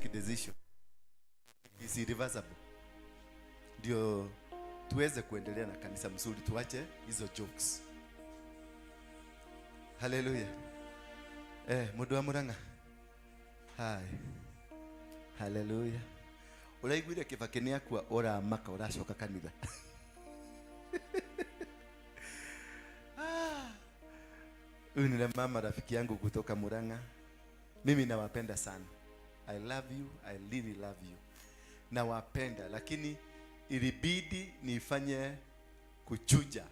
decision is irreversible, ndio tuweze kuendelea na kanisa mzuri, tuache hizo jokes. Haleluya. Mundu wa Murang'a, hai, haleluya. Uraiguire Kibaki nĩ akua, ũramaka ũracoka kanitha. Huyu ni mama rafiki yangu kutoka Murang'a. Mimi nawapenda sana. I love you, I really love you. Nawapenda, lakini ilibidi nifanye kuchuja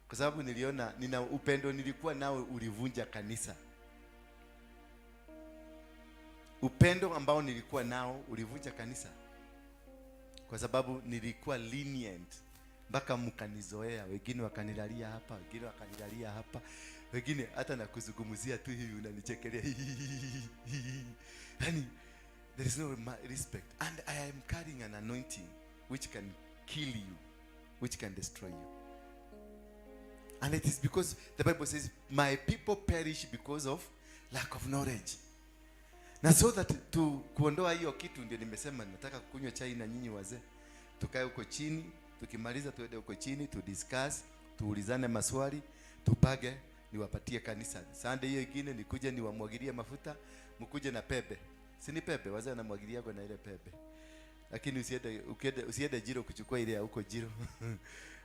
kwa sababu niliona nina upendo nilikuwa nao ulivunja kanisa. Upendo ambao nilikuwa nao ulivunja kanisa, kwa sababu nilikuwa lenient mpaka mkanizoea. Wengine wakanilalia hapa, wengine wakanilalia hapa, wengine hata nakuzungumzia tu hivi unanichekelea. Yani, there is no respect, and I am carrying an anointing which can kill you, which can destroy you. And it is because the Bible says, "My people perish because of lack of knowledge." Na so that tu kuondoa hiyo kitu, ndio nimesema nataka kunywa chai na nyinyi wazee, tukae huko chini, tukimaliza tuende huko chini tu discuss, tuulizane maswali, tupage, niwapatie kanisa. Sunday hiyo ingine nikuje niwamwagilie mafuta, mkuje na pembe. Si ni pembe, wazee wanamwagilia na ile pembe. Lakini usiende, ukiende, usiende Jiro kuchukua ile ya huko Jiro.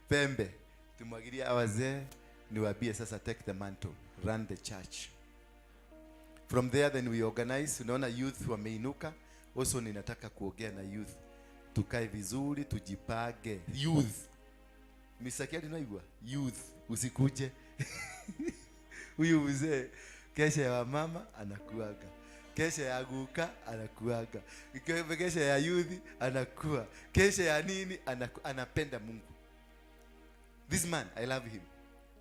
Pembe. Tumwagilie wazee, niwaambie sasa, take the mantle, run the church. From there then we organize. Unaona youth wameinuka. Also ninataka kuongea na youth. Tukae vizuri, tujipange. Youth. Mr. Kiali naigua? Youth, usikuje. Huyu mzee kesha ya mama anakuaga, kesha ya guka anakuaga, kesha ya youth anakuwa, kesha ya nini anapenda Mungu. This man, I love him.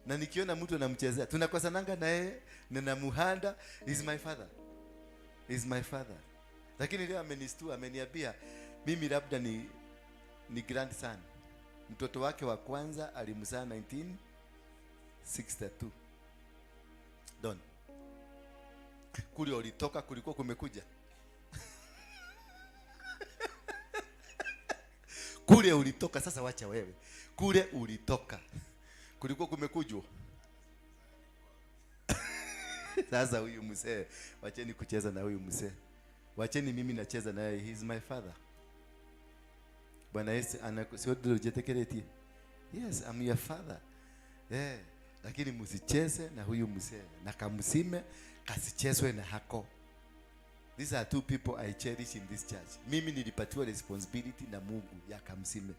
Na nikiona mtu anamchezea, tunakosananga na yeye na namuhanda. Is my father. Is my father. Lakini leo amenistua, ameniambia mimi labda ni grandson. Mtoto wake wa kwanza alimzaa 1962. Don. Kule ulitoka kulikuwa kumekuja. Kule ulitoka sasa, wacha wewe. Kule ulitoka kulikuwa kumekujwa. Sasa huyu mzee, wacheni kucheza na huyu mzee. Wacheni mimi nacheza naye, he is my father. Bwana Yesu anakusiojetekeretie. Yes, I'm your father. Lakini msicheze na huyu mzee, na kamsime kasichezwe na hako. These are two people I cherish in this church. Mimi nilipatiwa responsibility na Mungu ya kamsime.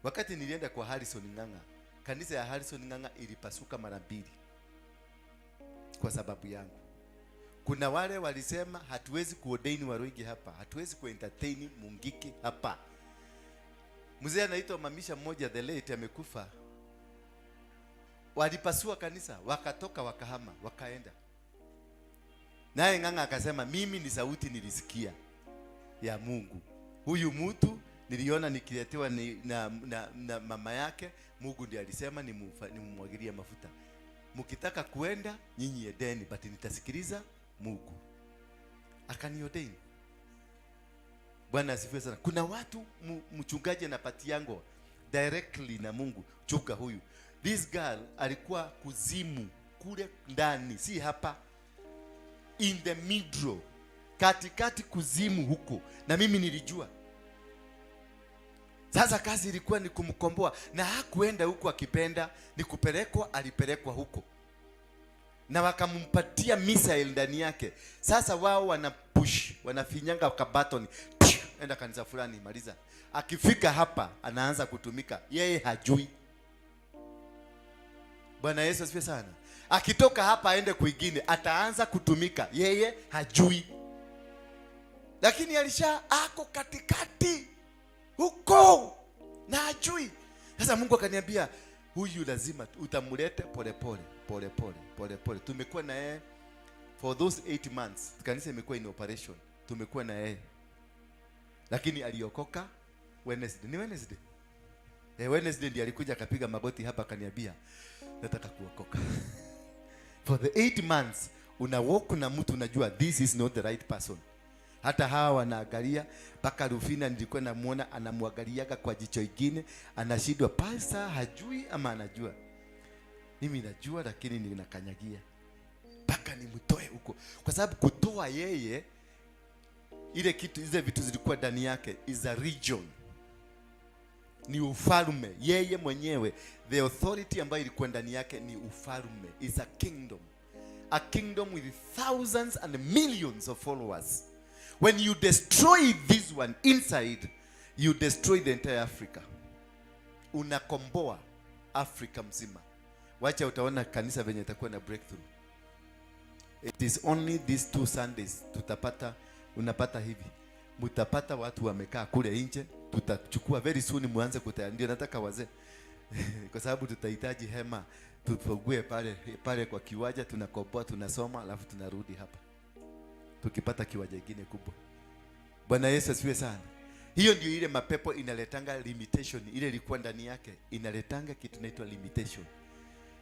Wakati nilienda kwa Harrison Ng'ang'a, kanisa ya Harrison Ng'ang'a ilipasuka mara mbili kwa sababu yangu. Kuna wale walisema hatuwezi kuordain Waruingi hapa, hatuwezi kuentertain Mungiki hapa. Mzee anaitwa Mamisha mmoja, the late, amekufa. Walipasua kanisa, wakatoka, wakahama, wakaenda. Naye Ng'ang'a akasema mimi ni sauti nilisikia ya Mungu. Huyu mtu niliona nikiletewa ni, na mama yake, Mungu ndiye alisema nimumwagilie mafuta. Mkitaka kuenda nyinyi edeni, but nitasikiliza Mungu. Akaniordain. Bwana asifiwe sana. Kuna watu mchungaji anapatiango directly na Mungu, chunga huyu. This girl alikuwa kuzimu kule ndani, si hapa, in the middle, katikati kuzimu huko, na mimi nilijua. Sasa kazi ilikuwa ni kumkomboa, na hakuenda huko akipenda, ni kupelekwa, alipelekwa huko na wakampatia missile ndani yake. Sasa wao wana push, wanafinyanga kabatoni, enda kanisa fulani, maliza. Akifika hapa anaanza kutumika, yeye hajui. Bwana Yesu asifiwe sana. Akitoka hapa aende kwingine, ataanza kutumika, yeye hajui, lakini alisha ako katikati huko na hajui. Sasa Mungu akaniambia huyu lazima utamlete pole pole pole pole pole pole. Tumekuwa na yeye for those 8 months, kanisa imekuwa in operation, tumekuwa na yeye, lakini aliokoka Wednesday. Ni Wednesday? Wednesday ndiye alikuja akapiga magoti hapa akaniambia nataka kuokoka. For the 8 months una walk na mtu unajua this is not the right person. Hata hawa wanaangalia mpaka Rufina nilikuwa namuona anamwangaliaga kwa jicho ingine, anashindwa, pastor hajui ama anajua. Mimi najua, lakini ninakanyagia mpaka nimtoe huko, kwa sababu kutoa yeye ile kitu, zile vitu zilikuwa ndani yake is a region, ni ufalme. Yeye mwenyewe, the authority ambayo ilikuwa ndani yake ni ufalme, is a kingdom, a kingdom with thousands and millions of followers. When you destroy this one inside, you destroy the entire Africa. Unakomboa Afrika mzima. Wacha utaona kanisa venye itakuwa na breakthrough. It is only these 2 Sundays tutapata, unapata hivi, mutapata watu wamekaa kule nje. Tutachukua very soon, muanze kutaya. Ndio nataka wazee, kwa sababu tutahitaji hema, tufungue pale pale kwa kiwanja, tunakomboa, tunasoma, alafu tunarudi hapa tukipata kiwanja kingine kubwa. Bwana Yesu asifiwe sana. Hiyo ndio ile mapepo inaletanga limitation, ile ilikuwa ndani yake inaletanga kitu inaitwa limitation.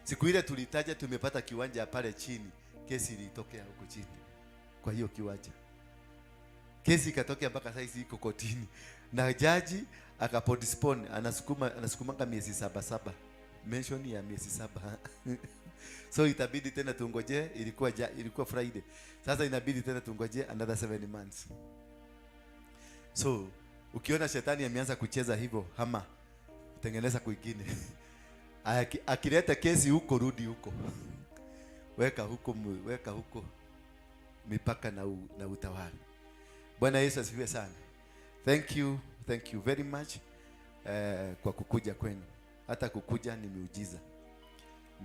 Siku ile tulitaja tumepata kiwanja pale chini, kesi ilitokea huko chini kwa hiyo kiwanja, kesi ikatokea mpaka saizi iko kotini, na jaji akapostpone, anasukuma, anasukumanga miezi saba saba, mention ya miezi 7 so itabidi tena tungoje. Ilikuwa Friday, sasa inabidi tena tungoje another 7 months. So ukiona shetani ameanza kucheza hivyo, hama, tengeneza kwingine. Akileta kesi huko, rudi huko, weka huko, weka huko mipaka na utawala. Bwana Yesu asifiwe sana. Thank you, thank you very much kwa kukuja kwenu. Hata kukuja ni miujiza.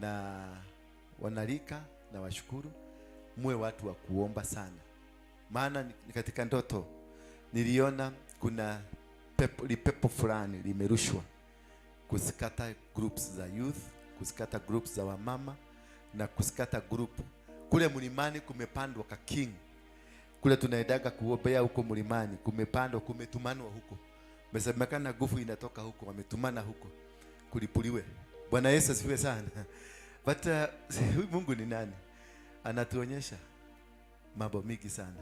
Na wanarika na washukuru, muwe watu wa kuomba sana, maana ni katika ndoto niliona kuna pepo, lipepo fulani limerushwa kuscatter groups za youth, kuscatter groups za wamama na kuscatter group kule mlimani. Kumepandwa ka king kule tunaendaga kuombea huko mlimani, kumepandwa, kumetumanwa huko, mesemekana nguvu inatoka huko, wametumana huko kulipuliwe. Bwana Yesu asifiwe sana. But huyu Mungu ni nani? Anatuonyesha mambo mingi sana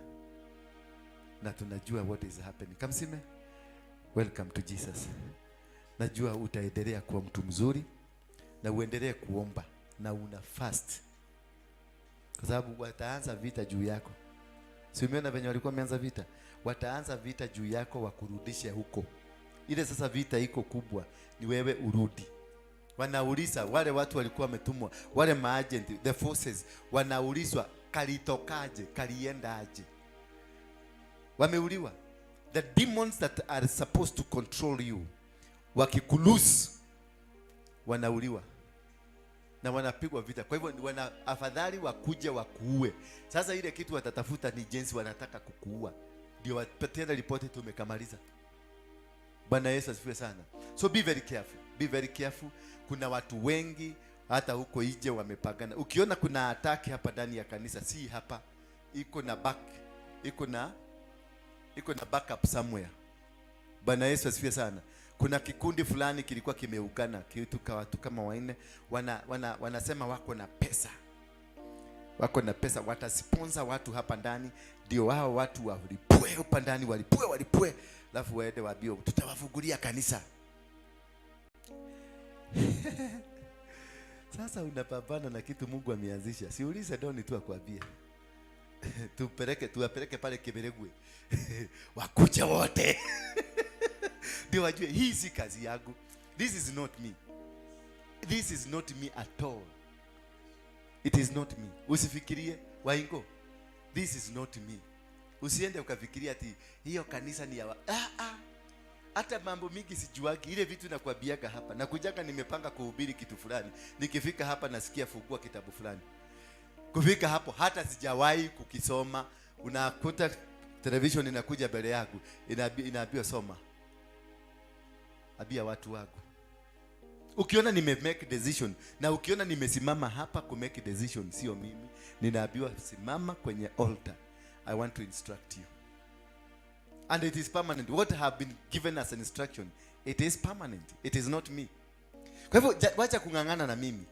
na tunajua what is happening. Kamsime, welcome to Jesus. Najua utaendelea kuwa mtu mzuri na uendelee kuomba na una fast, kwa sababu wataanza vita juu yako. Si umeona venye walikuwa wameanza vita? Wataanza vita juu yako wakurudishe huko. Ile sasa vita iko kubwa, ni wewe urudi. Wanauliza wale watu walikuwa wametumwa, wale maagent, the forces, wanaulizwa kalitokaje, kaliendaje? Wameuliwa. The demons that are supposed to control you wakikulose, wanauliwa na wanapigwa vita. Kwa hivyo afadhali wakuja wakuue. Sasa ile kitu watatafuta ni jinsi wanataka kukuua, ndio wapatiane ripoti, tumekamaliza. Bwana Yesu asifiwe sana. So be very careful, be very careful. Kuna watu wengi hata huko nje wamepagana. Ukiona kuna attack hapa ndani ya kanisa, si hapa, iko na back, iko na backup somewhere. Bwana Yesu asifiwe sana. Kuna kikundi fulani kilikuwa kimeungana kitu kwa watu kama wanne, wanasema wako na pesa, wako na pesa, watasponsor watu hapa ndani, ndio hao watu walipue hapa ndani, walipue walipue, alafu waende waambie tutawafungulia kanisa. Sasa unapambana na kitu Mungu ameanzisha. Siulize Doni tu akwambie. Tupeleke, tuwapeleke pale Kiberegwe. Wakuja wote. Ndio wajue hii si kazi yangu. This is not me. This is not me at all. It is not me. Usifikirie Waingo. This is not me. Usiende ukafikiria ati hiyo kanisa ni ya ah, ah. Hata mambo mingi sijuagi, ile vitu nakwambiaga hapa. Nakujaga nimepanga kuhubiri kitu fulani. Nikifika hapa nasikia fungua kitabu fulani. Kufika hapo hata sijawahi kukisoma. Unakuta television inakuja mbele yangu, inaambiwa soma. Ambia watu wangu. Ukiona nime make decision na ukiona nimesimama hapa ku make decision, sio mimi. Ninaambiwa simama kwenye altar. I want to instruct you. And it is permanent. What have been given as an instruction, it is permanent. It is not me. Kwa hivyo wacha kung'ang'ana na mimi.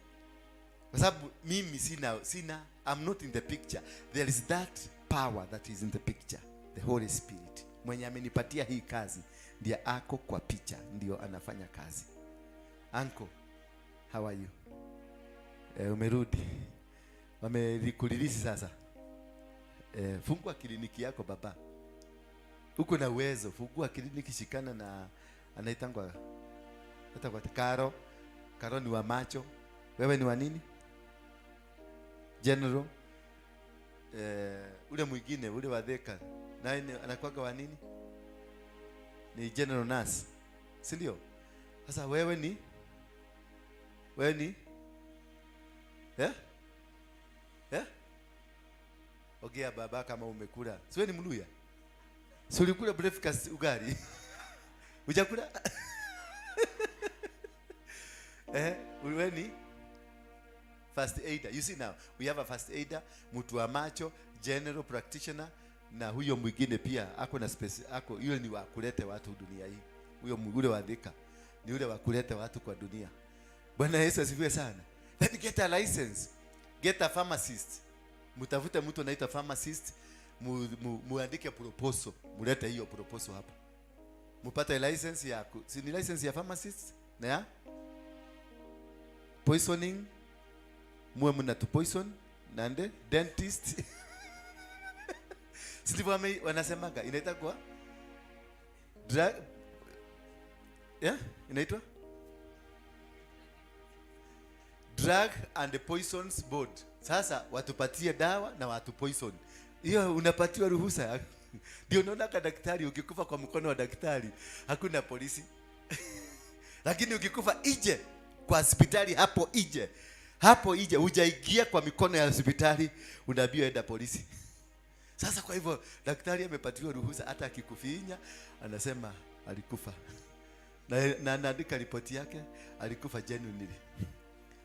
Kwa sababu mimi sina, I'm not in the picture. There is that power that is in the picture. The Holy Spirit mwenye amenipatia hii kazi ndiye ako kwa picha, ndio anafanya kazi. Uncle, how are you? Umerudi? Wamekurelease sasa. Fungua kliniki yako, baba. Uko na uwezo, fungua kliniki, shikana na anaitangwa hata kwa Karo. Karo ni wa macho. Wewe ni wa nini? General. Ule mwingine ule wa Thika naye anakuwaga wa nini? Ni general nurse, si ndio? Sasa wewe ni eh? Eh? Ongea, baba, kama umekula. Si wewe ni Mluya? Si ulikula breakfast ugali? Hujakula? Eh, wewe ni first aider. You see now, we have a first aider, mtu wa macho, general practitioner, na huyo mwingine pia ako na space, ako yule ni wa kulete watu dunia hii. Huyo ule wa Thika ni ule wa kuleta watu kwa dunia. Bwana Yesu asifiwe sana. Then get a license. Get a pharmacist. Mtafute mtu anaitwa pharmacist, muandike proposal, mulete hiyo proposal hapa. Mupate license ya si ni license ya pharmacist na ya poisoning, muwe mna tu poison nande dentist. Si ndivyo wanasemaga inaitwa kwa drug, yeah, inaitwa Drug and Poisons Board. Sasa watupatie dawa na watu poison. Hiyo unapatiwa ruhusa. Ndio unaona ka daktari, ukikufa kwa mkono wa daktari hakuna polisi. Lakini ukikufa ije kwa hospitali hapo ije. Hapo ije hujaingia kwa mikono ya hospitali, unaambiwa enda polisi. Sasa kwa hivyo daktari amepatiwa ruhusa, hata akikufinya anasema alikufa. Na anaandika ripoti yake, alikufa genuinely.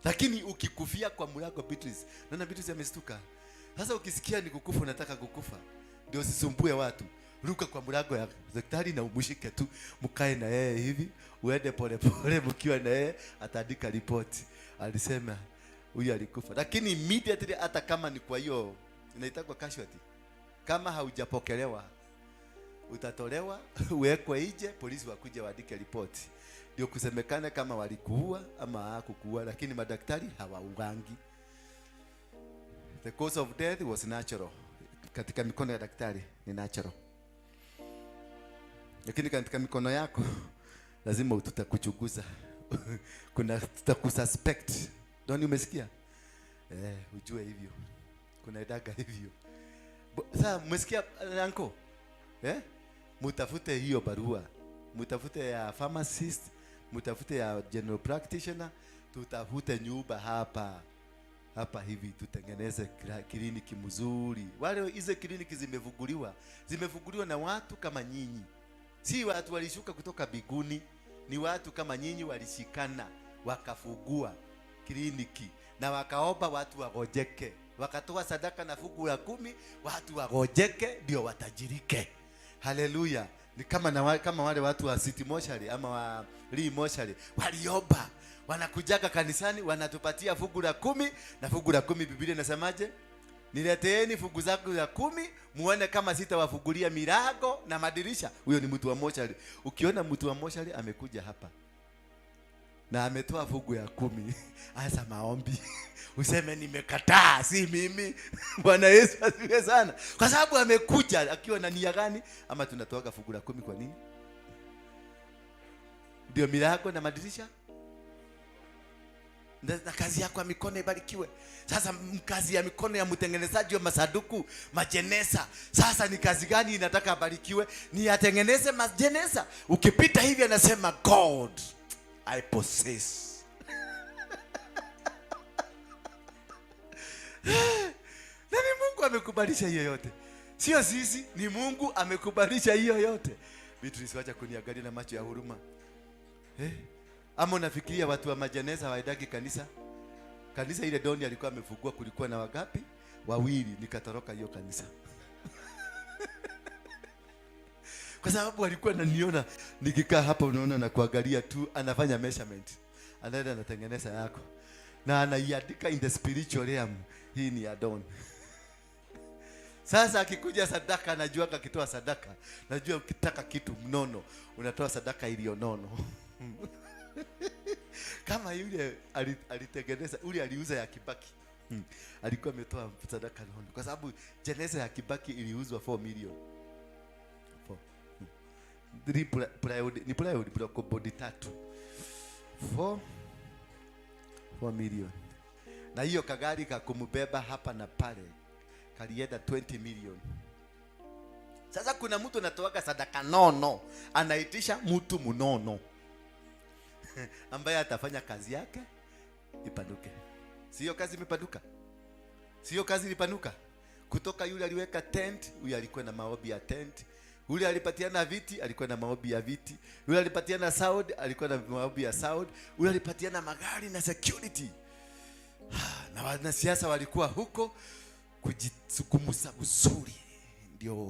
Lakini ukikufia kwa mlango, Beatrice, naona Beatrice amestuka. Sasa ukisikia ni kukufa, unataka kukufa, ndio usisumbue watu. Ruka kwa mlango ya daktari na umshike tu, mkae na yeye hivi, uende pole pole, mkiwa na yeye ataandika ripoti. Alisema huyu alikufa. Lakini immediately, hata kama ni kwa hiyo inaitwa casualty, kama haujapokelewa utatolewa uwekwe nje, polisi wakuje waandike ripoti, ndio kusemekane kama walikuua ama hawakukuua, lakini madaktari hawauangi. The cause of death was natural. Katika mikono ya daktari ni natural, lakini katika mikono yako lazima tutakuchunguza. Kuna tutakususpect. Doni, umesikia? Eh, ujue hivyo kuna idaga hivyo. Sasa umesikia, uncle? Eh? Mutafute hiyo barua, mutafute ya pharmacist, mutafute ya general practitioner, tutafute nyumba hapa hapa hivi tutengeneze kliniki mzuri. Wale hizo kliniki zimefunguliwa na watu kama nyinyi, si watu walishuka kutoka biguni, ni watu kama nyinyi walishikana wakafungua kliniki na wakaomba watu wagonjeke, wakatoa sadaka na fungu la 10, watu wagonjeke ndio watajirike. Haleluya! Ni kama wale watu wa City Moshari ama wa Lee Moshari waliomba, wanakujaga kanisani wanatupatia fungu la 10, na fungu la 10 Biblia inasemaje? Nileteeni fungu zangu za 10 muone kama sitawafungulia milango na madirisha. Huyo ni mtu wa moshari. Ukiona mtu wa moshari amekuja hapa na ametoa fungu ya 10, anza maombi. Useme nimekataa, si mimi. Bwana Yesu asifiwe sana. Kwa sababu amekuja akiwa na nia gani? Ama tunatoaga fungu la 10 kwa nini? Ndio milango na madirisha. Na kazi yako ya mikono ibarikiwe. Sasa kazi ya mikono ya mtengenezaji wa masanduku, majeneza, sasa ni kazi gani inataka abarikiwe? Ni atengeneze majeneza. Ukipita hivi anasema God I possess. Na ni Mungu amekubalisha hiyo yote. Sio sisi, ni Mungu amekubalisha hiyo yote. Beatrice, wacha kuniangalia na macho ya huruma. Ama unafikiria watu wa majeneza hawaendagi kanisa? Kanisa ile Doni alikuwa amefungua kulikuwa na wagapi? Wawili, nikatoroka hiyo kanisa. Kwa sababu alikuwa ananiona nikikaa hapa, unaona na kuangalia tu, anafanya measurement. Anaenda anatengeneza yako. Na anaiandika in the spiritual realm. Hii ni ya Don. Sasa akikuja sadaka, anajua akitoa sadaka, najua ukitaka kitu mnono unatoa sadaka iliyo nono. Kama yule alitengeneza, yule aliuza ya Kibaki. Alikuwa ametoa sadaka nono kwa sababu jeneza ya Kibaki iliuzwa 4 million. 4. Three plywood, ni plywood block body tatu. 4 million. Na hiyo kagari ka kumbeba hapa na pale kalienda 20 million. Sasa kuna mtu anatoaga sadaka nono, anaitisha mtu mnono ambaye atafanya kazi yake ipanuke. Sio kazi imepanuka? Sio kazi ilipanuka? Kutoka yule aliweka tent, huyu alikuwa na maombi ya tent. Yule alipatiana viti, alikuwa na maombi ya viti. Yule alipatiana sound, alikuwa na maombi ya sound. Yule alipatiana magari na security. Na wanasiasa walikuwa huko kujisukumusa vizuri ndio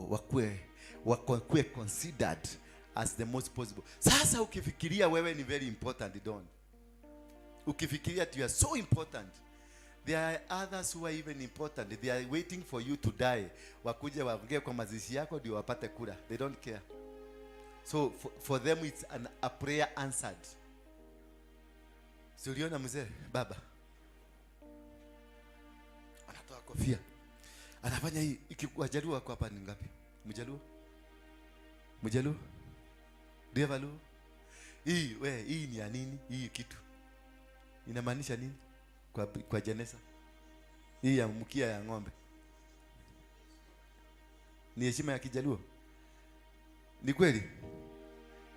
wakuwe considered as the most possible. Sasa ukifikiria wewe ni very important, don't. Ukifikiria you are so important, there are others who are even important. They are waiting for you to die. Wakuje waongee kwa mazishi yako ndio wapate kura. They don't care. So for them it's a prayer answered. Si uliona mzee baba anatoa kofia, anafanya hii. Wajaluo wako hapa ni ngapi? Mjaluo? Mjaluo? Ndio. Hii we, hii ni ya nini? Hii kitu inamaanisha nini kwa jeneza? Hii ya mkia ya ng'ombe ni heshima ya Kijaluo? Ni kweli?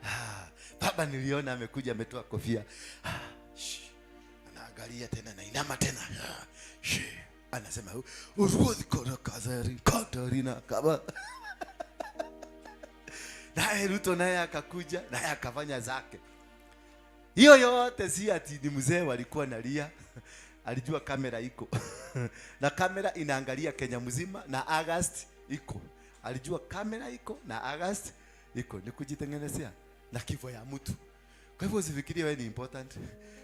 Ah, baba niliona amekuja ametoa kofia. Ah, shh. Anaangalia tena na inama tena. Ah, shh. Anasema uruthi kora kazari katarina kaba. Naye Ruto naye akakuja naye akafanya zake. Hiyo yote si ati ni mzee walikuwa nalia. Alijua kamera iko. Na kamera inaangalia Kenya mzima na August iko. Alijua kamera iko na August iko. Ni kujitengenezea na kifo ya mtu. Kwa hivyo usifikirie wewe ni important.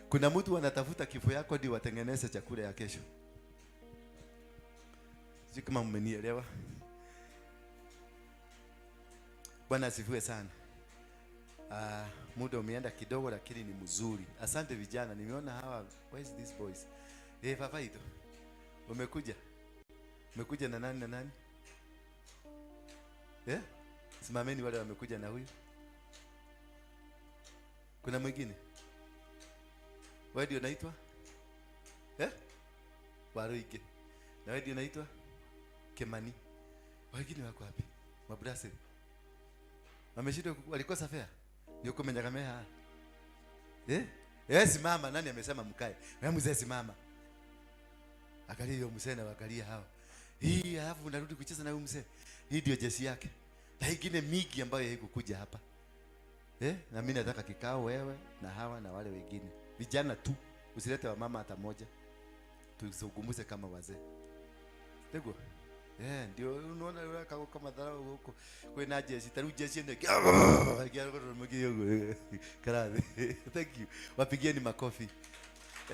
Kuna mtu anatafuta kifo yako ndio watengeneze chakula ya kesho. Sijui kama mmenielewa. Bwana asifiwe sana. Muda umeenda kidogo lakini ni mzuri. Asante vijana, nimeona hawa. Where is this boys? Eh, papa ito. Umekuja? Umekuja na nani na nani? Eh? Simameni wale wamekuja na huyu. Kuna mwingine? Wewe ndio unaitwa? Eh? Waruige. Na wewe ndio unaitwa? Kemani. Wengine wako wapi? Mabrasili. Wameshindwa, walikosa fare. Ndio kumenya kamea. Eh? Eh, simama, nani amesema mkae? Wewe mzee simama. Angalia hiyo mzee na angalia hawa. Hii alafu unarudi kucheza na huyu mzee. Hii ndio jeshi yake. Na ingine mingi ambayo haikukuja hapa. Eh? Na mimi nataka kikao wewe na hawa na wale wengine. Vijana tu. Usilete wamama hata moja. Tuzungumze kama wazee. Ndego. Eh, ndio unaona yule kako kama dharau huko. Kwina jeshi, taru jeshi ndio. Karathi. Thank you. Wapigieni makofi.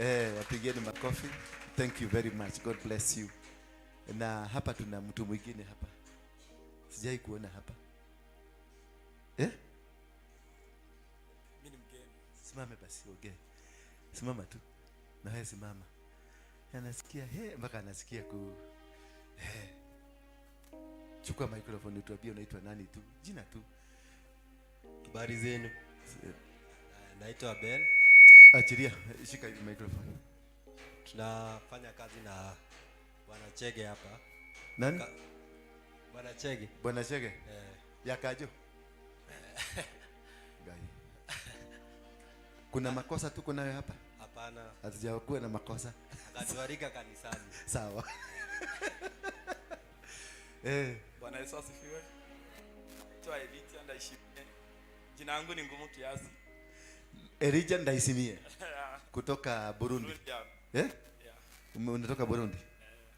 Eh, wapigieni makofi. Thank you very much. God bless you. Na hapa tuna mtu mwingine hapa. Sijai kuona hapa. Eh? Mimi ni mgeni. Simame basi ongee. Simama tu. Na wewe simama. Anasikia he mpaka anasikia ku he. Chukua microphone utuambie unaitwa nani tu. Jina tu. Habari zenu. Naitwa Abel. Achilia, shika hivi microphone. Tunafanya kazi na Bwana Chege hapa. Nani? Bwana Chege. Bwana Chege? Eh. Yakajo. Gai. Kuna makosa tuko nayo hapa? Hapana. Hatujakuwa na makosa. Akatualika kanisani. Sawa. Eh. Bwana Yesu asifiwe. Naitwa Elijah Ndaishimie. Jina langu ni ngumu kiasi. Elijah Ndaishimie. Kutoka Burundi. Burundi. Eh? Yeah. Unatoka Burundi?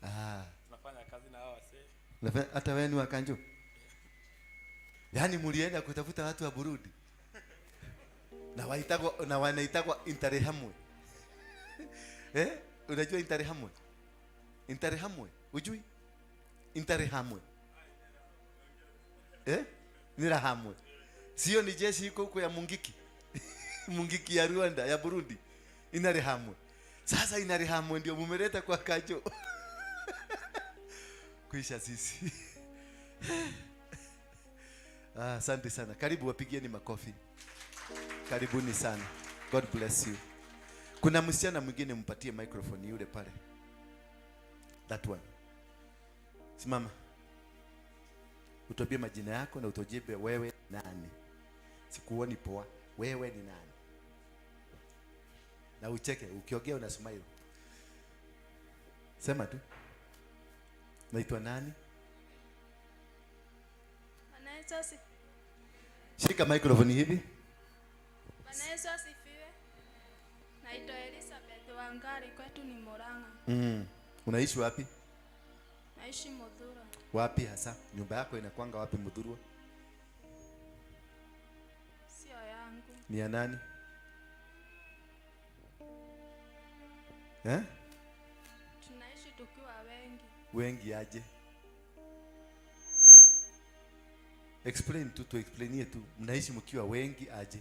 Ah. Tunafanya kazi na hawa wasee. Unafanya hata wewe ni wa Kanjo? Yaani mlienda kutafuta watu wa Burundi. Na waitagwa, na wanaitagwa Interahamwe. Eh? Unajua Interahamwe? Interahamwe? Hujui? Interahamwe. Eh? Interahamwe. Sio ni jeshi iko huko ya Mungiki. Mungiki ya Rwanda, ya Burundi. Interahamwe. Sasa Interahamwe ndio mumeleta kwa Kajo. Kuisha sisi. Ah, asante sana. Karibu, wapigieni makofi. Karibuni sana. God bless you. Kuna msichana mwingine, mpatie microphone yule pale. That one. Simama. Utuambie majina yako na utujibe wewe nani. Sikuoni poa. Wewe ni nani? Na ucheke, ukiongea una smile. Sema tu. Naitwa nani? Bwana Yesu asifiwe. Shika microphone hivi. Bwana Yesu asifiwe. Naitwa Elizabeth Wangari, kwetu ni Murang'a. Unaishi wapi? Naishi Muthurwa. Wapi hasa? Nyumba yako inakwanga wapi Muthurwa? Sio yangu. Ni ya nani? Eh? Tunaishi tukiwa wengi. Wengi aje? Explain tu, tu explainie tu. Mnaishi mkiwa wengi aje?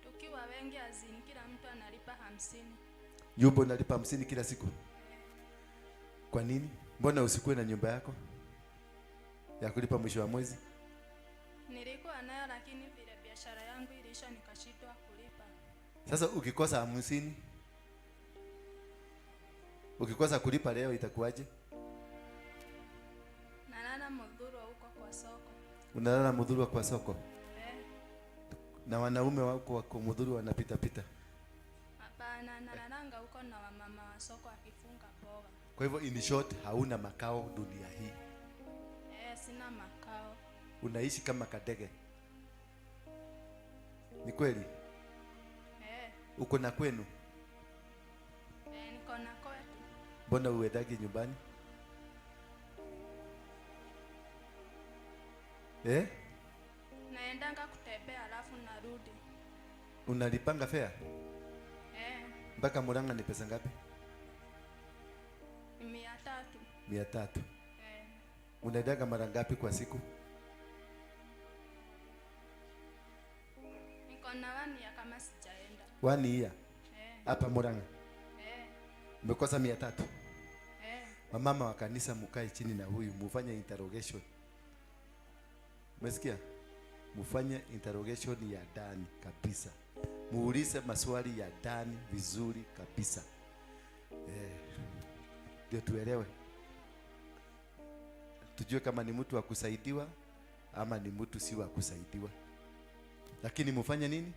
Tukiwa wengi azini, kila mtu analipa 50. Nyumba unalipa 50 kila siku? Kwa nini? Mbona usikuwe na nyumba yako ya kulipa mwisho wa mwezi? Nilikuwa nayo lakini vile biashara yangu iliisha nikashindwa kulipa. Sasa ukikosa 50, ukikosa kulipa leo itakuwaje? Nalala Muthurwa huko kwa soko. Unalala Muthurwa kwa soko? Eh. Na wanaume wako wako Muthurwa wanapita pita? Hapana, nalalanga huko na wamama wa soko akifunga mboga. Kwa hivyo in short, hauna makao dunia hii. Sina makao. Unaishi kama kadege. Ni kweli? Uko na kwenu? Niko na kwetu. Mbona uendagi nyumbani? Eh? Naendanga kutembea alafu narudi. Unalipanga fare? Mpaka Murang'a ni pesa ngapi? Ni 300. 300. Unaendaga mara ngapi kwa siku? Niko na 1 year kama sijaenda. 1 year? Hapa Murang'a? Umekosa 300? Wamama wa kanisa mukae chini na huyu mufanye interrogation. Umesikia? Mufanye interrogation ya ndani kabisa. Muulize maswali ya ndani vizuri kabisa. Ndio tuelewe. Tujue kama ni mtu wa kusaidiwa ama ni mtu si wa kusaidiwa. Lakini mufanye nini?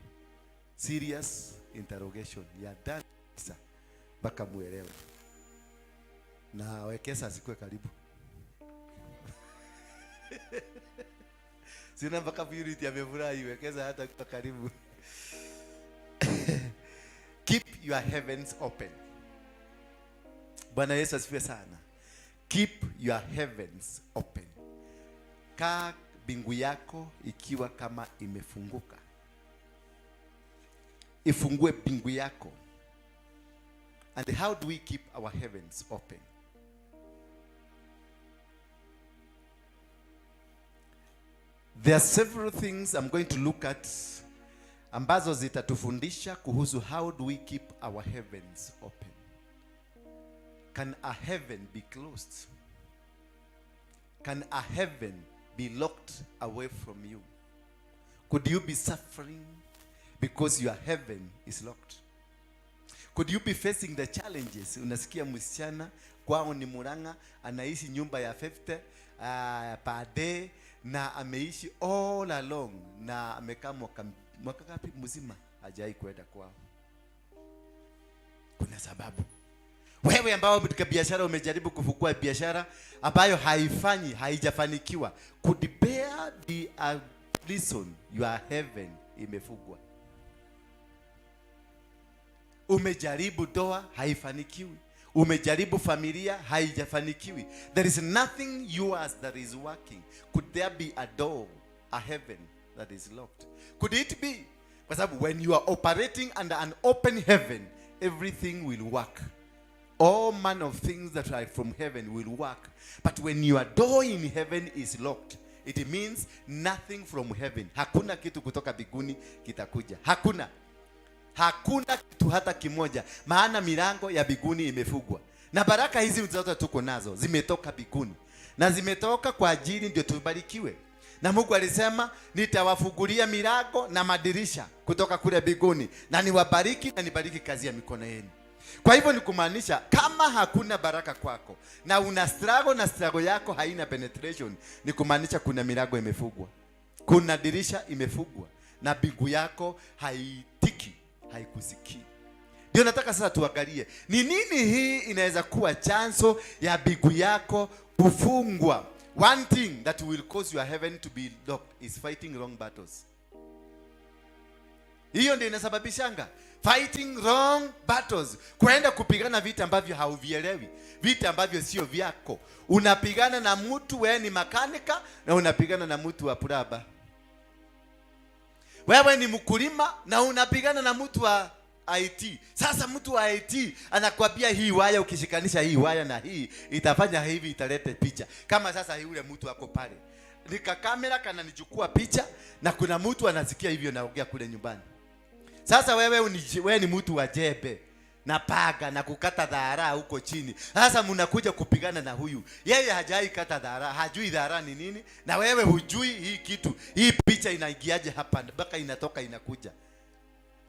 Serious interrogation ya ndani kabisa mpaka muelewe. Na Wekesa asikuwe karibu. Sina mpaka Purity amefurahi, Wekesa hata kuwa karibu. Keep your heavens open. Bwana Yesu asifiwe sana. Keep your heavens open. Kaa mbingu yako ikiwa kama imefunguka. Ifungue mbingu yako. And how do we keep our heavens open? There are several things I'm going to look at ambazo zitatufundisha kuhusu how do we keep our heavens open. Can a heaven be closed? Can a heaven be locked away from you? Could you be suffering because your heaven is locked? Could you be facing the challenges? Unasikia msichana kwao ni Murang'a, anaishi nyumba ya 50 per day na ameishi all along na amekaa mwaka ngapi mzima hajai kwenda kwao. Kuna sababu. Wewe ambao katika biashara umejaribu kufungua biashara ambayo haijafanikiwa, could bear the reason your heaven imefungwa. Umejaribu ndoa haifanikiwi. Umejaribu familia haijafanikiwi. There is nothing yours that is working. Could there be a door, a heaven that is locked? Could it be? Kwa sababu when you are operating under an open heaven, everything will work All manner of things that are from heaven will work. But when your door in heaven is locked, it means nothing from heaven. Hakuna kitu kutoka mbinguni kitakuja. Hakuna. Hakuna kitu hata kimoja, maana milango ya mbinguni imefungwa. Na baraka hizi zote tuko nazo zimetoka mbinguni na zimetoka kwa ajili ndio tubarikiwe. Na Mungu alisema, nitawafungulia milango na madirisha kutoka kule mbinguni na niwabariki na nibariki kazi ya mikono yenu. Kwa hivyo ni kumaanisha kama hakuna baraka kwako na una struggle na struggle yako haina penetration, ni kumaanisha kuna milango imefungwa, kuna dirisha imefungwa na mbingu yako haitiki, haikusikii. Ndio nataka sasa tuangalie ni nini hii inaweza kuwa chanzo ya mbingu yako kufungwa. One thing that will cause your heaven to be locked is fighting wrong battles. Hiyo ndio inasababishanga fighting wrong battles, kwenda kupigana vita ambavyo hauvielewi, vita ambavyo sio vyako. Unapigana na mtu, wewe ni makanika na unapigana na mtu wa plumber. Wewe ni mkulima na unapigana na mtu wa IT. Sasa mtu wa IT anakwambia hii waya ukishikanisha hii waya na hii itafanya hivi, italete picha. Kama sasa yule mtu ako pale, nika kamera kananichukua picha na kuna mtu anasikia hivyo naongea kule nyumbani. Sasa wewe ni mtu wa jembe na panga na kukata dhara huko chini. Sasa mnakuja kupigana na huyu, yeye hajai kata dhara, hajui dhara ni nini, na wewe hujui hii kitu, hii picha inaingiaje hapa mpaka inatoka inakuja.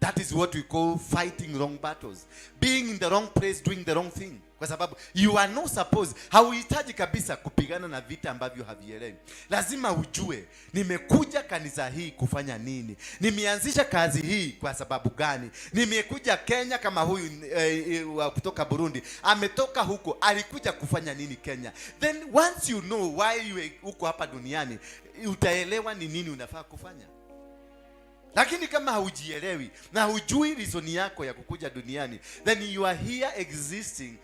That is what we call fighting wrong battles. Being in the wrong place, doing the wrong thing. Kwa sababu you are not supposed, hauhitaji kabisa kupigana na vita ambavyo havielewi. Lazima ujue nimekuja kanisa hii kufanya nini, nimeanzisha kazi hii kwa sababu gani, nimekuja Kenya kama huyu wa kutoka Burundi ametoka huko, alikuja kufanya nini Kenya? Then once you know why you uko hapa duniani, utaelewa ni nini unafaa kufanya. Lakini kama haujielewi na hujui reason yako ya kukuja duniani, then you are here existing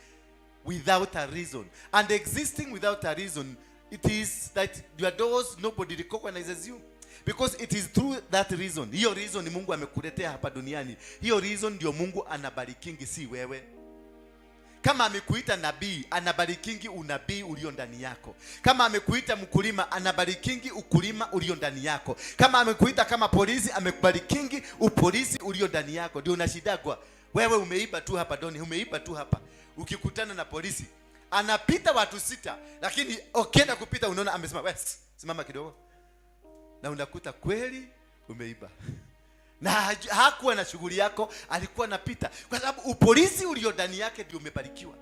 without a reason. And existing without a reason, it is that your doors, nobody recognizes you. Because it is through that reason. Hiyo reason ni Mungu amekuletea hapa duniani. Hiyo reason ndio Mungu anabarikingi, si wewe. Kama amekuita nabii, anabarikingi unabii ulio ndani yako. Kama amekuita mkulima, anabarikingi ukulima ulio ndani yako. Kama amekuita kama polisi, amekubarikingi upolisi ulio ndani yako. Ndio unashidagwa. Wewe umeiba tu hapa doni, umeiba tu hapa. Ukikutana na polisi, anapita watu sita, lakini ukienda kupita unaona amesema, "Wewe simama kidogo." Na unakuta kweli umeiba na hakuwa na shughuli yako, alikuwa anapita kwa sababu upolisi ulio ndani yake ndio umebarikiwa.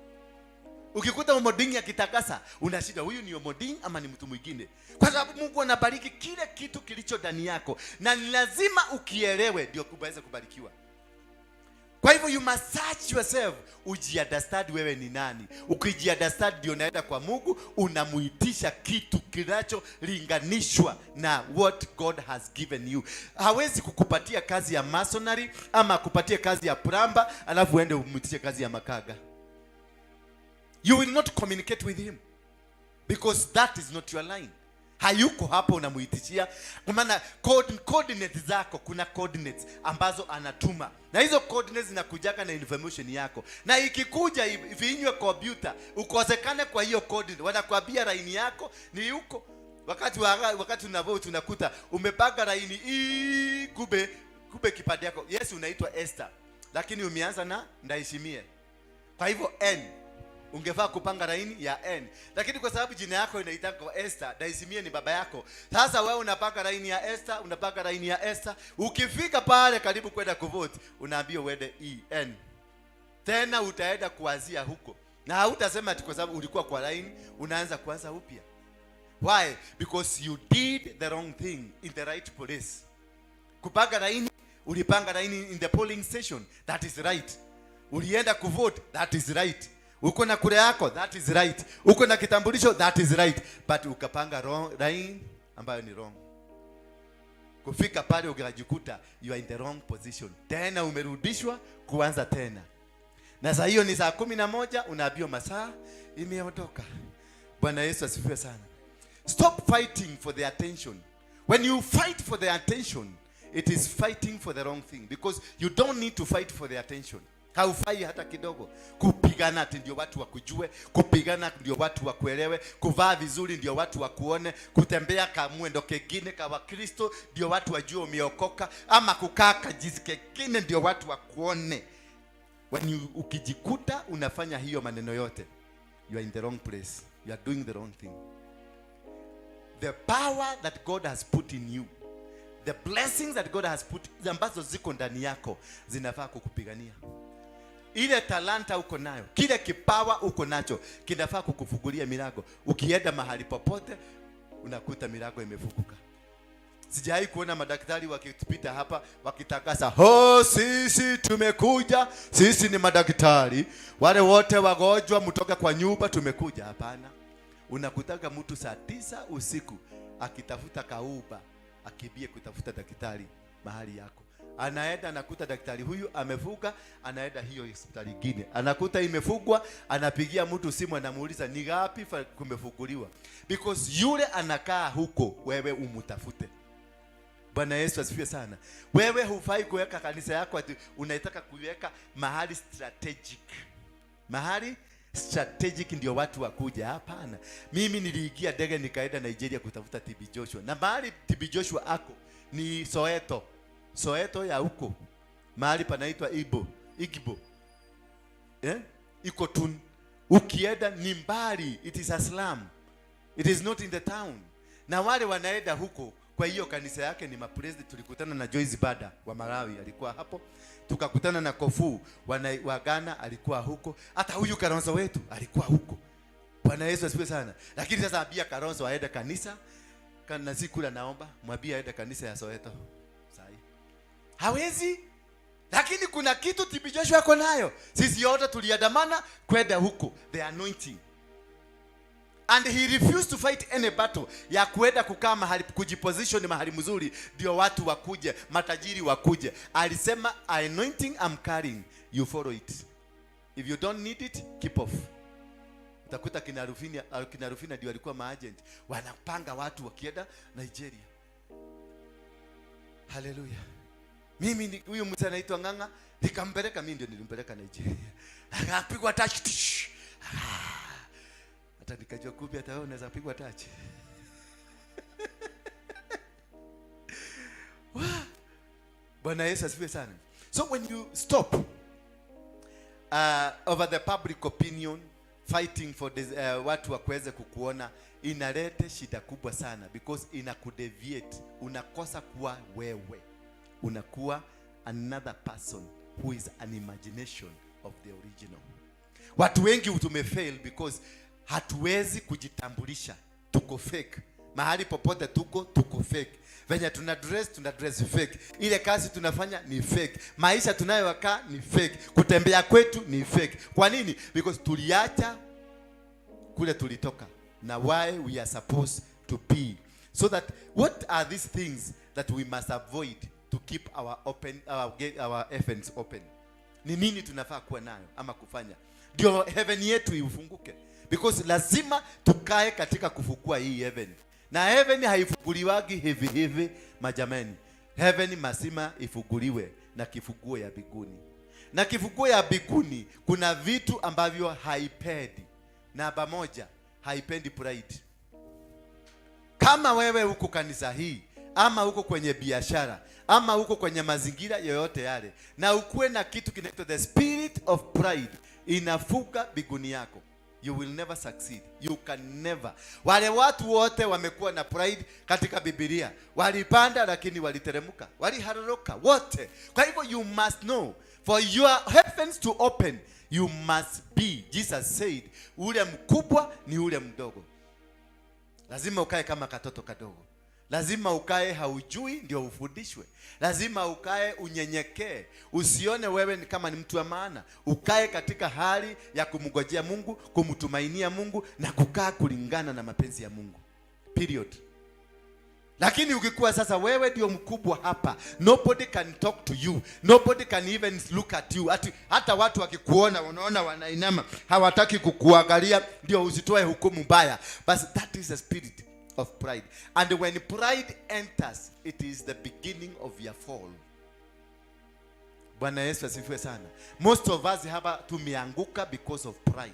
Ukikuta Omoding akitakasa, unashida huyu ni Omoding ama ni mtu mwingine, kwa sababu Mungu anabariki kile kitu kilicho ndani yako, na ni lazima ukielewe ndio uweze kubarikiwa. Kwa hivyo you must search yourself, ujiunderstand wewe ni nani. Ukijiunderstand ndio unaenda kwa Mungu, unamuitisha kitu kinacholinganishwa na what God has given you. Hawezi kukupatia kazi ya masonry ama akupatie kazi ya plumber alafu uende umuitishe kazi ya makaga. You will not communicate with him because that is not your line. Hayuko hapo unamuitishia, kwa maana coordinates zako, kuna coordinates ambazo anatuma, na hizo coordinates zinakujaga na information yako, na ikikuja ifinywe kompyuta ukosekane kwa hiyo coordinate, wanakuambia laini yako ni huko. Wakati unavote unakuta umepanga laini hii, kumbe kipande yako, yes, unaitwa Esther, lakini umeanza na Ndayishimiye. Kwa hivyo N ungefaa kupanga laini ya N, lakini kwa sababu jina yako inaitwa Esther, Ndayishimiye ni baba yako. Sasa wewe unapanga laini ya Esther, unapanga laini ya Esther. Ukifika pale karibu kwenda kuvote, unaambiwa uende E N. Tena utaenda kuanzia huko, na hautasema ati kwa sababu ulikuwa kwa laini, unaanza kuanza upya. Why? Because you did the wrong thing in the right place. Kupanga laini, ulipanga laini in the polling station, that is right. Ulienda kuvote, that is right. Uko na kura yako, that is right. Uko na kitambulisho, that is right. But ukapanga wrong line ambayo ni wrong. Kufika pale ukajikuta you are in the wrong position. Tena umerudishwa kuanza tena. Na saa hiyo ni saa 11, unaambiwa masaa imeondoka. Bwana Yesu asifiwe sana. Stop fighting for the attention. When you fight for the attention, it is fighting for the wrong thing because you don't need to fight for the attention. Haufai hata kidogo. Kupigana ati ndio watu wakujue, kupigana ndio watu wakuelewe, kuvaa vizuri ndio watu wakuone, kutembea kamwendo kengine ka Wakristo ndio watu wajue umeokoka, ama kukaa kajizi kengine ndio watu wakuone. When you, ukijikuta unafanya hiyo maneno yote, you are in the wrong place, you are doing the wrong thing. The power that God has put in you, the blessings that God has put, ambazo ziko ndani yako, zinafaa kukupigania. Ile talanta uko nayo, kile kipawa uko nacho, kinafaa kukufungulia milango. Ukienda mahali popote, unakuta milango imefunguka. Sijawahi kuona madaktari wakipita hapa wakitangaza, "Ho, sisi tumekuja, sisi ni madaktari, wale wote wagonjwa mtoke kwa nyumba, tumekuja." Hapana, unakutaga mtu saa 9 usiku akitafuta ka-Uber, akimbie kutafuta daktari mahali yako. Anaenda anakuta daktari huyu amefunga, anaenda hiyo hospitali ingine, anakuta imefungwa, anapigia mtu simu, anamuuliza ni gapi kumefunguliwa, because yule anakaa huko, wewe umutafute. Bwana Yesu asifiwe sana. Wewe hufai kuweka kanisa yako ati unaitaka kuiweka mahali strategic. Mahali strategic ndio watu wakuja. Hapana. Mimi niliingia ndege nikaenda Nigeria kutafuta TB Joshua. Na mahali TB Joshua ako ni Soweto. Soweto ya huko. Mahali panaitwa Ibo, Igbo. Eh? Iko tu. Ukienda ni mbali, it is a slum. It is not in the town. Na wale wanaenda huko kwa hiyo kanisa yake ni mapresident. Tulikutana na Joyce Banda wa Malawi, alikuwa hapo. Tukakutana na Kofu wa Ghana, alikuwa huko. Hata huyu Kalonzo wetu alikuwa huko. Bwana Yesu asifiwe sana. Lakini sasa ambia Kalonzo aende kanisa kana si kula, naomba mwambie aende kanisa ya Soweto. Sahi. Hawezi. Lakini kuna kitu TB Joshua ako nayo. Sisi wote tuliandamana kwenda huko, the anointing. And he refused to fight any battle ya kuenda kukaa mahali, kujiposition mahali mzuri ndio watu wakuje, matajiri wakuje. Alisema, "Anointing I'm carrying, you follow it. If you don't need it, keep off." Utakuta kina Rufina ndio walikuwa maagent wanapanga watu wakienda Nigeria. Haleluya. Mimi ni huyu mzee anaitwa Ng'ang'a, nikampeleka, mimi ndio nilimpeleka Nigeria. Akapigwa touch. Tish. Ah. Hata nikajua kumbe hata wewe unaweza pigwa touch. Wah. Bwana Yesu asifiwe sana. So when you stop over the public opinion, fighting for this, watu wakuweze kukuona, inalete shida kubwa sana because inakudeviate, unakosa kuwa wewe, unakuwa another person who is an imagination of the original. Watu wengi tumefail because hatuwezi kujitambulisha, tuko fake. Mahali popote tuko, tuko fake. Venye tuna dress, tuna dress fake. Ile kazi tunafanya ni fake. Maisha tunayokaa ni fake. Kutembea kwetu ni fake. Kwa nini? Because tuliacha kule tulitoka na why we are supposed to be. So that what are these things that we must avoid to keep our heavens open? Ni nini tunafaa kuwa nayo ama kufanya ndio heaven yetu ifunguke? Because lazima tukae katika kufungua hii heaven, na heaven haifunguliwagi hivi hivi, majameni. Heaven lazima ifunguliwe na kifunguo ya mbinguni, na kifunguo ya mbinguni kuna vitu ambavyo haipendi. Namba moja, haipendi pride. Kama wewe uko kanisa hii ama uko kwenye biashara ama uko kwenye mazingira yoyote yale, na ukuwe na kitu kinaitwa the spirit of pride, inafunga mbinguni yako. You will never succeed. You can never. Wale watu wote wamekuwa na pride katika Biblia walipanda, lakini waliteremka, waliharoroka wote. Kwa hivyo you must know, for your heavens to open, you must be, Jesus said, ule mkubwa ni ule mdogo. Lazima ukae kama katoto kadogo. Lazima ukae haujui ndio ufundishwe. Lazima ukae unyenyekee, usione wewe ni kama ni mtu wa maana. Ukae katika hali ya kumngojea Mungu, kumtumainia Mungu na kukaa kulingana na mapenzi ya Mungu. Period. Lakini ukikuwa sasa wewe ndio mkubwa hapa, nobody can talk to you, nobody can even look at you. Ati, hata watu wakikuona wanaona wanainama, hawataki kukuangalia, ndio usitoe hukumu mbaya. But that is the spirit of pride. And when pride enters, it is the beginning of your fall. Bwana Yesu asifiwe sana. Most of us hapa tumeanguka because of pride.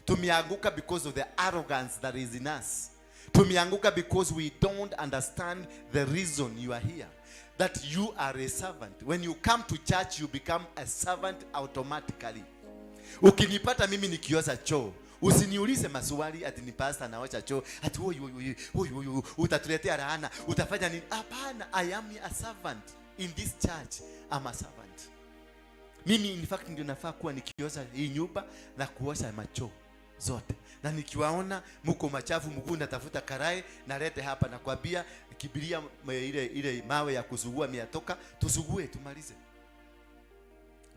Tumeanguka because of the arrogance that is in us. Tumeanguka because we don't understand the reason you are here. That you are a servant. When you come to church, you become a servant automatically. Ukinipata mimi nikiosha choo, usiniulize maswali ati ni pastor anaosha choo, ati huyu huyu huyu huyu utatuletea laana, utafanya nini? Hapana, I am a servant in this church. I'm a servant. Mimi in fact ndio nafaa kuwa nikiosha hii nyumba na kuosha machoo zote, na nikiwaona mko machafu mguu, natafuta karai nalete hapa, nakwambia kibiria ile mawe ya kusugua miatoka, tusugue tumalize.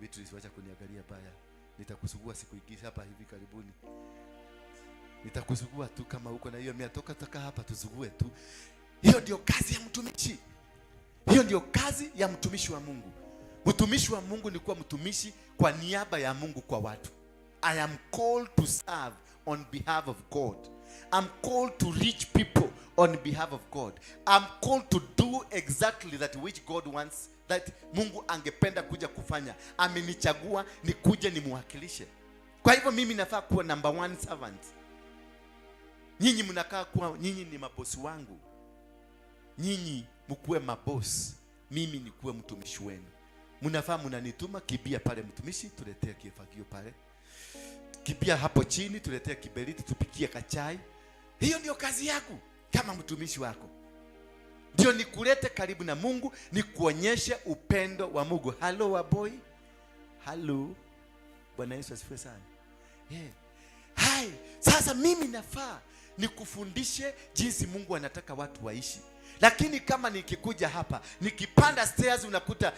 Beatrice, wacha kuniangalia baya, nitakusugua siku ingine hapa hivi karibuni, nitakusugua tu kama uko na hiyo miatoka, taka hapa tusugue tu. Hiyo ndio kazi ya mtumishi. Hiyo ndio kazi ya mtumishi wa Mungu. Mtumishi wa Mungu ni kuwa mtumishi kwa niaba ya Mungu kwa watu. I am called to serve on behalf of God. I'm called to reach people on behalf of God. I'm called to do exactly that which God wants, that Mungu angependa kuja kufanya. Amenichagua nikuje nimwakilishe. Kwa hivyo mimi nafaa kuwa number one servant. Nyinyi mnakaa kuwa nyinyi ni mabosi wangu. Nyinyi mkuwe mabosi, mimi nikuwe mtumishi wenu. Mnafaa mnanituma, kibia pale mtumishi, tuletee kifagio pale, kibia hapo chini, tuletee kiberiti, tupikie kachai. Hiyo ndio kazi yangu kama mtumishi wako, ndio nikulete karibu na Mungu, nikuonyeshe upendo wa Mungu. Halo waboy, halo. Bwana Yesu asifiwe sana. Yeah. Hai, sasa mimi nafaa nikufundishe jinsi Mungu anataka watu waishi. Lakini kama nikikuja hapa nikipanda stairs unakuta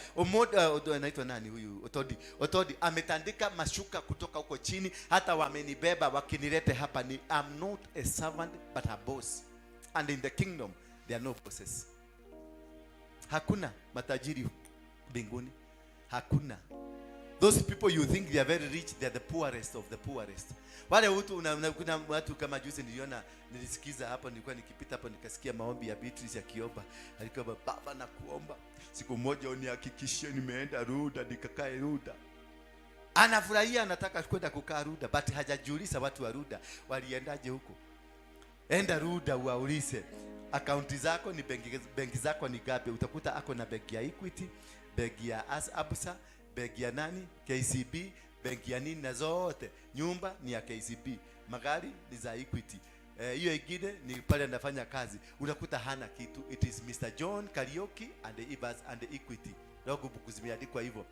anaitwa nani huyu Otodi. Otodi ametandika mashuka kutoka huko chini, hata wamenibeba wakinilete hapa. Ni I'm not a servant but a boss. And in the kingdom there are no bosses. Hakuna matajiri mbinguni. Hakuna. Those people you think they are very rich, they are the poorest of the poorest. Wale watu kuna watu kama juzi niliona, nilisikiza hapo, nilikuwa nikipita hapo nikasikia maombi ya Beatrice akiomba. Alikuwa, "Baba, nakuomba siku moja unihakikishie nimeenda Ruda nikakae Ruda." Anafurahia, anataka kwenda kukaa Ruda, but hajajiuliza watu wa Ruda waliendaje huko. Enda Ruda uwaulize akaunti zako ni benki, benki zako ni gapi? Utakuta ako na benki ya Equity, benki ya Absa, benki ya nani, KCB, benki ya nini, na zote nyumba ni ya KCB, magari ni za Equity. Hiyo ingine ni pale anafanya kazi, unakuta hana kitu. It is Mr. John Kariuki and the Ibas and the Equity. Logbook zimeandikwa hivyo.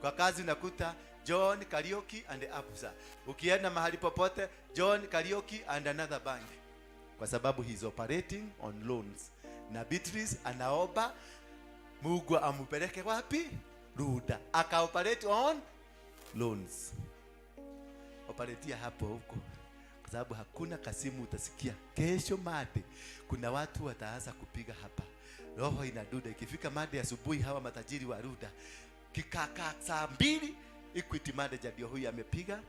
Kwa kazi unakuta John Kariuki and the Absa. Ukienda mahali popote, John Kariuki and another bank, kwa sababu he's operating on loans. Na Beatrice anaomba Mungu amupeleke wapi? Ruda. Aka operate on loans. Operatia hapo huko, kwa sababu hakuna kasimu utasikia kesho mate. Kuna watu wataanza kupiga hapa, roho inaduda. Ikifika made asubuhi, hawa matajiri wa Ruda kikaka saa 2, Equity manager ndio huyu amepiga,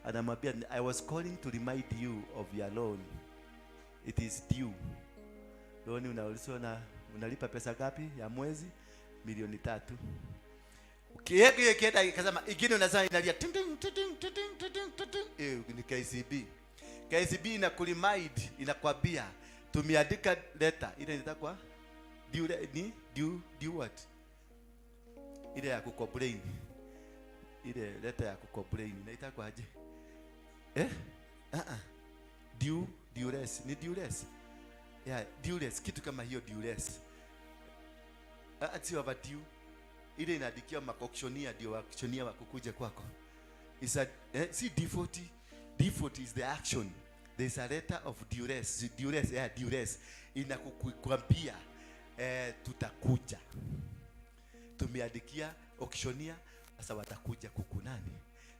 anamwambia, "I was calling to remind you of your loan. It is due." Loan unaulizwa na unalipa pesa ngapi ya mwezi? Milioni 3. Ukiweka ikienda ikasema ingine unasema inalia ting ting ting ting ting ting ting ting. Eh, ni KCB. KCB inakuremind, inakwambia tumeandika letter ile inaitwa due, ni due what? Ile ya kucomplain. Ile letter ya kucomplain inaitwa aje? Eh? Ah ah. Due duress, ni duress. Yeah, duress, kitu kama hiyo duress. Ah, sio overdue. Ile inaandikiwa maauctioneer ndio auctioneer wakukuja kwako. Is a si default. Default is the action. There is a letter of duress. Duress, yeah, duress. Inakukwambia tutakuja. Tumeandikia auctioneer, sasa watakuja kukunani.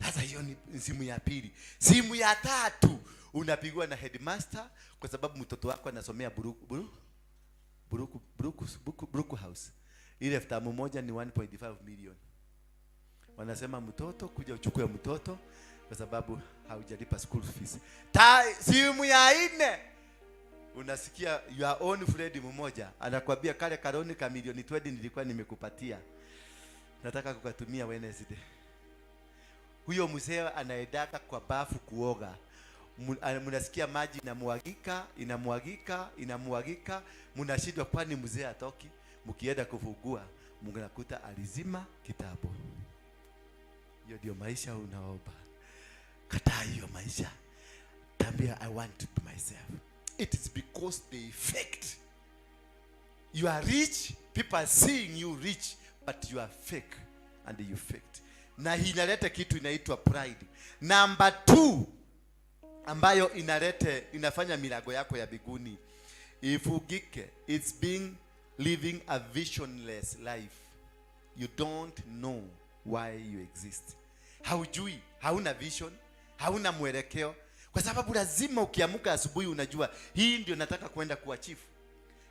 Sasa hiyo ni simu ya pili. Simu ya tatu unapigwa na headmaster kwa sababu mtoto wako anasomea Buruku Buruku Buruku Buruku, Buruku House. Ile 1000 ni 1.5 million. Wanasema mtoto kuja uchukue mtoto kwa sababu haujalipa school fees. Simu ya nne unasikia your own friend mmoja anakwambia kale kaloan ka milioni 20 nilikuwa nimekupatia. Nataka kukatumia Wednesday. Huyo mzee anaendaka kwa bafu kuoga, mnasikia maji inamwagika, inamwagika, inamwagika, mnashindwa, kwani mzee atoki? Mkienda kufungua mnakuta alizima kitabu. Hiyo ndio maisha unaomba. Kataa hiyo maisha, tambia, "I want to be myself." It is because they faked. You are rich, people are seeing you rich, but you are fake and you faked. Na hii inaleta kitu inaitwa pride. Number two ambayo inalete inafanya milango yako ya mbinguni ifugike, it's being living a visionless life. You don't know why you exist. Haujui, hauna vision, hauna mwelekeo, kwa sababu lazima ukiamka asubuhi unajua hii ndio nataka kwenda kuachieve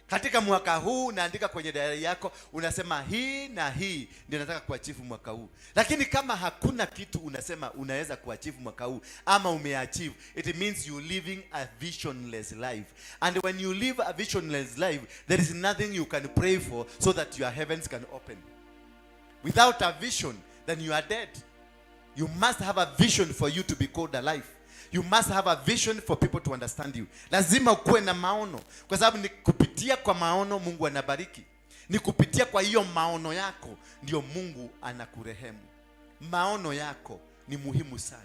katika mwaka huu. Unaandika kwenye diary yako, unasema hii na hii ndio nataka kuachieve mwaka huu. Lakini kama hakuna kitu unasema unaweza kuachieve mwaka huu ama umeachieve, it means you living a visionless life. And when you live a visionless life, there is nothing you can pray for so that your heavens can open. Without a vision, then you are dead. You must have a vision for you to be called alive. You must have a vision for people to understand you. Lazima ukuwe na maono, kwa sababu ni kupitia kwa maono Mungu anabariki. Ni kupitia kwa hiyo maono yako ndio Mungu anakurehemu. Maono yako ni muhimu sana,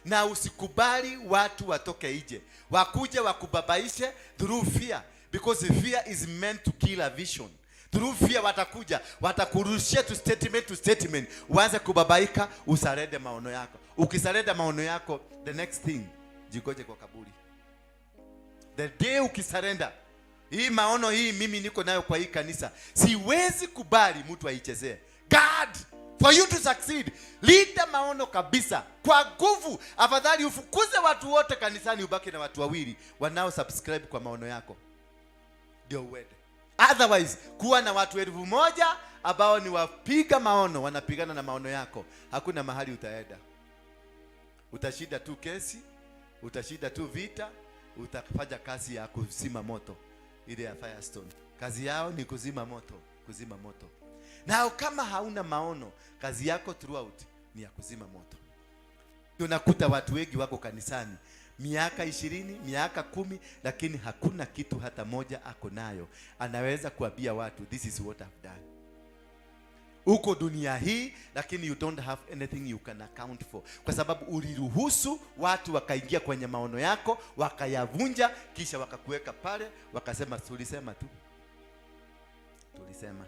na usikubali watu watoke nje wakuje wakubabaishe through fear, because fear is meant to kill a vision. Through fear watakuja, watakurushia to statement to statement, uanze kubabaika, usurrender maono yako. Ukisurrender maono yako, the next thing, jigoje kwa kaburi. The day ukisurrender hii maono, hii mimi niko nayo kwa hii kanisa, siwezi kubali mtu aichezee. God, for you to succeed, linda maono kabisa kwa nguvu. Afadhali ufukuze watu wote kanisani, ubaki na watu wawili wanao subscribe kwa maono yako, ndio uende. Otherwise, kuwa na watu 1,000 ambao ni wapiga maono, wanapigana na maono yako, hakuna mahali utaenda. Utashinda tu kesi, utashinda tu vita, utafanya kazi ya kuzima moto ile ya Firestone. Kazi yao ni kuzima moto, kuzima moto. Na kama hauna maono, kazi yako throughout ni ya kuzima moto. Unakuta watu wengi wako kanisani miaka 20, miaka 10, lakini hakuna kitu hata moja ako nayo. Anaweza kuambia watu, "This is what I've done." Uko dunia hii, lakini you don't have anything you can account for, kwa sababu uliruhusu watu wakaingia kwenye maono yako, wakayavunja, kisha wakakuweka pale, wakasema, "Tulisema tu, tulisema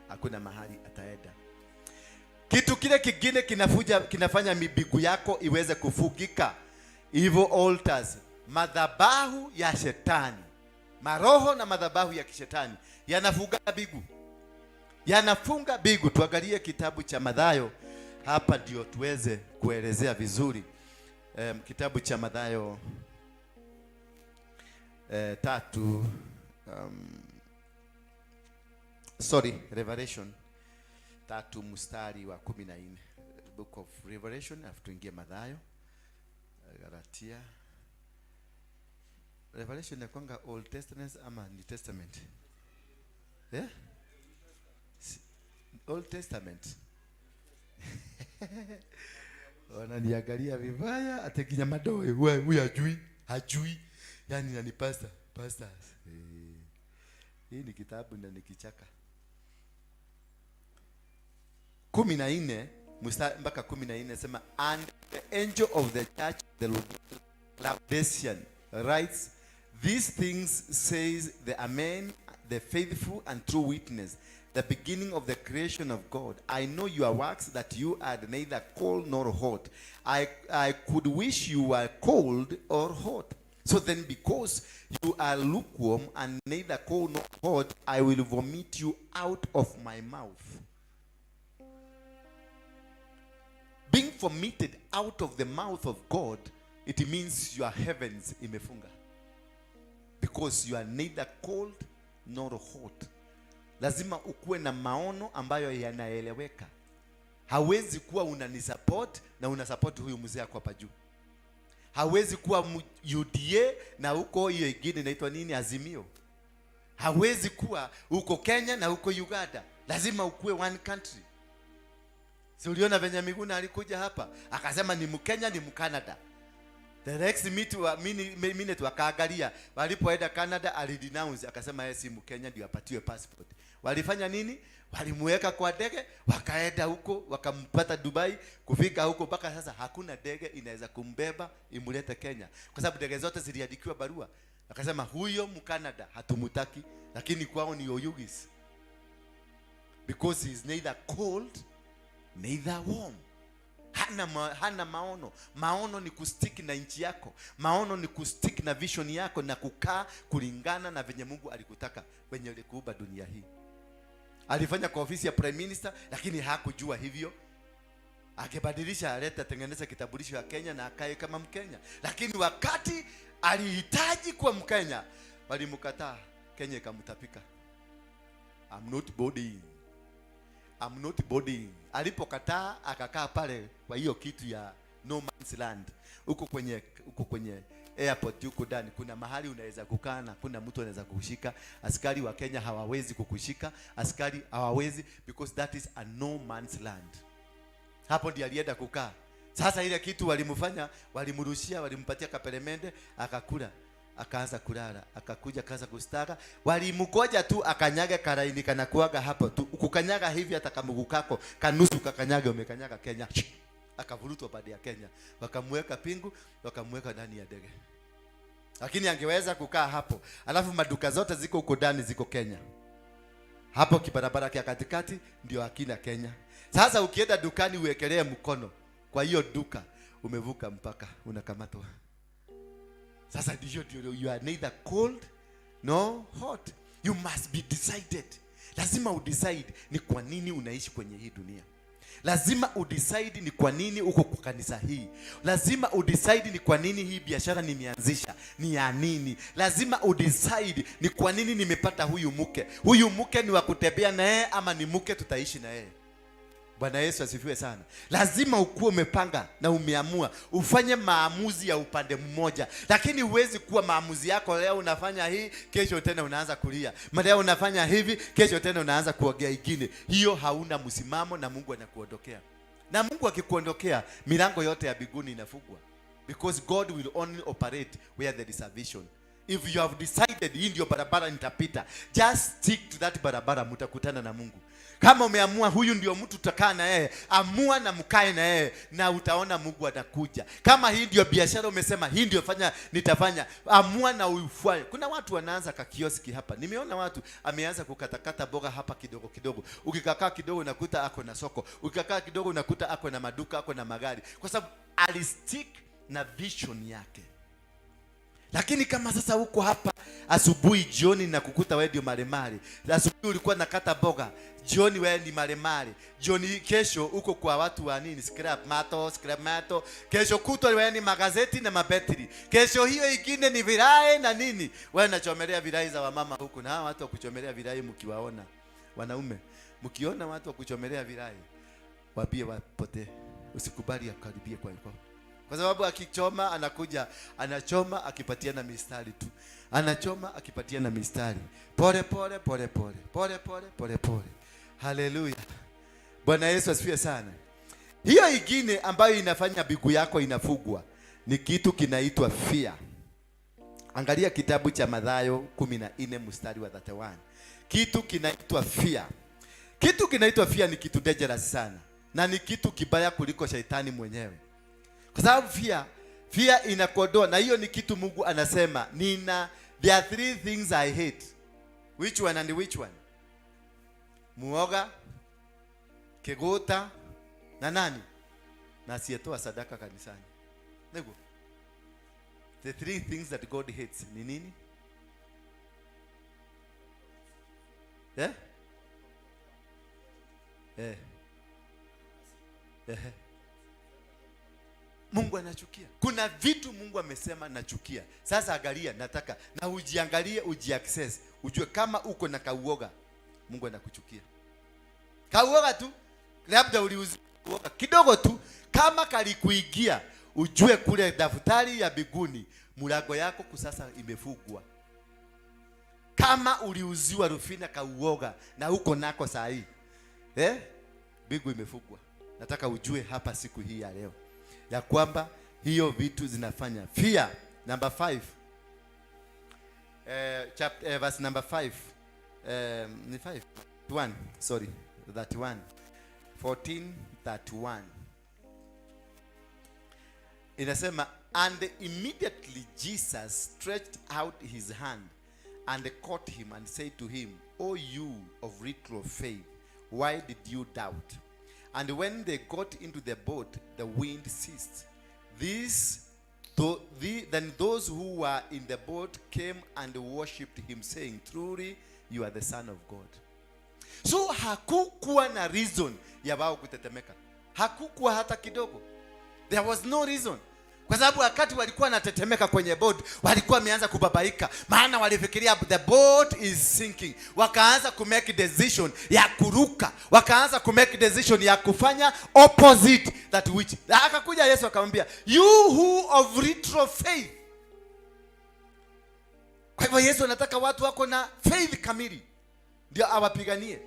hakuna mahali ataenda." Kitu kile kingine kinafanya mibigu yako iweze kufugika, evil altars, madhabahu ya shetani, maroho na madhabahu ya kishetani yanafunga bigu, yanafunga bigu. Tuangalie kitabu cha Mathayo hapa ndio tuweze kuelezea vizuri. Kitabu cha Mathayo 3, sorry, Revelation 3 mstari wa 14. Book of Revelation, alafu tuingie Mathayo, Galatia. Revelation inakwanga Old Testament ama New Testament? Yeah? Old Testament. Wananiangalia vibaya ate kinya madoe. Huyu hajui, hajui. Yaani nani pastor, pastor. Eh. Hii ni kitabu na ni kichaka. 14 mpaka 14 sema, "And the angel of the church, the Laodicean, writes, 'These things says the Amen, the faithful and true witness, the beginning of the creation of God. I know your works, that you are neither cold nor hot. I could wish you were cold or hot. So then, because you are lukewarm and neither cold nor hot, I will vomit you out of my mouth.'" Being vomited out of the mouth of God, it means your heavens imefunga. Because you are neither cold nor hot. Lazima ukuwe na maono ambayo yanaeleweka. Hawezi kuwa unanisupport na unasupport huyu mzee ako hapa juu. Hawezi kuwa UDA na huko hiyo ingine inaitwa nini, Azimio. Hawezi kuwa uko Kenya na uko Uganda. Lazima ukuwe one country. Si uliona venye Miguna alikuja hapa akasema ni Mkenya, ni Mkanada. The next minute wakaangalia, walipoenda Canada alidenounce akasema yeye si Mkenya ndio apatiwe passport. Walifanya nini? Walimuweka kwa ndege, wakaenda huko, wakampata Dubai. Kufika huko mpaka sasa hakuna ndege inaweza kumbeba imulete Kenya, kwa sababu ndege zote ziliandikiwa barua. Akasema huyo Mkanada hatumutaki, lakini kwao ni Oyugis, because he is neither cold neither warm. Hana maono. Maono ni kustick na nchi yako. Maono ni kustick na vision yako na kukaa kulingana na venye Mungu alikutaka venye alikuumba dunia hii. Alifanya kwa ofisi ya prime minister, lakini hakujua hivyo. Akibadilisha alete atengeneze kitambulisho ya Kenya na akae kama Mkenya, lakini wakati alihitaji kuwa Mkenya walimkataa. Kenya ikamtapika. I'm not boarding. I'm not boarding. Alipokataa akakaa pale kwa hiyo kitu ya no man's land huko kwenye airport huko ndani kuna mahali unaweza kukaa na kuna mtu anaweza kukushika. Askari wa Kenya hawawezi kukushika, askari hawawezi, because that is a no man's land. Hapo ndiye alienda kukaa. Sasa ile kitu walimfanya, walimrushia, walimpatia kaperemende, akakula, akaanza kulala, akakuja akaanza kustaka. Walimgoja tu akanyaga karaini kana kuaga hapo tu, kukanyaga hivi, hata kamguu kako kanusu kakanyaga, umekanyaga Kenya. Akavurutwa baada ya Kenya, wakamweka pingu, wakamweka ndani ya ndege. Lakini angeweza kukaa hapo, alafu maduka zote ziko huko ndani, ziko Kenya hapo kibarabara kia katikati ndio akina Kenya. Sasa ukienda dukani uwekelee mkono kwa hiyo duka, umevuka mpaka, unakamatwa. Sasa ndio you are neither cold nor hot. You must be decided. Lazima udecide ni kwa nini unaishi kwenye hii dunia. Lazima udecide ni kwa nini uko kwa kanisa hii. Lazima udecide ni kwa nini hii biashara nimeanzisha ni ya nini. Lazima udecide ni kwa nini nimepata huyu mke. Huyu mke ni wa kutembea na yeye ama ni mke tutaishi na yeye? Bwana Yesu asifiwe sana. Lazima ukuwe umepanga na umeamua ufanye maamuzi ya upande mmoja, lakini huwezi kuwa maamuzi yako leo unafanya hii, kesho tena unaanza kulia, leo unafanya hivi, kesho tena unaanza kuongea ingine. Hiyo hauna msimamo na Mungu anakuondokea, na Mungu akikuondokea, milango yote ya mbinguni inafungwa, because God will only operate where there is a vision. If you have decided hii ndio barabara nitapita, just stick to that barabara, mtakutana na Mungu. Kama umeamua huyu ndio mtu tutakaa na yeye, amua na mkae na yeye na utaona Mungu atakuja. Kama hii ndio biashara umesema hii ndio fanya nitafanya, amua na uifuate. Kuna watu wanaanza kakioski hapa, nimeona watu ameanza kukatakata boga hapa kidogo kidogo. Ukikakaa kidogo unakuta ako na soko, ukikakaa kidogo unakuta ako na maduka, ako na magari, kwa sababu alistick na vision yake. Lakini kama sasa uko hapa asubuhi, jioni na kukuta wewe ndio malemale. Asubuhi ulikuwa nakata boga, jioni wewe ni malemale. Jioni kesho uko kwa watu wa nini, scrap mato, scrap mato. Kesho kutwa wewe ni magazeti na mabetri. Kesho hiyo ingine ni virai na nini. Wewe unachomelea virai za wamama huku, na hawa watu wa kuchomelea virai mkiwaona, wanaume, mkiona watu wa kuchomelea virai, waambie wapotee. Usikubali akaribie kwa kwa kwa sababu akichoma anakuja anachoma akipatiana mistari tu, anachoma akipatiana mistari pole pole pole pole pole pole pole pole. Haleluya, Bwana Yesu asifiwe sana. Hiyo ingine ambayo inafanya mbingu yako inafungwa ni kitu kinaitwa fear. Angalia kitabu cha Mathayo 14 mstari wa 31. Kitu kinaitwa fear. Kitu kinaitwa fear ni kitu dangerous sana na ni kitu kibaya kuliko shaitani mwenyewe, kwa sababu fear inakuondoa, na hiyo ni kitu Mungu anasema nina, there are three things I hate. Which one and which one? Muoga, kigota na nani? Na asiyetoa sadaka kanisani. Nego. The three things that God hates ni nini? Eh? Eh. Eh. Mungu anachukia. Kuna vitu Mungu amesema nachukia. Sasa angalia, nataka na ujiangalie, ujiaccess, ujue kama uko na kauoga, Mungu anakuchukia. Kauoga tu, labda uliuzi uoga kidogo tu, kama kalikuingia, ujue kule daftari ya mbinguni mlango yako kusasa imefungwa. Kama uliuziwa rufina kauoga na uko nako saa hii, eh, mbingu imefungwa. Nataka ujue hapa siku hii ya leo ya kwamba hiyo vitu zinafanya fear. Number 5, chapter, verse number 5, ni 5 1, sorry, 31, 14 31 inasema, "And immediately Jesus stretched out his hand and caught him and said to him, 'O you of little faith, why did you doubt?' And when they got into the boat, the wind ceased. Then those who were in the boat came and worshipped him, saying, 'Truly you are the Son of God.'" So hakukuwa na reason ya wao kutetemeka, hakukuwa hata kidogo. There was no reason, kwa sababu wakati walikuwa wanatetemeka kwenye boat, walikuwa wameanza kubabaika, maana walifikiria the boat is sinking. Wakaanza kumake decision ya kuruka, wakaanza kumake decision ya kufanya opposite that which. Akakuja Yesu akamwambia, "You who of little faith." Kwa hivyo Yesu anataka watu wako na faith kamili ndio awapiganie.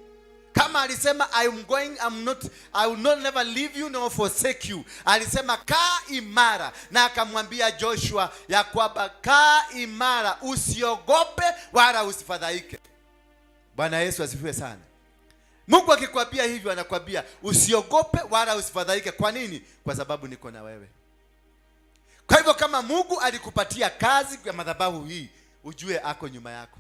Kama alisema, "I am going, I'm not, I will not never leave you nor forsake you." Alisema, "Kaa imara," na akamwambia Joshua ya kwamba, "Kaa imara, usiogope wala usifadhaike." Bwana Yesu asifiwe sana. Mungu akikwambia hivyo, anakwambia usiogope wala usifadhaike. Kwa nini? Kwa sababu niko na wewe. Kwa hivyo kama Mungu alikupatia kazi ya madhabahu hii, ujue ako nyuma yako.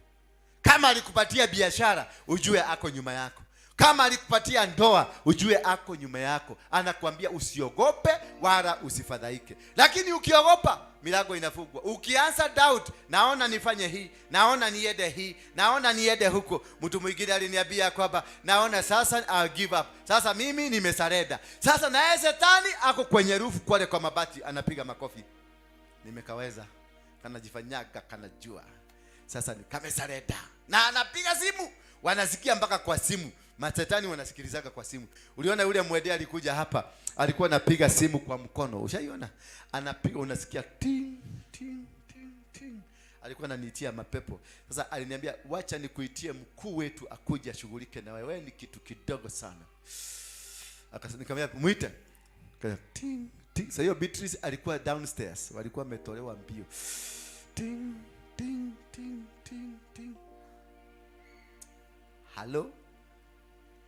Kama alikupatia biashara, ujue ako nyuma yako. Kama alikupatia ndoa, ujue ako nyuma yako. Anakuambia usiogope wala usifadhaike. Lakini ukiogopa, milango inafungwa. Ukianza doubt, naona nifanye hii, naona niende hii, naona niende huko. Mtu mwingine aliniambia kwamba, "Naona sasa I'll give up, sasa mimi nimesurrender." Sasa naye shetani ako kwenye roof kwale kwa mabati, anapiga makofi, "Nimekaweza, kanajifanyaga kanajua sasa ni kamesurrender," na anapiga simu, wanasikia mpaka kwa simu. Masetani wanasikilizaga kwa simu. Uliona yule mwede alikuja hapa, alikuwa anapiga simu kwa mkono. Ushaiona? Anapiga, unasikia ting ting ting ting. Alikuwa ananiitia mapepo. Sasa aliniambia, "Wacha nikuitie mkuu wetu akuje ashughulike na wewe, wewe ni kitu kidogo sana." Akasema, nikamwambia, "Muite." Akasema, ting ting. Sasa hiyo Beatrice alikuwa downstairs, walikuwa wametolewa mbio. Ting ting ting ting ting. Halo?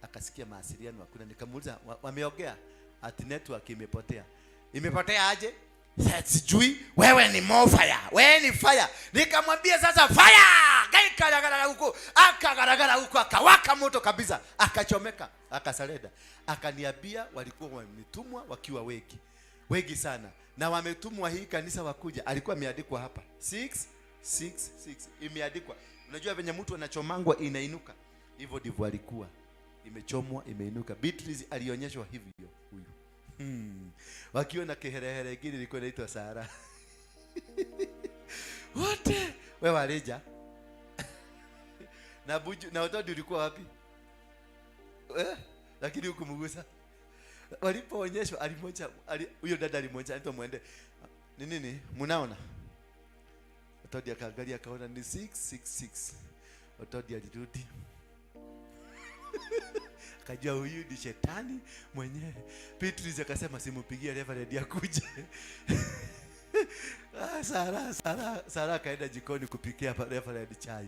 Akasikia mawasiliano hakuna. Nikamuuliza, "Wameongea?" Ati network imepotea. Imepotea aje? "Sasa sijui, wewe ni more fire. Wewe ni fire." Nikamwambia, "Sasa fire!" Gaika huko, akagaragara huko, akawaka moto kabisa, akachomeka, akasurrender. Akaniambia walikuwa wametumwa wakiwa wengi. Wengi sana. Na wametumwa hii kanisa wakuja. Alikuwa ameandikwa hapa. 6 6 6 imeandikwa. Unajua venye mtu anachomangwa inainuka. Hivyo ndivyo alikuwa. Imechomwa, imeinuka. Beatrice alionyeshwa hivyo huyu. Wakiwa na kiherehere ingine ilikuwa inaitwa Sara. Wote wewe walija. Na Buju na Otodi, ulikuwa wapi? Eh? Lakini hukumgusa. Walipoonyeshwa alimoja huyo dada alimoja anaitwa Mwende. Ni nini? Mnaona? Otodi akaangalia akaona ni 666. Otodi alirudi. Akajua huyu ni shetani mwenyewe. Beatrice akasema, "Simupigie Reverend akuje." Ah, Sara akaenda jikoni kupikia Reverend chai.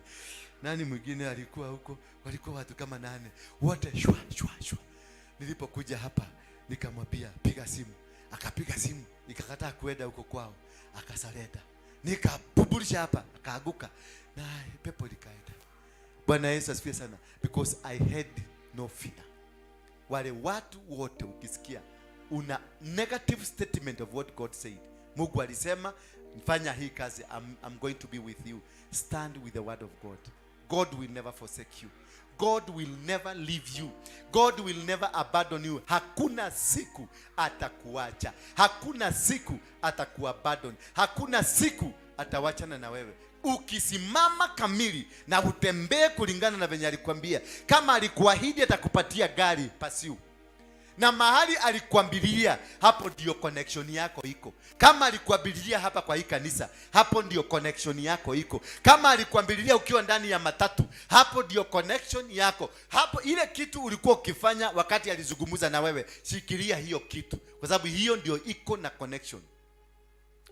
Nani mwingine alikuwa huko? Walikuwa watu kama nane. Wote shwa shwa shwa. Nilipokuja hapa nikamwambia, "Piga simu." Akapiga simu, ikakataa kuenda huko kwao. Akasurrender. Nikabubulisha hapa, akaanguka. Na pepo likaenda. Bwana Yesu asifiwe sana, because I had no fear. Wale watu wote ukisikia una negative statement of what God said. Mungu alisema, "Fanya hii kazi, I'm going to be with you." Stand with the word of God. God will never forsake you. God will never leave you. God will never abandon you. Hakuna siku atakuacha. Hakuna siku atakuabandon. Hakuna siku atawachana na wewe. Ukisimama kamili na utembee kulingana na venye alikwambia. Kama alikuahidi atakupatia gari, pursue. Na mahali alikuambilia, hapo ndio connection yako iko. Kama alikuambilia hapa kwa hii kanisa, hapo ndio connection yako iko. Kama alikuambilia ukiwa ndani ya matatu, hapo ndio connection yako. Hapo ile kitu ulikuwa ukifanya wakati alizungumza na wewe, shikilia hiyo kitu, kwa sababu hiyo ndio iko na connection.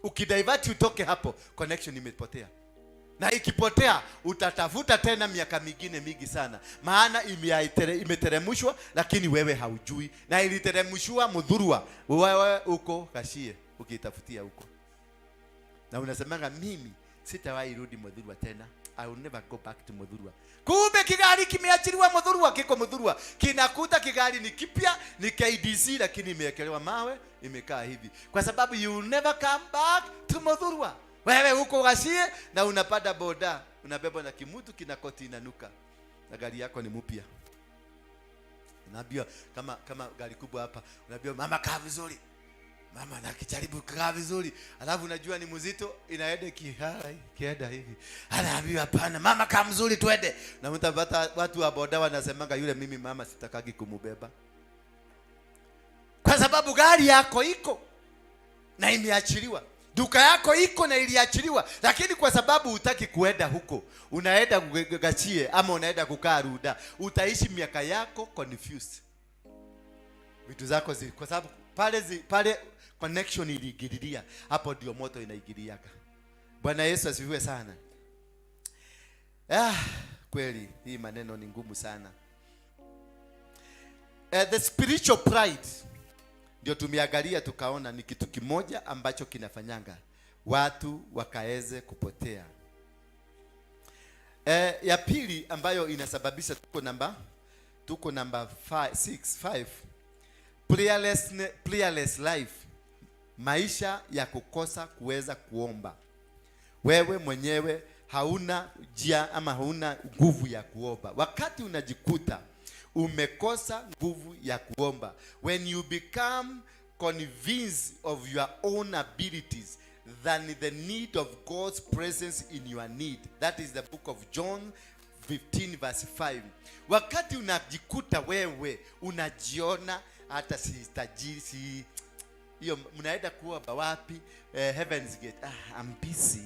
Ukidivert utoke hapo, connection imepotea, na ikipotea utatafuta tena miaka mingine mingi sana, maana imeteremshwa, lakini wewe haujui, na iliteremshwa Muthurwa, wewe uko Gachie ukitafutia huko, na unasemanga, "Mimi sitawahi rudi Muthurwa tena, I will never go back to Muthurwa." Kumbe kigari kimeachiliwa Muthurwa, kiko Muthurwa, kinakuta kigari ni kipya, ni KDC, lakini imewekelewa mawe, imekaa hivi, kwa sababu you will never come back to Muthurwa. Wewe huko Gachie na unapanda boda, unabebwa na kimutu kina koti inanuka, na gari yako ni mpya. Unaambiwa kama gari kubwa hapa, unaambiwa, "Mama, kaa vizuri." Mama nakijaribu kukaa vizuri, alafu unajua ni mzito, inaenda kihara kienda hivi, anaambiwa, "Hapana, mama, kaa mzuri, twende." Na mtapata watu wa boda wanasemanga, "Yule mimi mama sitakagi kumubeba," kwa sababu gari yako iko na imeachiliwa, duka yako iko na iliachiliwa, lakini kwa sababu hutaki kuenda huko, unaenda Gachie ama unaenda kukaa Runda, utaishi miaka yako confused, vitu zako kwa sababu pale connection iliingililia, hapo ndio moto inaingiliaga. Bwana Yesu asifiwe sana. Ah, kweli hii maneno ni ngumu sana. The spiritual pride ndio tumeangalia tukaona ni kitu kimoja ambacho kinafanyanga watu wakaweze kupotea. Ya pili ambayo inasababisha, tuko namba 5, 6 5, prayerless life, maisha ya kukosa kuweza kuomba. Wewe mwenyewe hauna njia ama hauna nguvu ya kuomba. Wakati unajikuta umekosa nguvu ya kuomba, when you become convinced of your own abilities than the need of God's presence in your need. That is the book of John 15 verse 5. Wakati unajikuta wewe unajiona hata si tajiri, si hiyo, mnaenda kuomba wapi? Heaven's Gate. "Ah, I'm busy,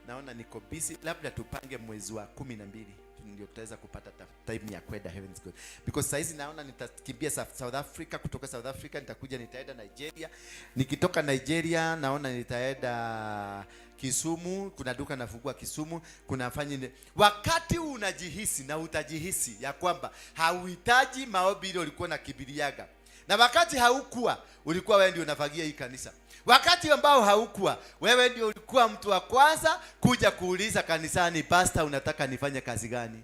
naona niko busy, labda tupange mwezi wa 12 ndio tutaweza kupata time ya kwenda Heaven's Gate, because saizi naona nitakimbia South Africa. Kutoka South Africa nitakuja, nitaenda Nigeria. Nikitoka Nigeria naona nitaenda Kisumu, kuna duka nafungua Kisumu, kuna fanyi." Wakati unajihisi na utajihisi ya kwamba hauhitaji maombi ile ulikuwa na kibiriaga, na wakati haukuwa, ulikuwa wewe ndio unafagia hii kanisa. Wakati ambao haukuwa, wewe ndio ulikuwa mtu wa kwanza kuja kuuliza kanisani, "Pastor, unataka nifanye kazi gani?"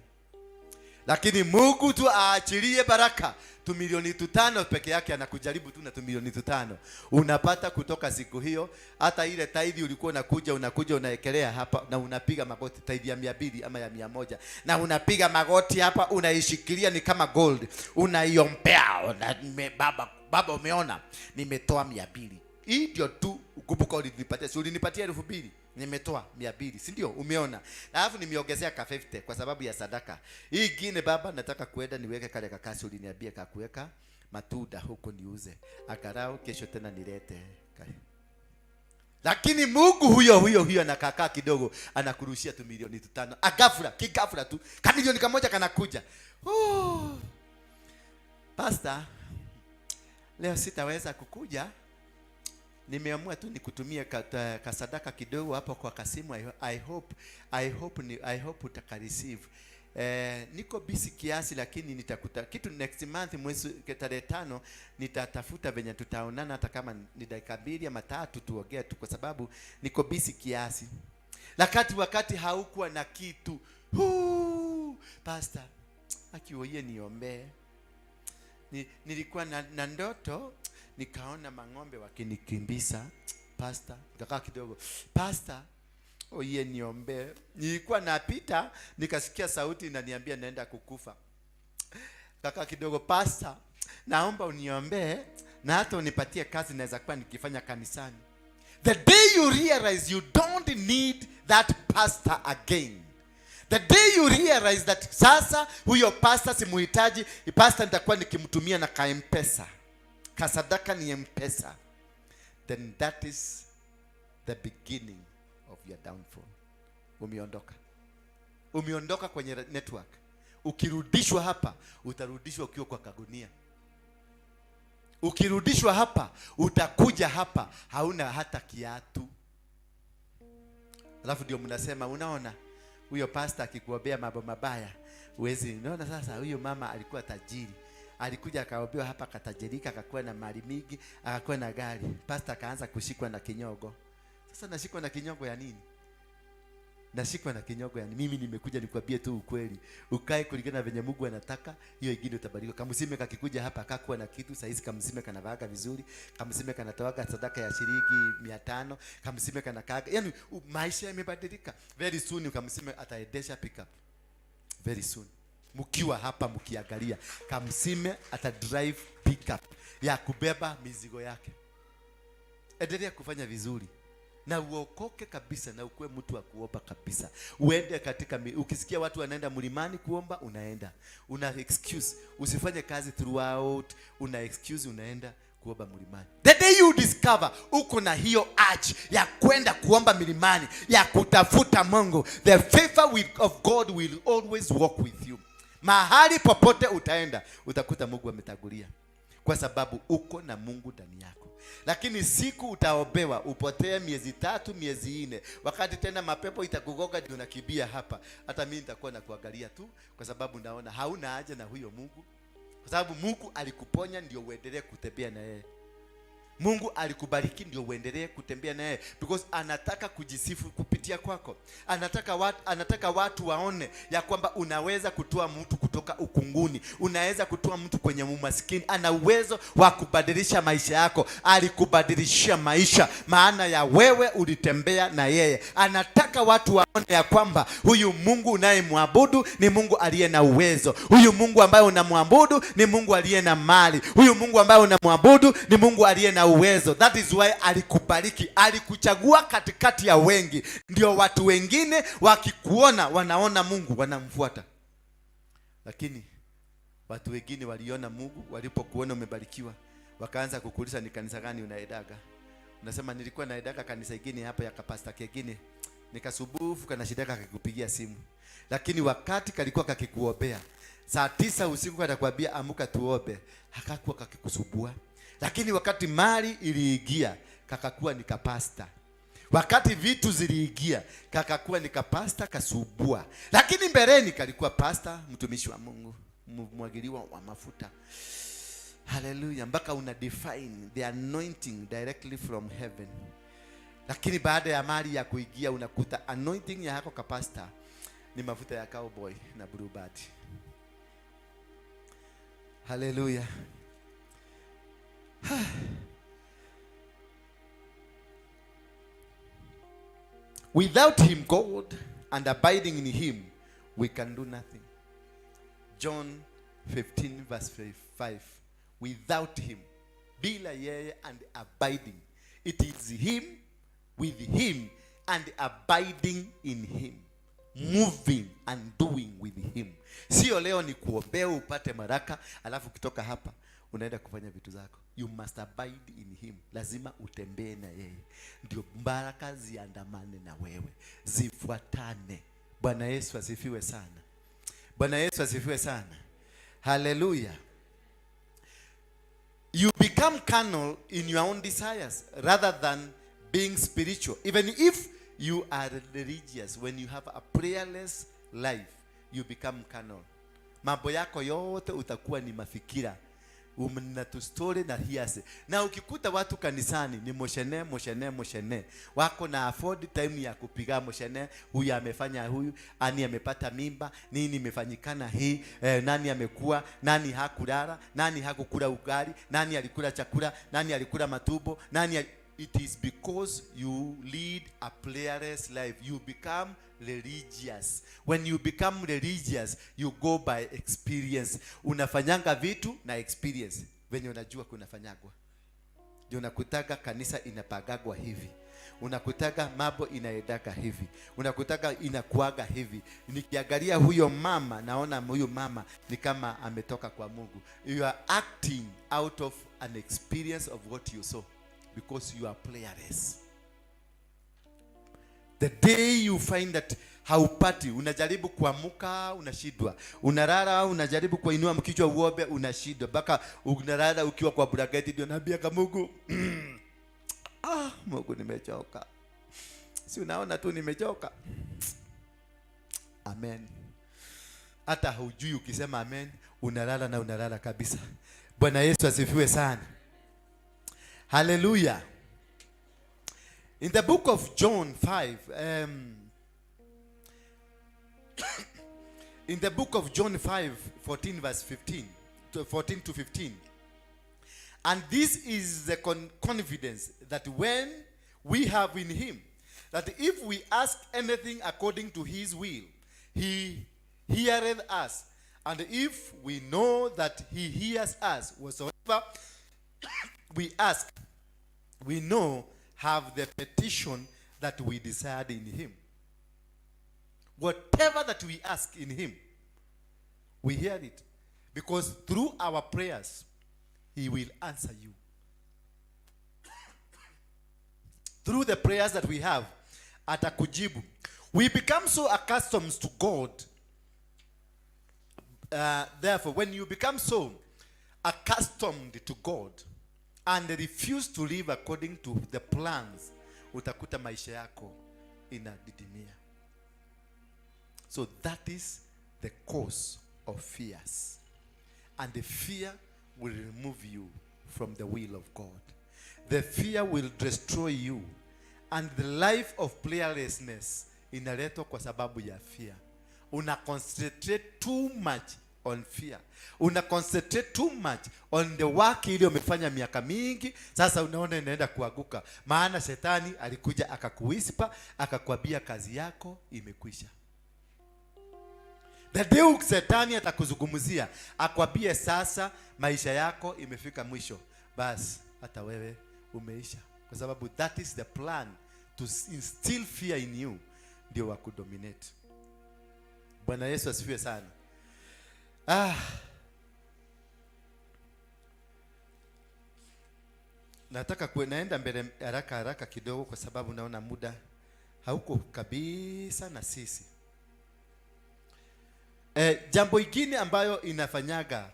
Lakini Mungu tu aachilie baraka tumilioni 5 peke yake, anakujaribu tu na tumilioni 5 unapata. Kutoka siku hiyo, hata ile tithe ulikuwa unakuja unaekelea hapa na unapiga magoti, tithe ya 200 ama ya 100, na unapiga magoti hapa, unaishikilia ni kama gold, unaiombea baba, baba, umeona nimetoa 200, hii ndio tu. Kumbuka ulinipatia, si ulinipatia 2000? Nimetoa 200, si ndio? Umeona? Alafu nimeongezea ka 50 kwa sababu ya sadaka. Hii ingine, baba, nataka kuenda niweke kale kakasi uliniambia kakuweka matunda huko niuze, angalau kesho tena nilete kale." Lakini Mungu huyo huyo huyo anakakaa kidogo, anakurushia tu milioni 5 agafura, kigafura tu kamilioni kamoja kanakuja. "Oh, Pastor, leo sitaweza kukuja, nimeamua tu nikutumie kasadaka kidogo hapo kwa kasimu. I hope utaka receive. Niko busy kiasi, lakini nitakuta kitu next month, mwezi tarehe 5 nitatafuta venye tutaonana, hata kama ni dakika 2 ama 3 tuongee tu, kwa sababu niko busy kiasi." Lakati wakati haukuwa na kitu, "Huu, pastor, akioye niombee. Nilikuwa na ndoto nikaona mang'ombe wakinikimbiza, pastor." Nikakaa kidogo, "Pastor, oye niombee. Nilikuwa napita nikasikia sauti inaniambia naenda kukufa." Kaka kidogo, "Pastor, naomba uniombee na hata unipatie kazi naweza kuwa nikifanya kanisani." The day you realize you don't need that pastor again, the day you realize that sasa huyo pastor simuhitaji, pastor nitakuwa nikimtumia na ka M-Pesa. Kasadaka ni Mpesa, then that is the beginning of your downfall. Umeondoka, umeondoka kwenye network. Ukirudishwa hapa, utarudishwa ukiwa kwa kagunia. Ukirudishwa hapa, utakuja hapa hauna hata kiatu. Alafu ndio mnasema, unaona huyo pastor akikuombea mambo mabaya huwezi. Unaona sasa, huyo mama alikuwa tajiri, alikuja akaombewa hapa, akatajirika, akakuwa na mali mingi, akakuwa na gari. Pastor akaanza kushikwa na kinyogo. Sasa nashikwa na kinyogo ya nini? Nashikwa na kinyogo ya nini? Mimi nimekuja nikwambie tu ukweli, ukae kulingana na venye Mungu anataka, hiyo ingine utabarikiwa. Kamsime kakikuja hapa akakuwa na kitu, saa hizi kamsime kanavaga vizuri, kamsime kanatoaga sadaka ya shilingi 500, kamsime kanakaga, yani maisha yamebadilika. Very soon kamsime ataendesha pickup, very soon. Mkiwa hapa mkiangalia, kamsime ata drive pickup ya kubeba mizigo yake. Endelea kufanya vizuri na uokoke kabisa, na ukuwe mtu wa kuomba kabisa. Uende katika ukisikia watu wanaenda mlimani kuomba, unaenda. Una excuse, usifanye kazi throughout, una excuse, unaenda kuomba mlimani. The day you discover uko na hiyo urge ya kwenda kuomba milimani, ya kutafuta Mungu, the favor of God will always walk with you. Mahali popote utaenda, utakuta Mungu ametangulia, kwa sababu uko na Mungu ndani yako. Lakini siku utaombewa upotee miezi 3, miezi 4, wakati tena mapepo itakugoga ndio unakimbia hapa, hata mimi nitakuwa nakuangalia tu, kwa sababu naona hauna haja na huyo Mungu, kwa sababu Mungu alikuponya ndio uendelee kutembea na yeye. Mungu alikubariki ndio uendelee kutembea na yeye, because anataka kujisifu kupitia kwako. Anataka watu waone ya kwamba unaweza kutoa mtu kutoka ukunguni, unaweza kutoa mtu kwenye umaskini. Ana uwezo wa kubadilisha maisha yako. Alikubadilishia maisha maana ya wewe ulitembea na yeye. Anataka watu waone ya kwamba huyu Mungu unayemwabudu ni Mungu aliye na uwezo. Huyu Mungu ambaye unamwabudu ni Mungu aliye na mali. Huyu Mungu ambaye unamwabudu ni Mungu aliye na uwezo. That is why alikubariki, alikuchagua katikati ya wengi, ndio watu wengine wakikuona wanaona Mungu, wanamfuata. Lakini watu wengine waliona Mungu walipokuona umebarikiwa, wakaanza kukuuliza ni kanisa gani unaedaga. Unasema nilikuwa naedaga kanisa ingine hapa ya kapasta kingine, nikasubufu kana shidaka kakikupigia simu. Lakini wakati kalikuwa kakikuombea saa 9 usiku katakwambia amuka tuombe, hakakuwa kakikusubua. Lakini wakati mali iliingia kakakuwa ni kapasta. Wakati vitu ziliingia kakakuwa ni kapasta kasubua. Lakini mbeleni kalikuwa pasta mtumishi wa Mungu, mwagiliwa wa mafuta. Hallelujah. Mpaka una define the anointing directly from heaven. Lakini baada ya mali ya kuingia unakuta anointing ya hako kapasta ni mafuta ya cowboy na blue band. Hallelujah. Without him, God, and abiding in him, we can do nothing. John 15 verse 5. Without him, bila yeye, and abiding. It is him, with him, and abiding in him. Moving and doing with him. Sio leo ni kuombea upate baraka, alafu kutoka hapa unaenda kufanya vitu zako. You must abide in him. Lazima utembee na yeye, ndio baraka ziandamane na wewe, zifuatane. Bwana Yesu asifiwe sana. Bwana Yesu asifiwe sana. Hallelujah. You become carnal in your own desires rather than being spiritual. Even if you are religious, when you have a prayerless life, you become carnal. Mambo yako yote utakuwa ni mafikira, na tu story na hiase. Na ukikuta watu kanisani ni moshene moshene moshene, wako na afford time ya kupiga moshene, huyu amefanya huyu, ani amepata mimba, nini imefanyikana hii, nani amekuwa, nani hakulala, nani hakukula ugali, nani alikula chakula, nani alikula matumbo, nani It is because you lead a prayerless life. You become religious. When you become religious, you go by experience. Unafanyanga vitu na experience. Venye unajua kunafanyagwa. Ndio unakutaka kanisa inapagagwa hivi. Unakutaga mambo inaendaka hivi, unakutaga inakuaga hivi. Nikiangalia huyo mama, naona huyu mama ni kama ametoka kwa Mungu. You are acting out of an experience of what you saw because you are prayerless. The day you find that haupati, unajaribu kuamuka unashindwa, unalala unajaribu kuinua kichwa uombe unashindwa, mpaka unalala ukiwa kwa blanketi, ndio naambia kama Mungu, "Ah, Mungu, nimechoka, si unaona tu nimechoka." Amen. Hata hujui ukisema amen, unalala na unalala kabisa. Bwana Yesu asifiwe sana. Hallelujah. In the book of John 5, in the book of John 5, 14 verse 15, to 14 to 15. And this is the confidence that when we have in him, that if we ask anything according to his will, he heareth us. And if we know that he hears us, whatsoever we ask, we know have the petition that we desired in him. Whatever that we ask in him, we hear it. Because through our prayers, he will answer you. Through the prayers that we have, atakujibu. We become so accustomed to God. Therefore, when you become so accustomed to God and refuse to live according to the plans, utakuta maisha yako inadidimia. So that is the cause of fears. And the fear will remove you from the will of God. The fear will destroy you. And the life of prayerlessness inaletwa kwa sababu ya fear. Una concentrate too much on fear. Una concentrate too much on the work ile umefanya miaka mingi, sasa unaona inaenda kuanguka. Maana shetani alikuja akakuwhisper, akakwambia kazi yako imekwisha. The day shetani atakuzungumzia akwambie sasa maisha yako imefika mwisho, basi hata wewe umeisha, kwa sababu that is the plan to instill fear in you, ndio wa kudominate. Bwana Yesu asifiwe sana. Ah, nataka naenda mbele haraka haraka kidogo, kwa sababu naona muda hauko kabisa na sisi. Jambo ingine ambayo inafanyaga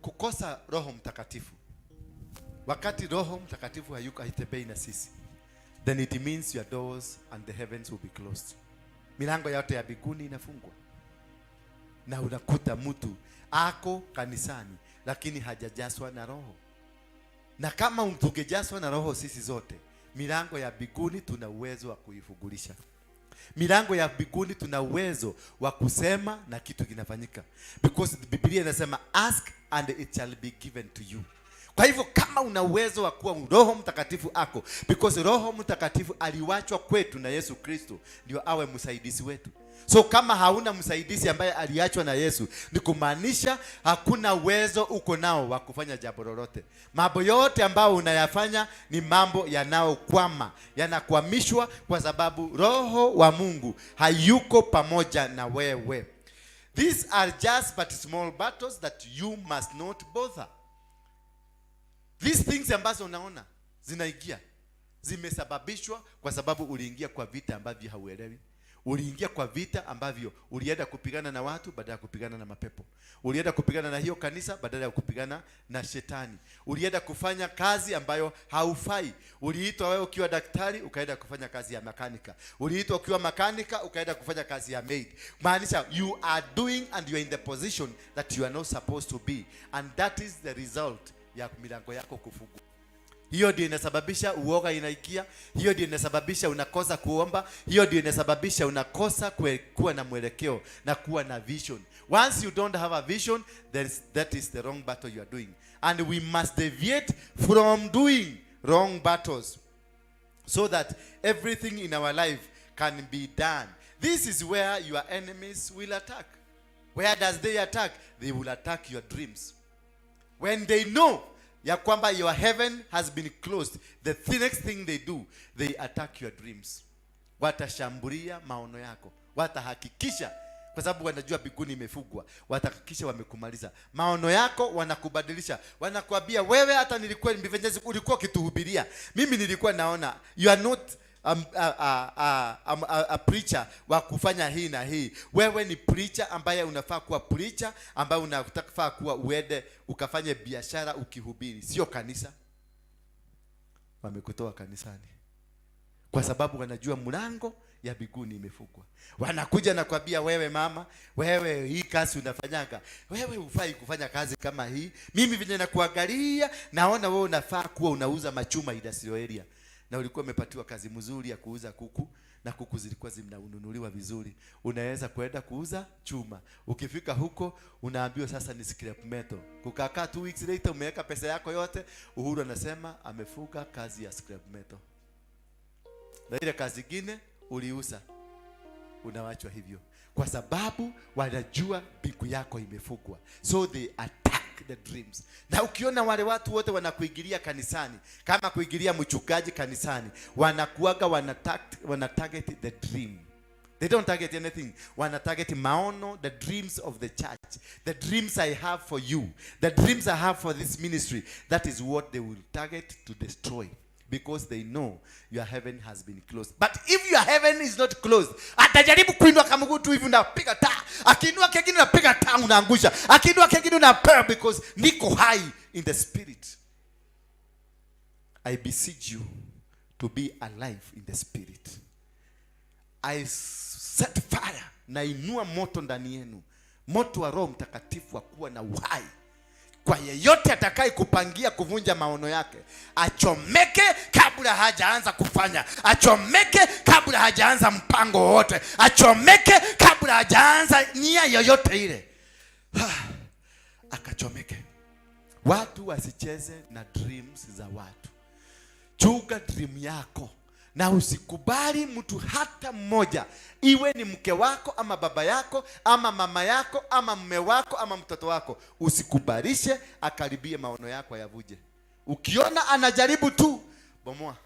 kukosa Roho Mtakatifu. Wakati Roho Mtakatifu hayuko, haitembei na sisi, then it means your doors and the heavens will be closed. Milango yote ya mbinguni inafungwa, na unakuta mtu ako kanisani lakini hajajaswa na Roho. Na kama tungejaswa na Roho sisi zote, milango ya mbinguni tuna uwezo wa kuifungulisha. Milango ya mbinguni tuna uwezo wa kusema na kitu kinafanyika, because Biblia inasema, "Ask and it shall be given to you." Kwa hivyo kama una uwezo wa kuwa Roho Mtakatifu ako, because Roho Mtakatifu aliwachwa kwetu na Yesu Kristo ndio awe msaidizi wetu. So kama hauna msaidizi ambaye aliachwa na Yesu, ni kumaanisha hakuna uwezo uko nao wa kufanya jambo lolote. Mambo yote ambayo unayafanya ni mambo yanayokwama, yanakwamishwa kwa sababu Roho wa Mungu hayuko pamoja na wewe. These are just but small battles that you must not bother. These things ambazo unaona zinaingia zimesababishwa kwa sababu uliingia kwa vita ambavyo hauelewi. Uliingia kwa vita ambavyo ulienda kupigana na watu badala ya kupigana na mapepo. Ulienda kupigana na hiyo kanisa badala ya kupigana na shetani. Ulienda kufanya kazi ambayo haufai. Uliitwa wewe ukiwa daktari ukaenda kufanya kazi ya makanika. Uliitwa ukiwa makanika ukaenda kufanya kazi ya maid. Maanisha you are doing and you are in the position that you are not supposed to be. And that is the result ya milango yako kufungwa. Hiyo ndio inasababisha uoga inaingia. Hiyo ndio inasababisha unakosa kuomba. Hiyo ndio inasababisha unakosa kuwa na mwelekeo na kuwa na vision. Once you don't have a vision, that is the wrong battle you are doing. And we must deviate from doing wrong battles so that everything in our life can be done. This is where your enemies will attack. Where does they attack? They will attack your dreams. When they know ya kwamba your heaven has been closed, the next thing they do, they attack your dreams. Watashambulia maono yako, watahakikisha, kwa sababu wanajua mbinguni imefungwa, watahakikisha wamekumaliza maono yako. Wanakubadilisha, wanakuambia wewe, hata nilikuwa venye ulikuwa ukituhubiria, mimi nilikuwa naona you are not a preacher wa kufanya hii na hii. Wewe ni preacher ambaye unafaa kuwa preacher ambaye unafaa kuwa uende ukafanye biashara ukihubiri, sio kanisa. Wamekutoa kanisani kwa sababu wanajua mlango ya mbinguni imefungwa. Wanakuja na kuambia wewe, mama, wewe hii kazi unafanyaga, wewe hufai kufanya kazi kama hii. Mimi vile nakuangalia naona wewe unafaa kuwa unauza machuma industrial area, na ulikuwa umepatiwa kazi mzuri ya kuuza kuku na kuku zilikuwa zinanunuliwa vizuri, unaweza kwenda kuuza chuma. Ukifika huko unaambiwa sasa ni scrap metal. Kukakaa 2 weeks later, umeweka pesa yako yote, Uhuru anasema amefunga kazi ya scrap metal na ile kazi ingine uliuza, unawachwa hivyo, kwa sababu wanajua mbingu yako imefungwa, so they attack the dreams. Na ukiona wale watu wote wanakuingilia kanisani, kama kuingilia mchungaji kanisani, wanakuaga wana target the dream. They don't target anything. Wana target maono, the dreams of the church, the dreams I have for you, the dreams I have for this ministry. That is what they will target to destroy because they know your heaven has been closed. But if your heaven is not closed, atajaribu kuinua kamguu tu hivi, unapiga taa. Akiinua kengine unapiga taa, unaangusha. Akiinua kengine unapewa because niko high in the spirit. I beseech you to be alive in the spirit. I set fire, nainua moto ndani yenu, moto wa Roho Mtakatifu wa kuwa na uhai. Kwa yeyote atakaye kupangia kuvunja maono yake, achomeke kabla hajaanza kufanya, achomeke kabla hajaanza mpango wowote, achomeke kabla hajaanza nia yoyote ile, akachomeke. Watu wasicheze na dreams za watu. Chunga dream yako na usikubali mtu hata mmoja, iwe ni mke wako ama baba yako ama mama yako ama mume wako ama mtoto wako, usikubalishe akaribie maono yako ayavuje. Ukiona anajaribu tu, bomoa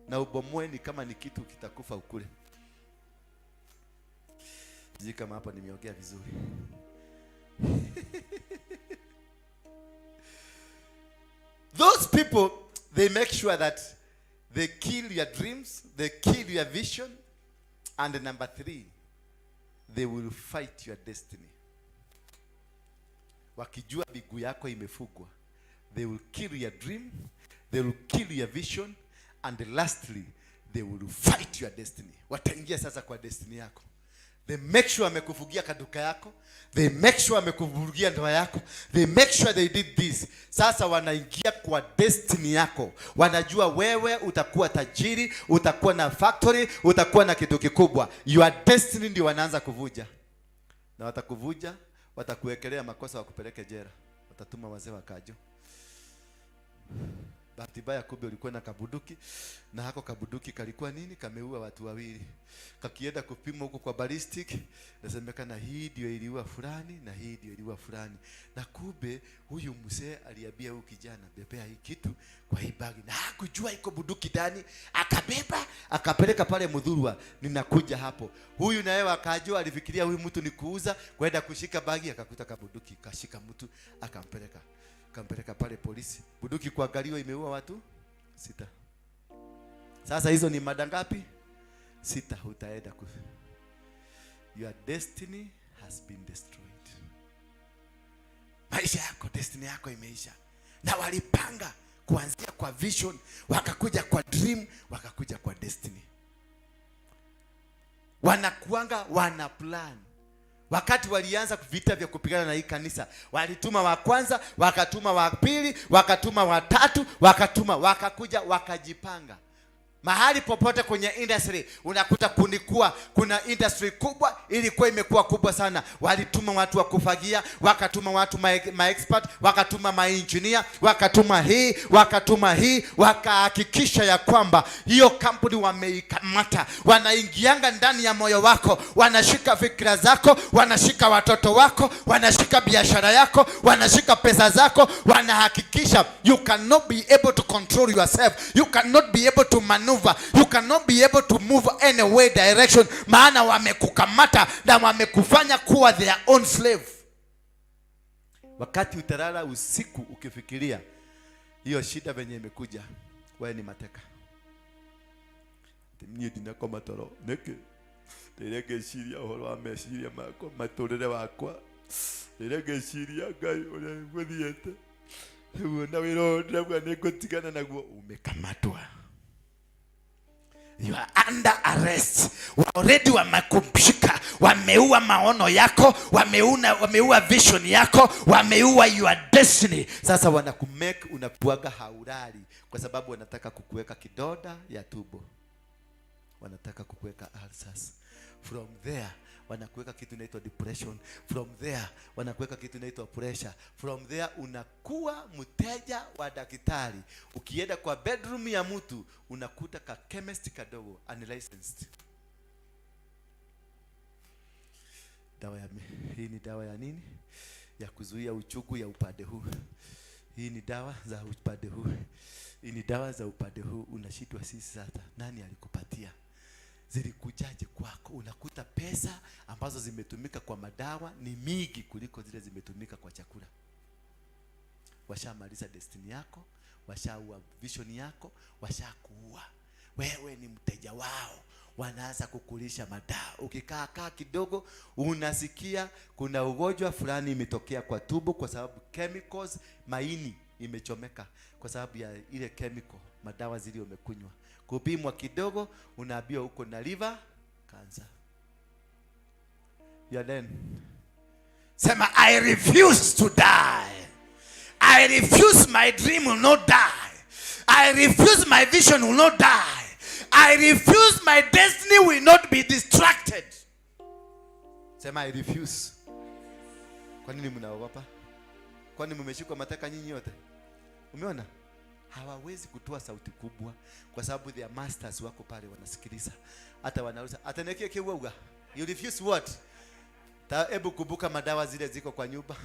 na ubomoe, ni kama ni kitu kitakufa ukule. Sijui kama hapa nimeongea vizuri. Those people, they make sure that they kill your dreams, they kill your vision, and number three, they will fight your destiny. Wakijua miguu yako imefungwa, they will kill your dream, they will kill your vision, and lastly, they will fight your destiny. Wataingia sasa kwa destiny yako. They make sure amekufungia kaduka yako, they make sure amekuvurugia ndoa yako, they make sure they did this. Sasa wanaingia kwa destiny yako, wanajua wewe utakuwa tajiri, utakuwa na factory, utakuwa na kitu kikubwa. Your destiny ndio wanaanza kuvuja, na watakuvuja, watakuwekelea makosa, wakupeleke jela, watatuma wazee wakajo. Bahati mbaya kumbe ulikuwa na kabuduki, na hako kabuduki kalikuwa nini? Kameua watu wawili. Kakienda kupimwa huko kwa ballistic, nasemekana hii ndio iliua fulani na hii ndio iliua fulani. Na kumbe huyu mzee aliambia huyu kijana, bebea hii kitu kwa hii bagi, na hakujua iko buduki ndani, akabeba akapeleka pale Muthurwa, ninakuja hapo. Huyu naye akajua, alifikiria huyu mtu ni kuuza, kwenda kushika bagi, akakuta kabuduki, kashika mtu akampeleka kampeleka pale polisi. Bunduki kuangaliwa imeua watu sita. Sasa hizo ni mada ngapi? Sita. Utaenda ku Your destiny has been destroyed. Maisha yako, destiny yako imeisha. Na walipanga kuanzia kwa vision, wakakuja kwa dream, wakakuja kwa destiny. Wanakuanga wana plan. Wakati walianza vita vya kupigana na hii kanisa, walituma wa kwanza, wakatuma wa pili, wakatuma wa tatu, wakatuma, wakakuja wakajipanga. Mahali popote kwenye industry unakuta kunikuwa kuna industry kubwa, ilikuwa imekuwa kubwa sana. Walituma watu wa kufagia, wakatuma watu ma expert, wakatuma ma engineer, wakatuma hii, wakatuma hii, wakahakikisha ya kwamba hiyo kampuni wameikamata. Wanaingianga ndani ya moyo wako, wanashika fikra zako, wanashika watoto wako, wanashika biashara yako, wanashika pesa zako, wanahakikisha you cannot be able to control yourself, you cannot be able to maneuver, you cannot be able to move any way direction, maana wamekukamata na wamekufanya kuwa their own slave. Wakati utalala usiku ukifikiria hiyo shida venye imekuja, wewe ni mateka. Niĩ ndinakoma toro nĩkĩ? Rĩrĩa ngĩciria ũhoro wa meciria makwa, matũrĩre wakwa, rĩrĩa ngĩciria Ngai ũrĩa gũthiĩte rĩu, na wĩra ũyũ ndĩrauga nĩ ngũtigana naguo. Umekamatwa, you are under arrest. Already wamekushika, wameua maono yako, wameua vision yako, wameua your destiny. Sasa wanakumake unakuaga haulali kwa sababu wanataka kukuweka kidonda ya tumbo, wanataka kukuweka ulcers. From there wanakuweka kitu inaitwa depression. From there wanakuweka kitu inaitwa pressure. From there unakuwa mteja wa daktari. Ukienda kwa bedroom ya mtu unakuta ka chemist kadogo, unlicensed. Dawa ya hii ni dawa ya nini? Ya kuzuia uchungu ya upande huu. Hii ni dawa za upande huu. Hii ni dawa za upande huu. Unashindwa, sisi sasa, nani alikupatia? Zilikujaje kwako? Unakuta pesa ambazo zimetumika kwa madawa ni mingi kuliko zile zimetumika kwa chakula. Washamaliza destiny yako, washaua vision yako, washakuua. Wewe ni mteja wao, wanaanza kukulisha madawa. Ukikaa kaa kidogo, unasikia kuna ugonjwa fulani imetokea kwa tumbo, kwa sababu chemicals, maini imechomeka kwa sababu ya ile chemical, madawa zile umekunywa. Kupimwa kidogo, unaambiwa uko na liver cancer. You are then. Sema, "I refuse to die. I refuse, my dream will not die. I refuse, my vision will not die. I refuse, my destiny will not be distracted." Sema, "I refuse." Kwa nini mnaogopa? Kwani mmeshikwa mateka nyinyi yote? Umeona? Hawawezi kutoa sauti kubwa kwa sababu their masters wako pale wanasikiliza. Hata wanauliza, "Atenekie kiuga. You refuse what?" Ta, hebu kumbuka madawa zile ziko kwa nyumba.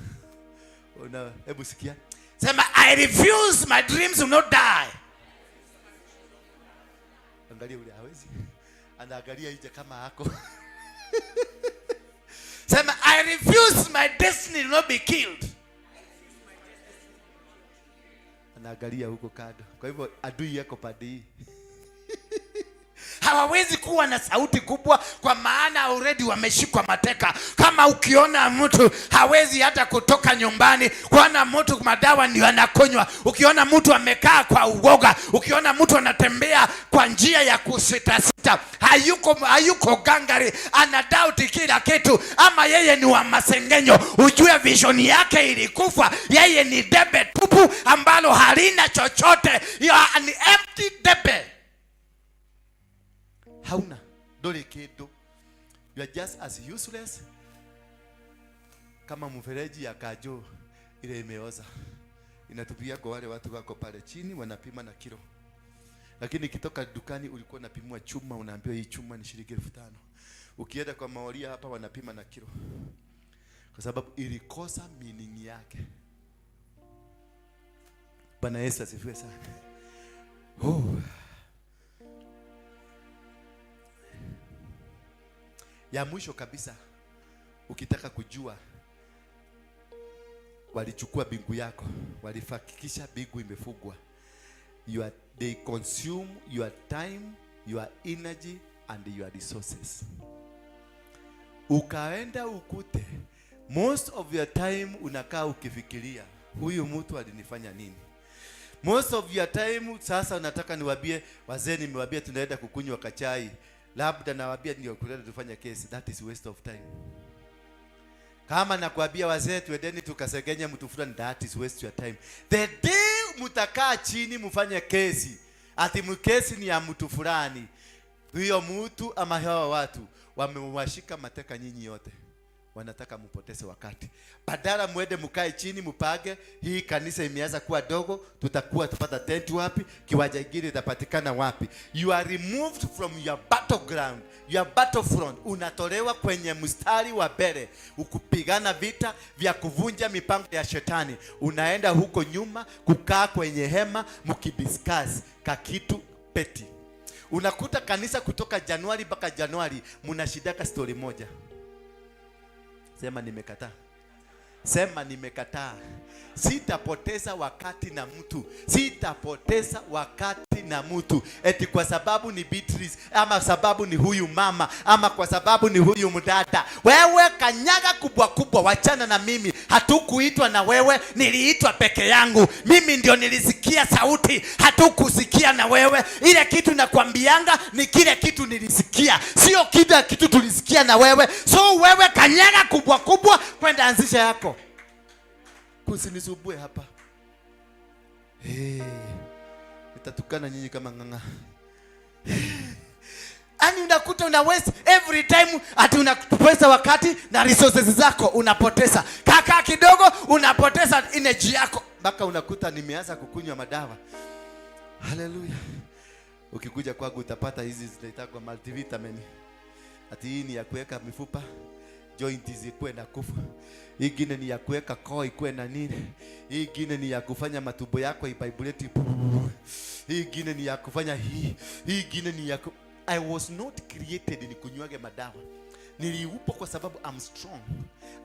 Una, hebu sikia. Sema, "I refuse, my dreams will not die." Angalia ule hawezi. Anaangalia nje kama ako. Sema, "I refuse, my destiny will not be killed." Anaangalia huko kando. Kwa hivyo adui yako pande hii. Hawawezi kuwa na sauti kubwa kwa maana already wameshikwa mateka. Kama ukiona mtu hawezi hata kutoka nyumbani, kuona mtu madawa ndio anakunywa, ukiona mtu amekaa kwa uoga, ukiona mtu anatembea kwa njia ya kusitasita, hayuko gangari, ana doubt kila kitu, ama yeye ni wa masengenyo, ujue vision yake ilikufa. Yeye ni debe tupu ambalo halina chochote. You are an empty debe, hauna ndũrĩ kĩndũ. You are just as useless kama mfereji ya kanjo ile imeoza, inatupia kwa wale watu wako pale chini wanapima na kilo, lakini ikitoka dukani ulikuwa unapimwa chuma, unaambiwa hii chuma ni shilingi 5,000. Ukienda kwa maoria hapa wanapima na kilo, kwa sababu ilikosa meaning yake. Bwana Yesu asifiwe sana. Oh. Ya mwisho kabisa, ukitaka kujua walichukua mbingu yako, walihakikisha mbingu imefungwa. They consume your time, your energy and your resources. Ukaenda ukute most of your time unakaa ukifikiria huyu mtu alinifanya nini. Most of your time sasa nataka niwaambie wazee, nimewambia tunaenda kukunywa kachai, labda nawaambia ndio kuleta tufanye kesi. That is waste of time. Kama nakwambia wazee tuendeni tukasegenye mtu fulani, that is waste your time. The day mtakaa chini mfanye kesi, Ati mkesi ni ya mtu fulani. Huyo mtu ama hawa watu wamewashika mateka nyinyi yote. Wanataka mupoteze wakati. Badala mwende mkae chini mupage, hii kanisa imeanza kuwa dogo, tutakuwa tupata tent wapi? Kiwanja kingine itapatikana wapi? You are removed from your battleground, your battlefront. Unatolewa kwenye mstari wa mbele ukupigana vita vya kuvunja mipango ya shetani. Unaenda huko nyuma kukaa kwenye hema mkidiscuss kakitu petty. Unakuta kanisa kutoka Januari mpaka Januari mnashidaka story moja. Sema nimekataa. Sema nimekataa. Sitapoteza wakati na mtu. Sitapoteza wakati na mtu eti kwa sababu ni Beatrice ama sababu ni huyu mama ama kwa sababu ni huyu mdada. Wewe kanyaga kubwa kubwa, wachana na mimi. Hatukuitwa na wewe, niliitwa peke yangu. Mimi ndio nilisikia sauti, hatukusikia na wewe. Ile kitu nakwambianga ni kile kitu nilisikia, sio kile kitu tulisikia na wewe. So wewe kanyaga kubwa kubwa, kwenda anzisha yako, kusinisumbue hapa. Hey, nitatukana nyinyi kama ng'ang'a. Yaani unakuta una waste every time, ati unapoteza wakati na resources zako unapoteza. Kaka kidogo unapoteza energy yako mpaka unakuta nimeanza kukunywa madawa. Haleluya. Ukikuja kwangu utapata hizi zinaitwa multivitamin. Ati hii ni ya kuweka mifupa joint zikuwe na kufa. Hii ingine ni ya kuweka koo ikuwe na nini. Hii ingine ni ya kufanya matumbo yako ivibrate. Hii ingine ni ya kufanya hii. Hii ingine ni ya ku... I was not created ni kunywage madawa. Niliupo kwa sababu I'm strong.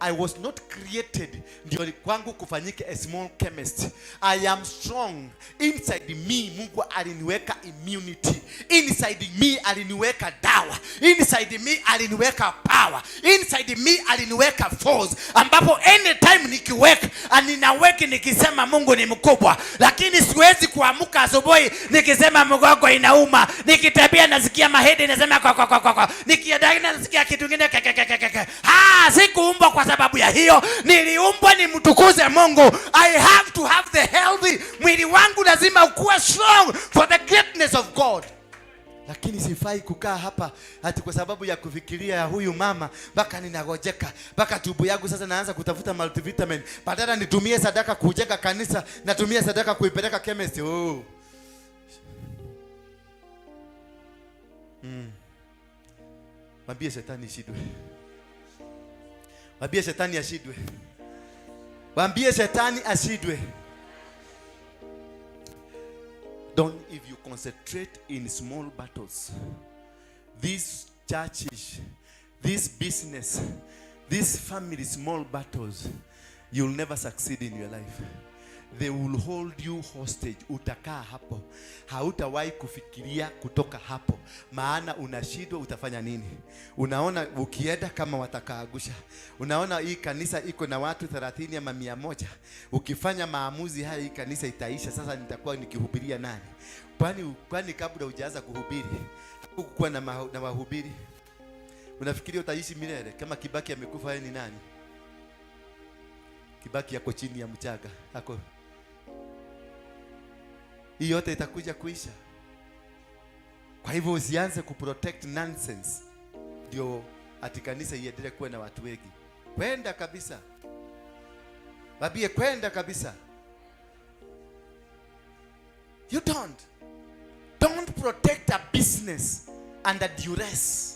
I was not created ndio kwangu kufanyike a small chemist. I am strong. Inside me Mungu aliniweka immunity. Inside me aliniweka dawa. Inside me aliniweka power. Inside me aliniweka force, ambapo anytime nikiweka, ninaweki nikisema Mungu ni mkubwa, lakini siwezi kuamka asubuhi nikisema mgongo inauma, nikitembea nasikia mahedi nasema kwa kwa kwa kwa kwa, nikienda nasikia kitu kingine ke ke ke ke ke. Ah, sikuumbwa kwa sababu ya hiyo, niliumbwa nimtukuze Mungu. I have to have the healthy, mwili wangu lazima ukuwe strong for the greatness of God. Lakini sifai kukaa hapa ati kwa sababu ya kufikiria ya huyu mama mpaka ninagojeka, mpaka tumbo yangu sasa naanza kutafuta multivitamin. Badala nitumie sadaka kujenga kanisa, natumia sadaka kuipeleka chemist. Oh. Mwambie shetani ishindwe. Mwambie shetani ashindwe. Mwambie shetani ashindwe. Don't, if you concentrate in small battles, these churches, this business, this family small battles, you'll never succeed in your life. They will hold you hostage. Utakaa hapo, hautawahi kufikiria kutoka hapo, maana unashindwa utafanya nini. Unaona ukienda kama watakaagusha, unaona hii kanisa iko na watu 30 ama 100. Ukifanya maamuzi haya, hii kanisa itaisha. Sasa nitakuwa nikihubiria nani? Kwani kabla hujaanza kuhubiri hukukuwa na wahubiri? Unafikiria utaishi milele? Kama Kibaki amekufa, yeye ni nani? Kibaki yako chini ya mchanga ako. Hii yote itakuja kuisha. Kwa hivyo usianze kuprotect nonsense ndio ati kanisa iendelee kuwa na watu wengi. Kwenda kabisa, babie, kwenda kabisa. You don't protect a business under duress.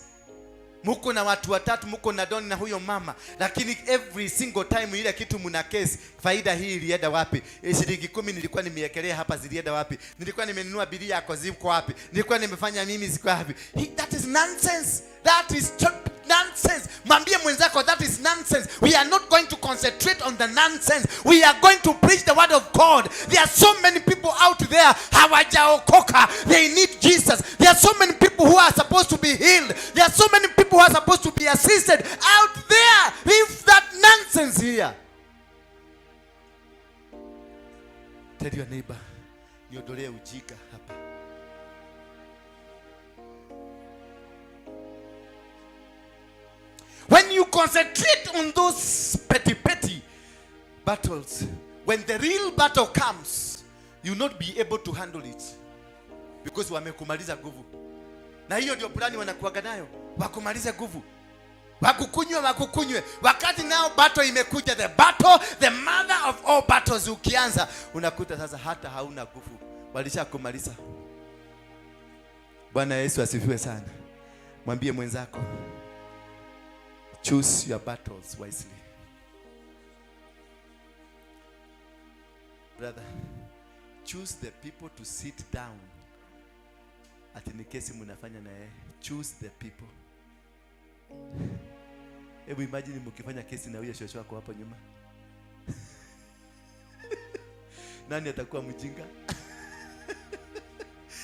Muko na watu watatu, muko na Don na huyo mama, lakini every single time ile kitu mna case, faida hii ilienda wapi? E, shilingi 10 nilikuwa nimewekelea hapa zilienda wapi? Nilikuwa nimenunua bidii yako ziko wapi? Nilikuwa nimefanya mimi ziko wapi? That is nonsense. That is nonsense. Mwambie mwenzako that is nonsense. We are not going to concentrate on the nonsense. We are going to preach the word of God. There are so many people out there hawajaokoka. They need Jesus. There are so many people who are supposed to be healed. There are so many people who are supposed to be assisted out there. Leave that nonsense here. Tell your neighbor, niondolee ujinga hapa. When you concentrate on those petty, petty battles, when the real battle comes, you'll not be able to handle it. Because wamekumaliza nguvu. Na hiyo ndio plani wanakuaga nayo, wakumalize nguvu, wakukunywe, wakukunywe. Wakati nao battle imekuja, the battle, the mother of all battles, ukianza unakuta sasa hata hauna nguvu, walishakumaliza. Bwana Yesu asifiwe sana. Mwambie mwenzako, choose your battles wisely. Brother, choose the people to sit down. Ati ni kesi mnafanya na yeye. Choose the people. Hebu imagine mkifanya kesi na huyo shosho wako hapo nyuma. Nani atakuwa mjinga?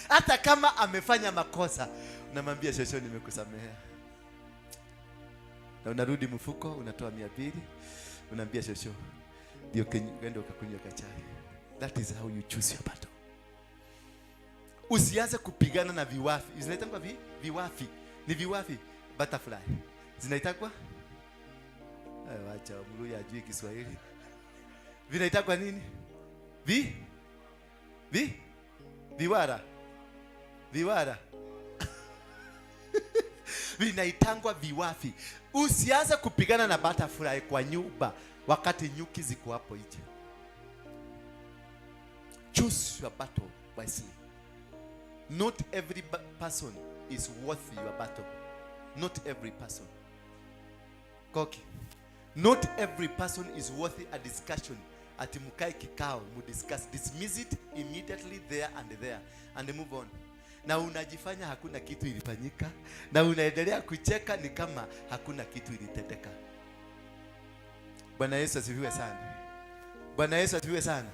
Hata kama amefanya makosa, unamwambia shosho, nimekusamehea. Na unarudi mfuko, unatoa 200, unaambia shosho, ndio uende ukakunywa kachai. That is how you choose your battle. Usianze kupigana na viwafi. Zinaitangwa viwafi. Ni viwafi, butterfly. Zinaitangwa? Wacha Mluya ajui Kiswahili. Vinaitangwa nini? Vi? Vi? Viwara. Viwara. Vinaitangwa viwafi. Usianze kupigana na butterfly kwa nyumba wakati nyuki ziko hapo nje. Choose your battle wisely. Not every person is worth your battle. Not every person. Koki. Not every person is worthy a discussion. Ati mkae kikao, mudiscuss. Dismiss it immediately there and there and move on. Na unajifanya hakuna kitu ilifanyika, na unaendelea kucheka ni kama hakuna kitu ilitendeka. Bwana Yesu asifiwe sana. Bwana Yesu asifiwe sana.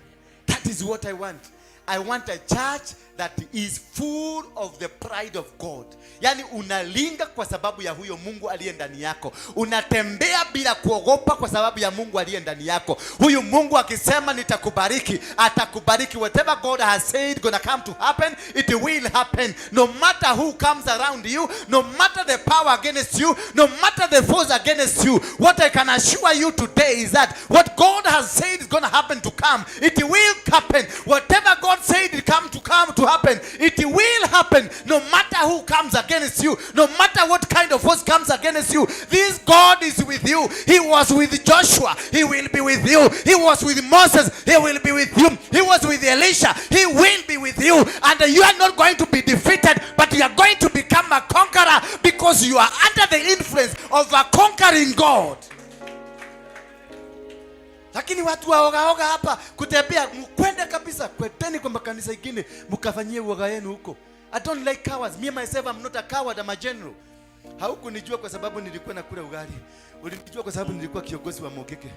That is what I want. I want a church that is full of the pride of God. Yani unalinga kwa sababu ya huyo Mungu aliye ndani yako. Unatembea bila kuogopa kwa sababu ya Mungu aliye ndani yako. Huyu Mungu akisema nitakubariki, atakubariki. Whatever God has said gonna come to happen, it will happen. No matter who comes around you, no matter the power against you, no matter the force against you. What I can assure you today is that what God has said is gonna happen to come, it will happen. Whatever God said it come to happen, it will happen. No matter who comes against you, no matter what kind of force comes against you, this God is with you. He was with Joshua, he will be with you. He was with Moses, he will be with you. He was with Elisha, he will be with you. And you are not going to be defeated, but you are going to become a conqueror because you are under the influence of a conquering God. Lakini watu waogaoga hapa kutembea, mkwende kabisa, kwendeni kwa makanisa ingine mkafanyie uoga yenu huko. I don't like cowards. Me myself, I'm not a coward, I'm a general. Haukunijua kwa sababu nilikuwa nakula ugali. Ulinijua kwa sababu nilikuwa kiongozi wa Mogeke.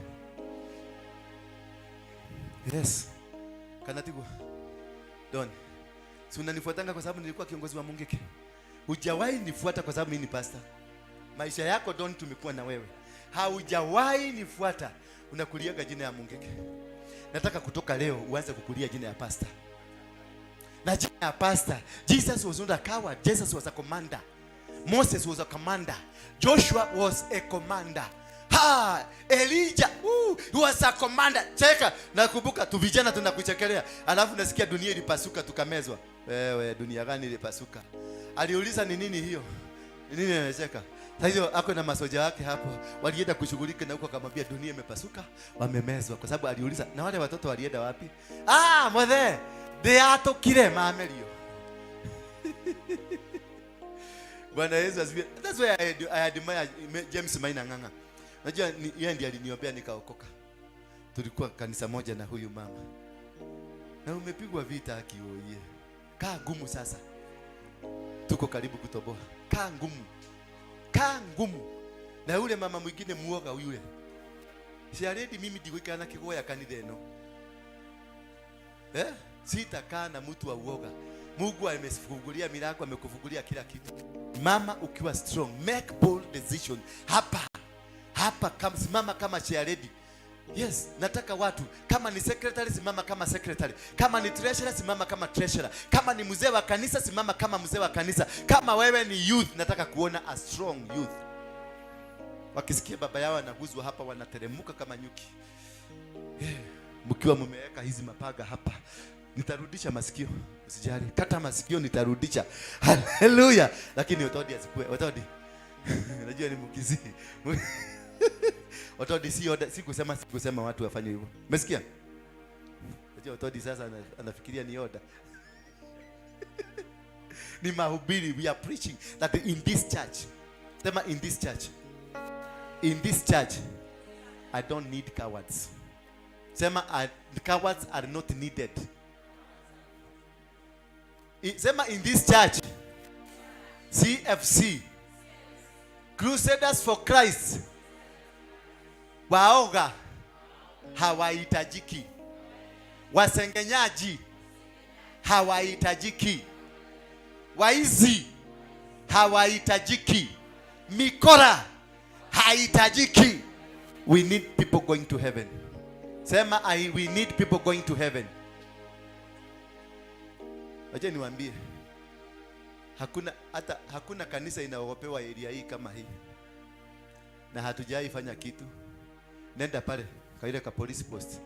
Yes. Kanatigo. Don. Si unanifuatanga kwa sababu nilikuwa kiongozi wa Mungeke. Hujawahi nifuata kwa sababu mimi ni pastor. Maisha yako Don, tumekuwa na wewe. Haujawahi nifuata. Unakuliaga jina ya Mungeke. Nataka kutoka leo uanze kukulia jina ya pastor. Na jina ya pastor, Jesus was not a coward. Jesus was a commander. Moses was a commander. Joshua was a commander. Ha, Elijah, he was a commander. Cheka, nakumbuka tu vijana tunakuchekelea. Alafu nasikia dunia ilipasuka tukamezwa. Wewe dunia gani ilipasuka? Aliuliza ni nini hiyo? Ni nini anacheka? Sasa hiyo ako na masoja wake hapo. Walienda kushughulika na huko akamwambia dunia imepasuka, wamemezwa. Kwa sababu aliuliza na wale watoto walienda wapi? Ah, mothe, they atokire mamelio. Bwana Yesu asifiwe. That's why I admire James Maina Ng'ang'a. Unajua yeye ndiye aliniombea nikaokoka. Tulikuwa kanisa moja na huyu mama. Na umepigwa vita akioye. Kaa ngumu sasa. Tuko karibu kutoboa. Kaa ngumu. Kaa ngumu. Na yule mama mwingine muoga yule. Si already mimi ndigwikara na kigoya kanitha eno. Sitakaa na mtu wa uoga. Mungu amefungulia milango, amekufungulia kila kitu. Mama ukiwa strong, make bold decision. Hapa. Hapa kama simama kama chair lady. Yes, nataka watu kama ni secretary simama kama secretary, kama ni treasurer simama kama treasurer, kama ni mzee wa kanisa simama kama mzee wa kanisa, kama wewe ni youth, nataka kuona a strong youth. Wakisikia baba yao anaguzwa hapa wanateremuka kama nyuki. Yeah. Mkiwa mmeweka hizi mapaga hapa. Nitarudisha masikio. Usijali. Kata masikio nitarudisha. Haleluya. Lakini Otodi asikue. Otodi. Najua ni Mkisii. Otodi si order, si kusema watu wafanye hivyo. Umesikia? Najua Otodi sasa anafikiria ni order. Ni mahubiri. We are preaching that in this church. Sema, "In this church. In this church I don't need cowards." Sema, "Cowards are not needed." Sema, "In this church, CFC, Crusaders for Christ, waoga hawahitajiki, wasengenyaji hawahitajiki, waizi hawahitajiki, mikora haihitajiki." We need people going to heaven. Sema, "We need people going to heaven." Wacha niwaambie, hakuna hata hakuna kanisa inaogopewa area hii kama hii, na hatujai fanya kitu. Nenda pale kwa ile ka police post,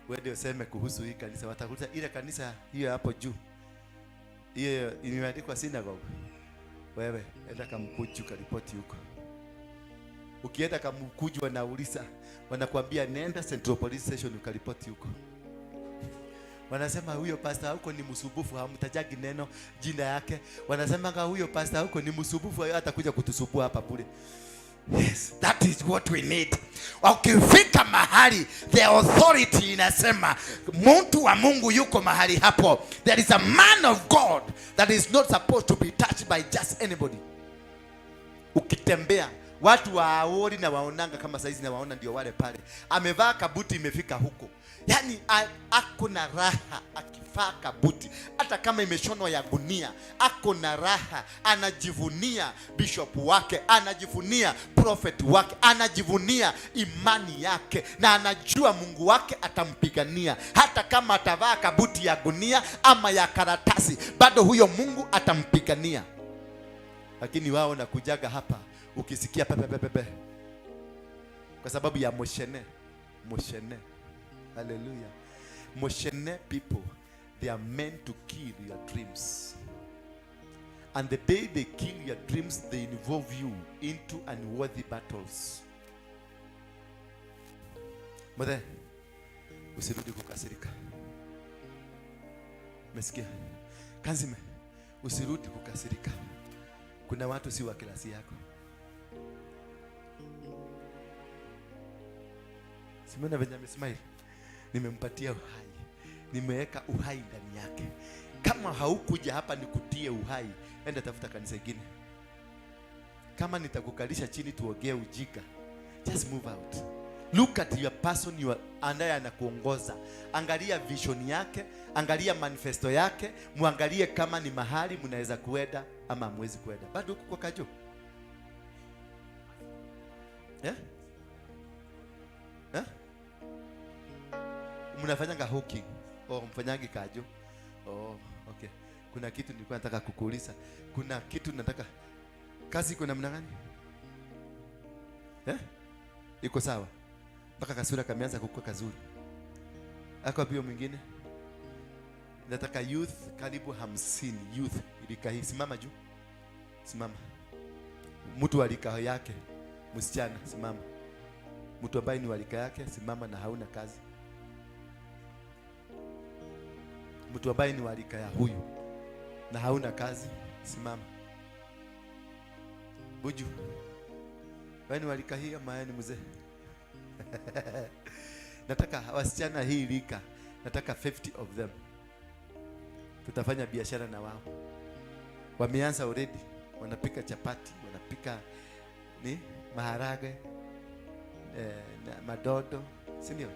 uende useme kuhusu hii kanisa, watakuuliza ile kanisa hiyo hapo juu, hiyo imeandikwa synagogue. Wewe enda Kamkuju karipoti huko. Ukienda Kamkuju wanauliza, wanakuambia nenda Central Police Station ukaripoti huko. Wanasema huyo pastor huko ni msumbufu, hamtajagi neno jina yake. Wanasema huyo pastor huko ni msumbufu, atakuja kutusumbua hapa bure. Yes, that is what we need. Ukifika mahali the authority inasema mtu wa Mungu yuko mahali hapo. There is a man of God that is not supposed to be touched by just anybody. Ukitembea watu waori na waonanga kama saizi na waona ndio wale pale, amevaa kabuti imefika huko, yaani ako na raha akivaa kabuti, hata kama imeshonwa ya gunia, ako na raha, anajivunia bishop wake, anajivunia prophet wake, anajivunia imani yake, na anajua Mungu wake atampigania, hata kama atavaa kabuti ya gunia ama ya karatasi, bado huyo Mungu atampigania. Lakini wao nakujaga hapa ukisikia pepe pepe pepe, kwa sababu ya moshene moshene. Haleluya! Moshene people, they are meant to kill your dreams, and the day they kill your dreams, they involve you into unworthy battles. Mothe, usirudi kukasirika. Umesikia? Kanzime, usirudi kukasirika. Kuna watu si wa class yako. Simeona venye amesmile? Nimempatia uhai, nimeweka uhai ndani yake. Kama haukuja hapa nikutie uhai, enda tafuta kanisa ingine. Kama nitakukalisha chini tuongee ujinga, just move out. Look at your person you are, ambaye anakuongoza. Angalia vision yake, angalia manifesto yake, muangalie kama ni mahali mnaweza kuenda ama hamwezi kuenda. Bado huko kwa Kajo? Eh? Eh? Mnafanyanga hawking? Oh, mfanyangi Kajo? Oh, okay. Kuna kitu nilikuwa nataka kukuuliza. Kuna kitu nataka. Kazi iko namna gani? Eh? Iko sawa? Mpaka kasura kameanza kukua kazuri. Ako pia mwingine? Nataka youth karibu 50 youth rika hii. Simama juu. Simama. Mtu wa rika yake, msichana, simama. Mtu ambaye ni wa rika yake, simama na hauna kazi. Mtu ambaye ni wa rika ya huyu na hauna kazi, simama. Buju, wewe ni wa rika hii ama wewe ni mzee? Nataka wasichana hii rika, nataka 50 of them. Tutafanya biashara na wao. Wameanza already, wanapika chapati, wanapika ni maharage na madodo, si ndio?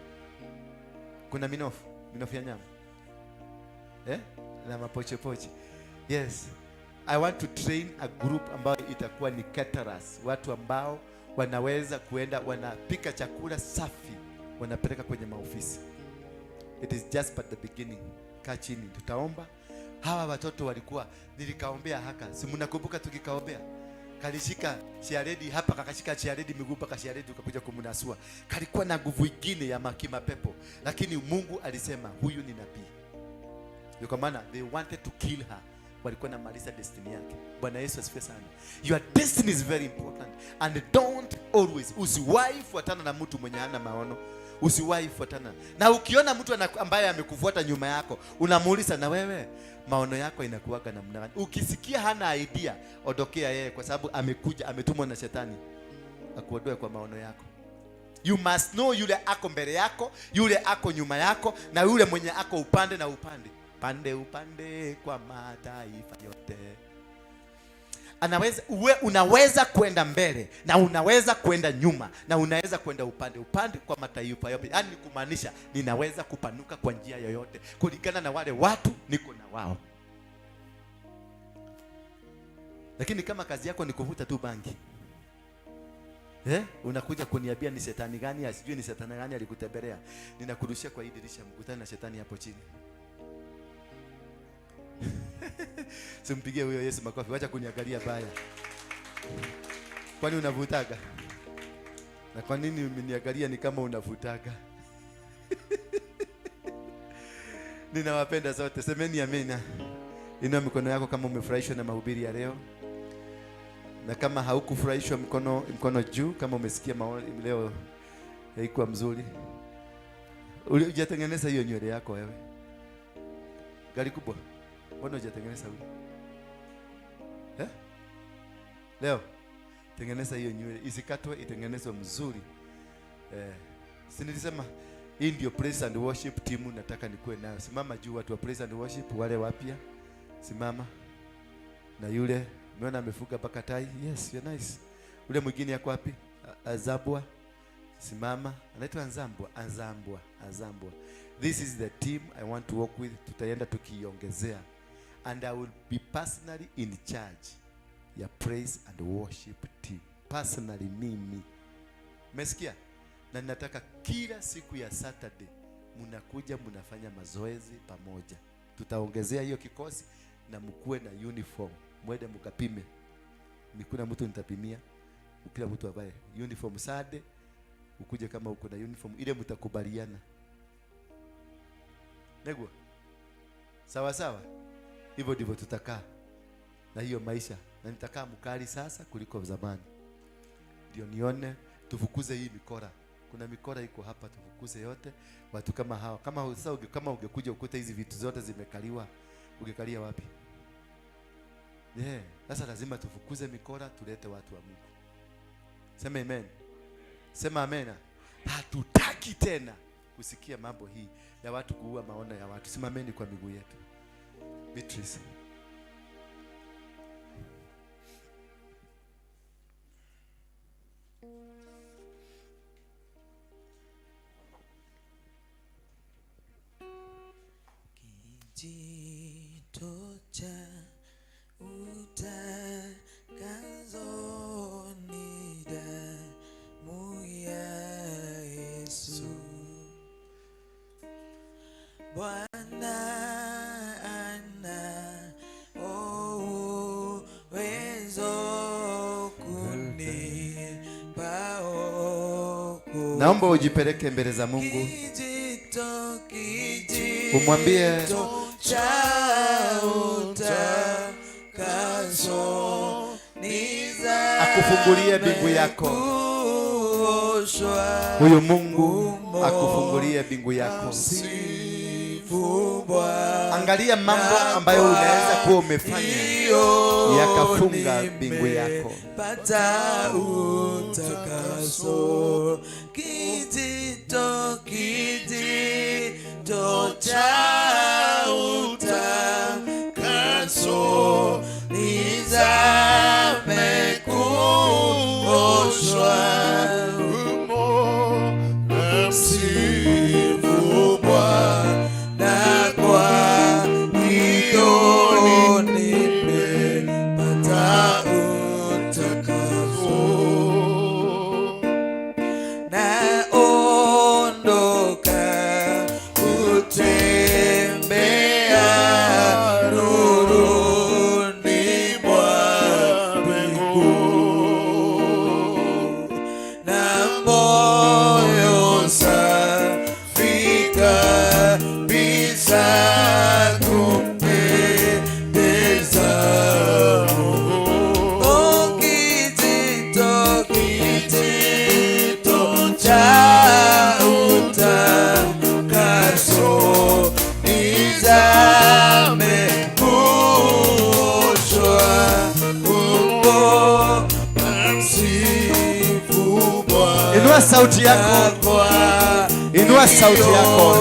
Kuna minofu, minofu ya nyama na mapochopocho. Yes, I want to train a group ambayo itakuwa ni caterers, watu ambao wanaweza kuenda wanapika chakula safi, wanapeleka kwenye maofisi. It is just but the beginning. Kaa chini, tutaomba. Hawa watoto walikuwa nilikaombea haka, si mnakumbuka tukikaombea? Kalishika chairlady hapa, kakashika chairlady miguu mpaka chairlady ukakuja kumnasua. Kalikuwa na nguvu ingine ya makimapepo, lakini Mungu alisema huyu ni nabii. Ndio kwa maana they wanted to kill her, walikuwa namaliza destiny yake. Bwana Yesu asifiwe sana. Your destiny is very important and don't always, usiwahi fuatana na mtu mwenye hana maono. Usiwahi fuatana na, ukiona mtu ambaye amekufuata nyuma yako, unamuuliza, "Na wewe maono yako inakuwaga namna gani?" Ukisikia hana idea, ondokea yeye, kwa sababu amekuja, ametumwa na shetani akuondoe kwa maono yako. You must know yule ako mbele yako, yule ako nyuma yako, na yule mwenye ako upande na upande, pande upande kwa mataifa yote. Anaweza uwe, unaweza kwenda mbele na unaweza kwenda nyuma na unaweza kwenda upande upande kwa mataifa yote. Yaani ni kumaanisha ninaweza kupanuka kwa njia yoyote kulingana na wale watu niko na wao. Lakini kama kazi yako ni kuvuta tu bangi, eh? Unakuja kuniambia ni shetani gani, asijui ni shetani gani alikutembelea. Ninakurushia kwa hii dirisha, mkutane na shetani hapo chini. Simpigie huyo Yesu makofi, wacha kuniangalia baya. Kwani unavutaga? Na kwa nini umeniangalia ni kama unavutaga? Ninawapenda zote. Semeni amina. Inua mikono yako kama umefurahishwa na mahubiri ya leo, na kama haukufurahishwa, mkono juu kama umesikia maoni leo haikuwa mzuri. Hujatengeneza hiyo nywele yako wewe? Gari kubwa. Mbona hujatengeneza huyo? Eh? Leo tengeneza hiyo nywele isikatwe, itengenezwe mzuri. Eh, si nilisema hii ndio praise and worship team nataka nikuwe nayo. Simama juu watu wa praise and worship wale wapya. Simama. Na yule umeona amefuga mpaka tai. Yes, you're nice. Ule mwingine yako wapi? Azabwa. Simama. Anaitwa Anzambwa, Anzambwa, Azambwa. This is the team I want to work with. Tutaenda tukiongezea. And I will be personally in charge ya praise and worship team. Personally mimi. Umesikia? Na ninataka kila siku ya Saturday mnakuja mnafanya mazoezi pamoja. Tutaongezea hiyo kikosi na mkuwe na uniform. Mwende mkapime. Ni kuna mtu nitapimia. Kila mtu avae uniform Saturday, ukuje kama uko na uniform ile mtakubaliana. Negwa. Sawa sawa. Hivyo ndivyo tutakaa na hiyo maisha, na nitakaa mkali sasa kuliko zamani, ndio nione tufukuze hii mikora. Kuna mikora iko hapa, tufukuze yote. Watu kama hawa, kama sasa kama ungekuja ukute hizi vitu zote zimekaliwa, ungekalia wapi? Yeah. Sasa lazima tufukuze mikora, tulete watu wa Mungu. Sema amen. Sema amen. Hatutaki tena kusikia mambo hii ya watu kuua maono ya watu. Simameni kwa miguu yetu. Beatrice. Kijito cha utakaso ni damu ya Yesu. Bwana ana uwezo kunipa wokovu. Naomba ujipeleke mbele za Mungu. Kijito, kijito Umwambie cha utakaso akufungulie mbingu yako. Kuoshwa Huyu Mungu akufungulie mbingu yako. Sifu Bwana. Angalia mambo ambayo unaweza kuwa umefanya yakafunga mbingu yako. Pata utakaso, kijito, kijito cha utakaso nizame kuoshwa humo. Namsifu Bwana kwa hiyo nimepata utakaso. Naondoka kutembea nuruni mwa Inua sauti yako. Inua sauti yako.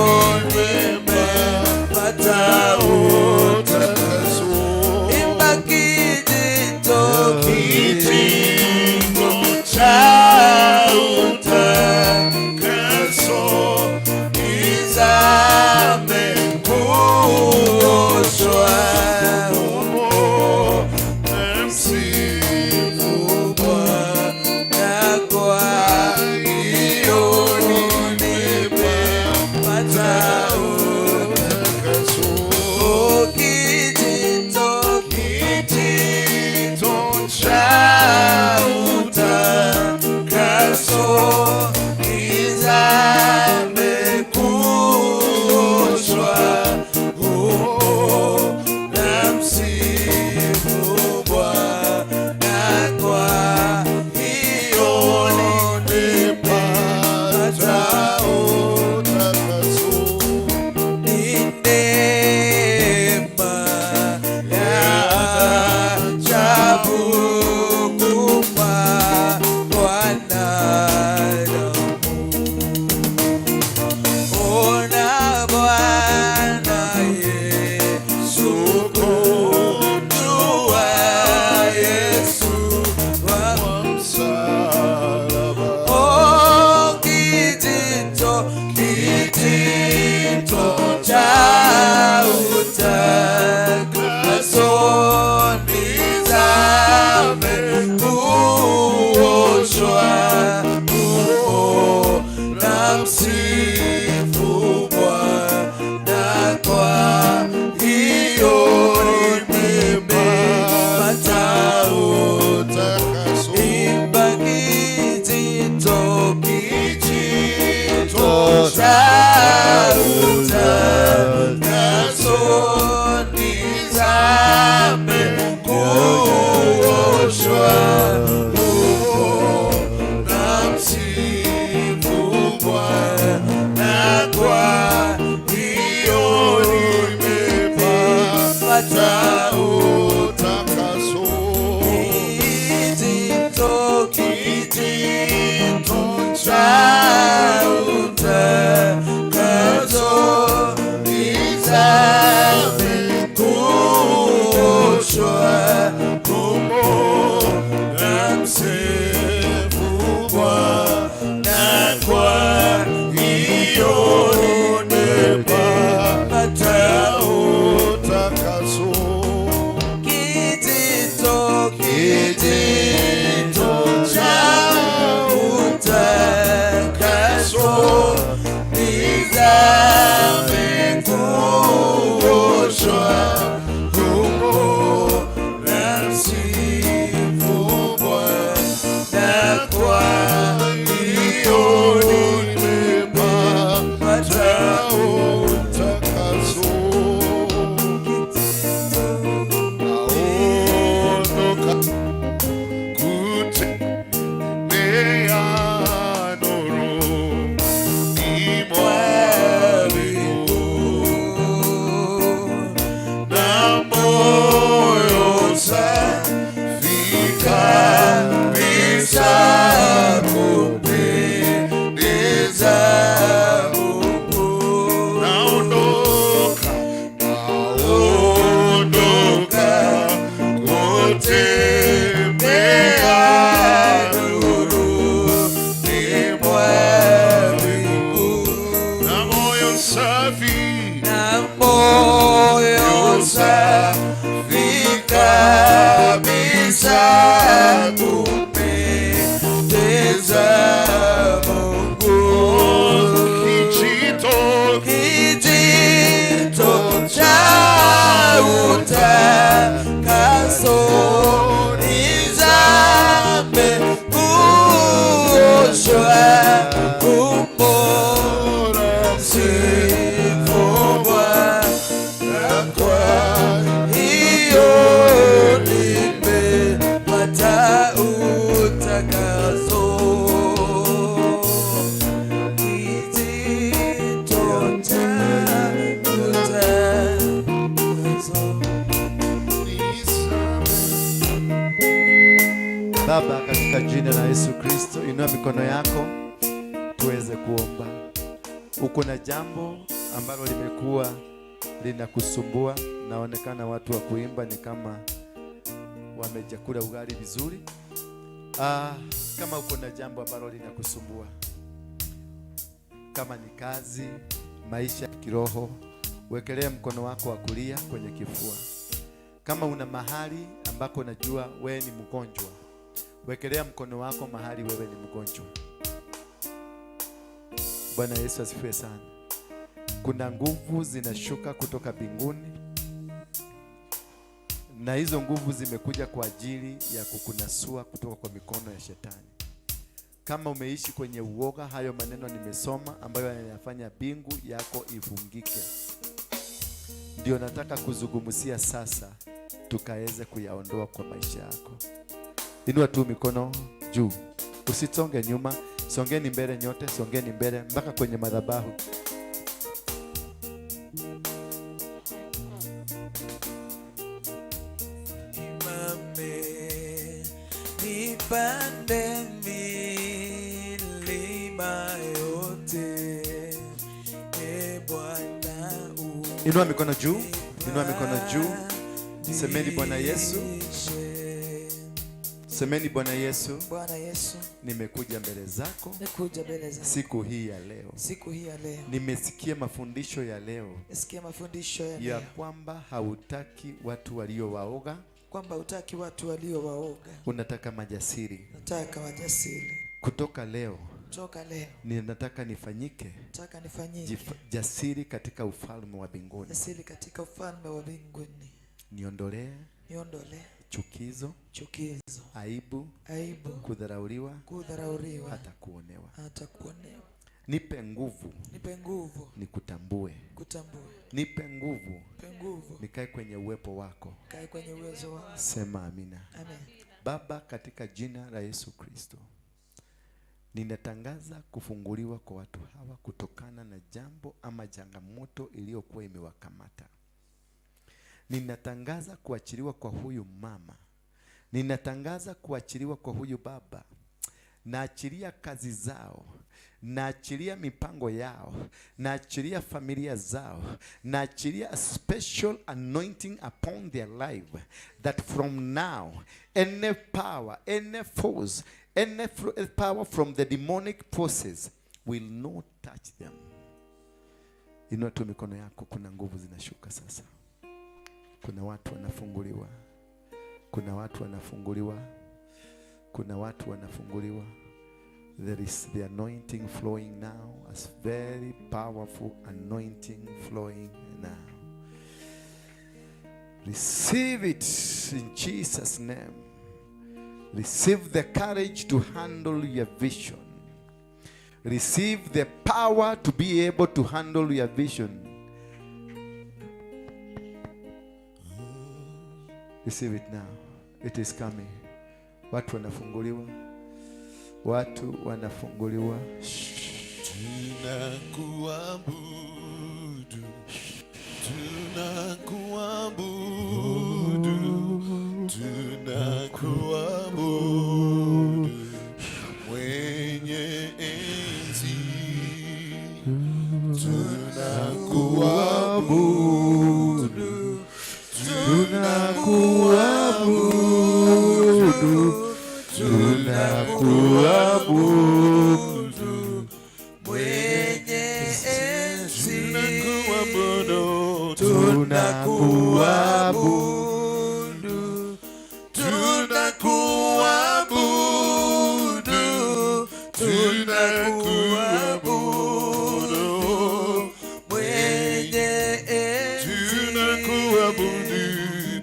Nimepata utakaso. Imba kijito, kijito cha utakaso, nizame kuoshwa humo, namsifu Bwana kwa hiyo nimepata utakaso. Kijito, kijito cha utakaso, nizame kuoshwa humo, namsifu Bwana kwa hiyo nimepata utakaso. Ni neema ya ajabu kumpa Bwana damu. Ona Bwana Yesu, kumjua Yesu wa msalaba. Oh, kijito, kijito cha utakaso, nizame kuoshwa humo, namsifu Bwana kwa hiyo nimepata utakaso. Imba kijito, kijito cha utakaso, nizame kuoshwa humo, namsifu Bwana kwa hiyo nimepata utakaso. Kijito, kijito cha utakaso, nizame kuoshwa humo, namsifu Bwana kwa hiyo nimepata utakaso. Kijito, kijito cha utakaso, nizame kuoshwa humo, namsifu Bwana kwa hiyo nimepata utakaso. Naondoka kutembea nuruni mwa mbingu, na moyo safi kabisa kumpendeza Mungu. Naondoka, naondoka kutembea nuruni mwa mbingu, na moyo safi, na moyo safi kabisa kumpendeza Mungu. Kijito, Kijito cha utakaso, nizame kuoshwa humo, namsifu Bwana kwa hiyo nimepata utakaso. Kijito cha utakaso. Baba, katika jina la Yesu Kristo, inua mikono yako. Tuweze kuomba. Uko na jambo ambalo limekuwa linakusumbua, naonekana watu wa kuimba ni kama wamejakula ugali vizuri. Kama uko na jambo ambalo linakusumbua, kama ni kazi, maisha ya kiroho, wekelea mkono wako wa kulia kwenye kifua. Kama una mahali ambako unajua wewe ni mgonjwa, wekelea mkono wako mahali wewe ni mgonjwa. Bwana Yesu asifiwe sana. Kuna nguvu zinashuka kutoka mbinguni, na hizo nguvu zimekuja kwa ajili ya kukunasua kutoka kwa mikono ya shetani. Kama umeishi kwenye uoga, hayo maneno nimesoma ambayo yanafanya mbingu yako ifungike, ndio nataka kuzungumzia sasa, tukaweze kuyaondoa kwa maisha yako. Inua tu mikono juu, usisonge nyuma, songeni mbele nyote, songeni mbele mpaka kwenye madhabahu. Simame, nipande milima yote, e Bwana. Inua mikono juu, inua mikono juu. Semeni Bwana Yesu, unipandishe. Semeni Bwana Yesu, Bwana Yesu, nimekuja mbele zako nikuja mbele zako siku hii ya leo. siku hii ya leo. Nimesikia mafundisho ya leo Nisikia mafundisho ya ya leo kwamba hautaki watu walio waoga, kwamba hutaki watu walio waoga, unataka majasiri. nataka wajasiri. Kutoka leo Toka leo ninataka nifanyike nataka nifanyike jasiri katika ufalme wa mbinguni. jasiri katika ufalme wa mbinguni. Niondolee Niondolee chukizo, chukizo, aibu, aibu, kudharauliwa, kudharauliwa, hata kuonewa. hata kuonewa. Nipe nguvu Nipe nguvu nikutambue, kutambue, nipe nguvu nipe nguvu nikae kwenye uwepo wako. kae kwenye uwezo wako. Sema amina. Amen. Baba, katika jina la Yesu Kristo, ninatangaza kufunguliwa kwa watu hawa kutokana na jambo ama changamoto iliyokuwa imewakamata. Ninatangaza kuachiliwa kwa huyu mama, ninatangaza kuachiliwa kwa huyu baba. Naachilia kazi zao, naachilia mipango yao, naachilia familia zao, naachilia a special anointing upon their life, that from now any power, any force, any power from the demonic forces will not touch them. Inua tu mikono yako, kuna nguvu zinashuka sasa. Kuna watu wanafunguliwa, kuna watu wanafunguliwa, kuna watu wanafunguliwa. There is the anointing flowing now, a very powerful anointing flowing now. Receive it in Jesus' name. Receive the courage to handle your vision. Receive the power to be able to handle your vision. Receive it now. It is coming. Watu wanafunguliwa. Watu wanafunguliwa. Tunakuabudu, tunakuabudu, tunakuabudu, mwenye enzi. Tunakuabudu, Tunakuabudu, tunakuabudu, Mwenye enzi, tunakuabudu, tunakuabudu, tunakuabudu, tunakuabudu, mwenye enzi, tunakuabudu,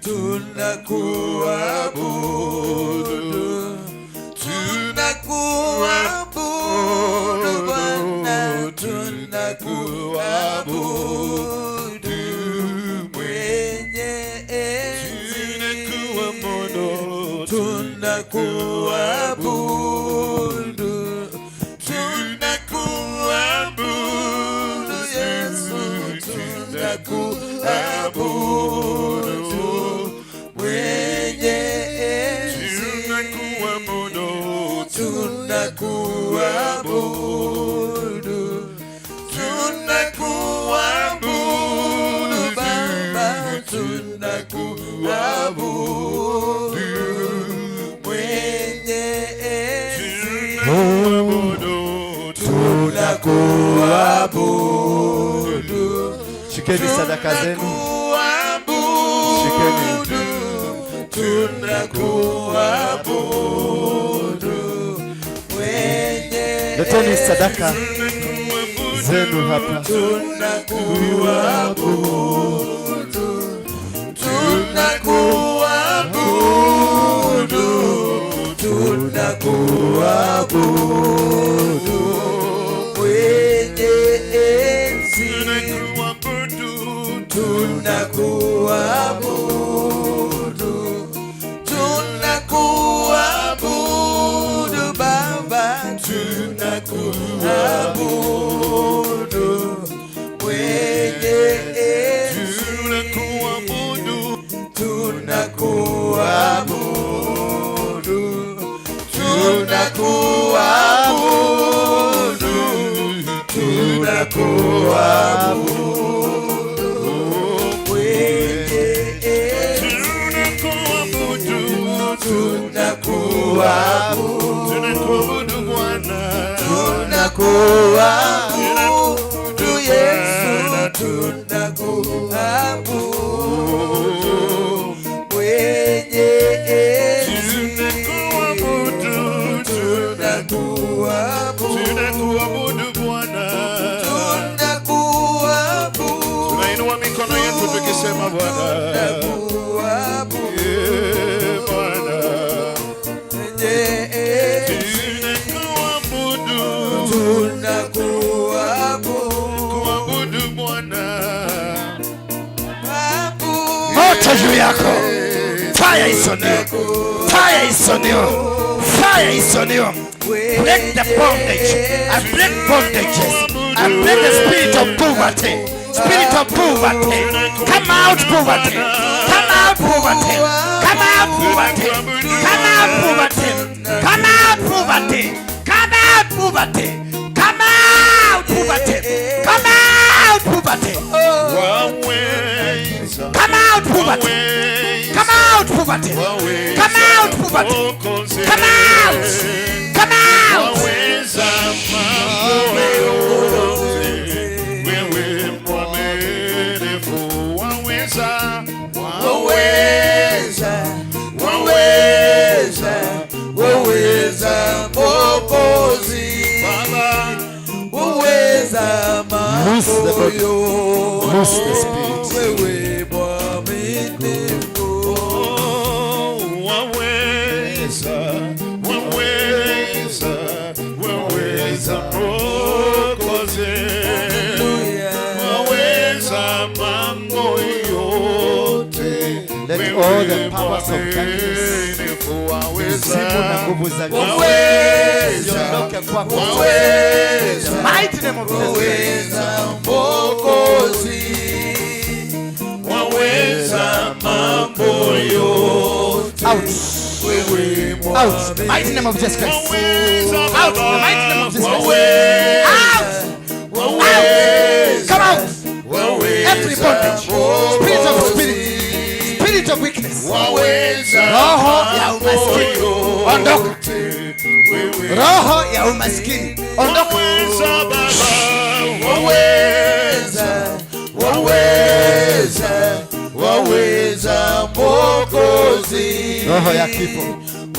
tunakuabudu, tunakuabudu Bwana, tunakuabudu, mwenye enzi, tunakuabudu, tunakuabudu, tunakuabudu Yesu, tunakuabudu, mwenye enzi, tunakuabudu, tunakuabudu. Shikeni sadaka zenu. Shikeni. Tunakuabudu mwenye Leteni sadaka zenu hapa. Tunakuabudu, tunakuabudu, tunakuabudu mwenye enzi, tunakuabudu, tunakuabudu Baba, tunakuabudu mwenye enzi, tunakuabudu, tunakuabudu, tunakuabudu mwenye enzi, tunakuabudu, tunakuabudu Yesu, tunakuabudu mwenye enzi, tunakuabudu, tunakuabudu, Tunainua mikono yetu tukisema Bwana, tunakuabudu Eh, Bwana, mwenye enzi, tunakuabudu, tunakuabudu, kuabudu Bwana. Moto juu yako. Fire is on you. Fire is on you. Fire is on you. Break the bondage. I break bondages. I break the spirit of poverty. Spirit of poverty. Come out, poverty. Come out, poverty. Come out, poverty. Come out, poverty. Come out, poverty. Come out, poverty. Come out, poverty. Come out, poverty. Waweza, Come out, poverty. Come out, poverty. Come out, poverty. Mwokozi. Come out. Come out. Waweza mambo yote, wewe mwaminifu, waweza, Waweza, waweza, waweza Mwokozi, Baba, waweza Loose the mambo body. yote, Loose the spirit. wewe mwaminifu. Oh, waweza, waweza, waweza Mwokozi, waweza mambo yote, Let wewe all the powers of darkness, mwaminifu, waweza, Mizimu na nguvu za giza Waweza, ziondoke kwako. waweza, The mighty name of Jesus Christ. waweza Mwokozi, waweza mambo yote, Out. wewe Out. The mighty name of Jesus Christ. waweza Out. The mighty name of Jesus Christ. waweza, Out. Out. Come out. Every bondage. Spirit of spirit. Spirit of weakness. waweza Roho ya umaskini. Ondoka. wewe Roho ya umaskini. Ondoka. waweza Baba, waweza, waweza, waweza Mwokozi, Roho ya kifo.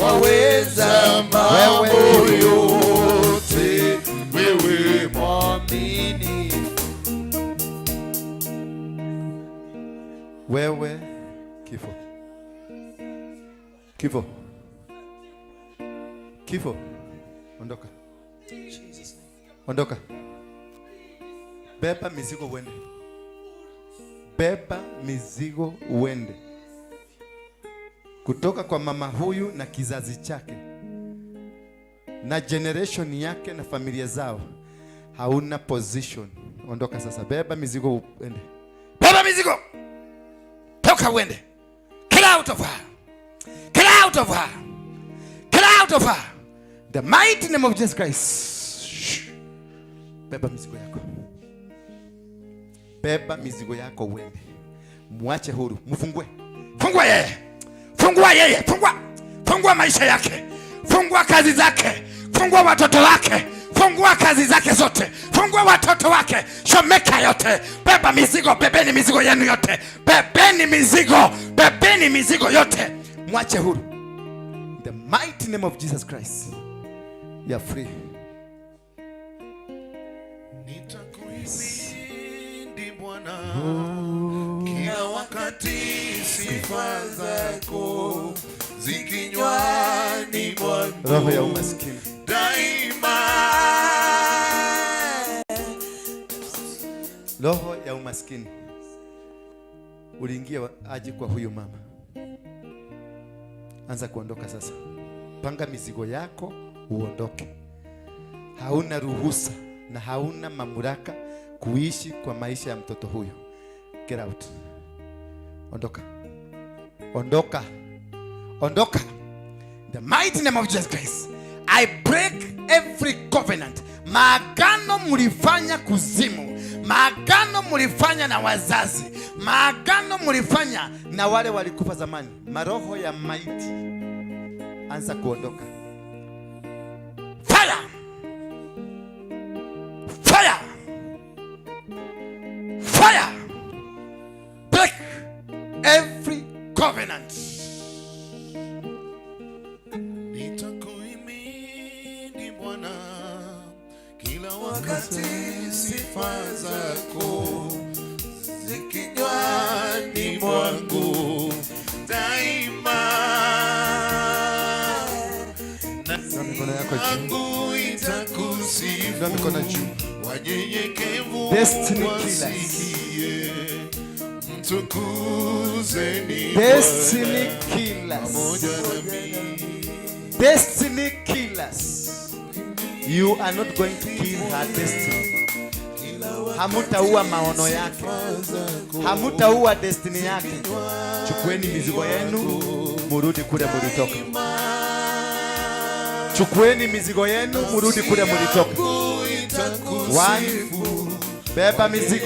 waweza mambo Wewe. yote, wewe mwaminifu. Wewe kifo. Kifo. Kifo. Ondoka. Ondoka. Beba mizigo uende. Beba mizigo uende. Kutoka kwa mama huyu na kizazi chake na generation yake na familia zao, hauna position. Ondoka sasa, beba mizigo uende. Beba mizigo. Toka uende. Get out of her. Get out of her. Get out of her. The mighty name of Jesus Christ. Shh. Beba mizigo yako. Beba mizigo yako uende. Muache huru, mfungue. Fungua yeye. Fungua yeye. Fungua. Fungua maisha yake. Fungua kazi zake. Fungua watoto wake. Fungua kazi zake zote, fungua watoto wake, chomeka yote. Beba mizigo, bebeni mizigo yenu yote, bebeni mizigo, bebeni mizigo yote, mwache huru. In the mighty name of Jesus Christ, you are free. Nitakuhimidi Bwana kila wakati, sifa zako zikinywani mwangu Roho ya umaskini, daima. Roho ya umaskini uliingia aje kwa huyu mama? Anza kuondoka sasa. Panga mizigo yako uondoke. Hauna ruhusa na hauna mamlaka kuishi kwa maisha ya mtoto huyu. Get out. Ondoka. Ondoka. Ondoka. In the mighty name of Jesus Christ, I break every covenant. Maagano mlifanya kuzimu, maagano mlifanya na wazazi, maagano mlifanya na wale walikufa zamani. Maroho ya maiti, anza kuondoka. Fire, fire, fire! Break every covenant. Nitakuhimidi Bwana kila wakati, sifa zako zikinywani mwangu daima. Inua mikono yako juu. Yangu itakusifu, Inua mikono juu. wanyenyekevu Destiny killers. wasikie, mtukuzeni Destiny Bwana killers. pamoja nami. Destiny killers. You are not going to kill her destiny. Hamutaua maono yake, hamutaua destiny yake. Chukueni mizigo yenu, murudi kule mulitoka. Chukueni mizigo yenu, murudi kule mulitoka. One, beba mizigo.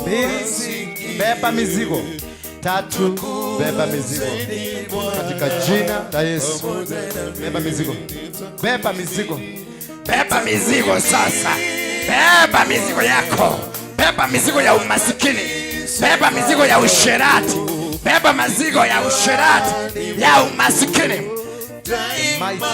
Mbili, beba mizigo. Tatu, beba mizigo. Katika jina la Yesu. Beba mizigo. Beba mizigo. Beba mizigo sasa, beba mizigo yako, beba mizigo ya umasikini, beba mizigo ya usherati, beba mizigo ya usherati, ya umasikini. Mighty name of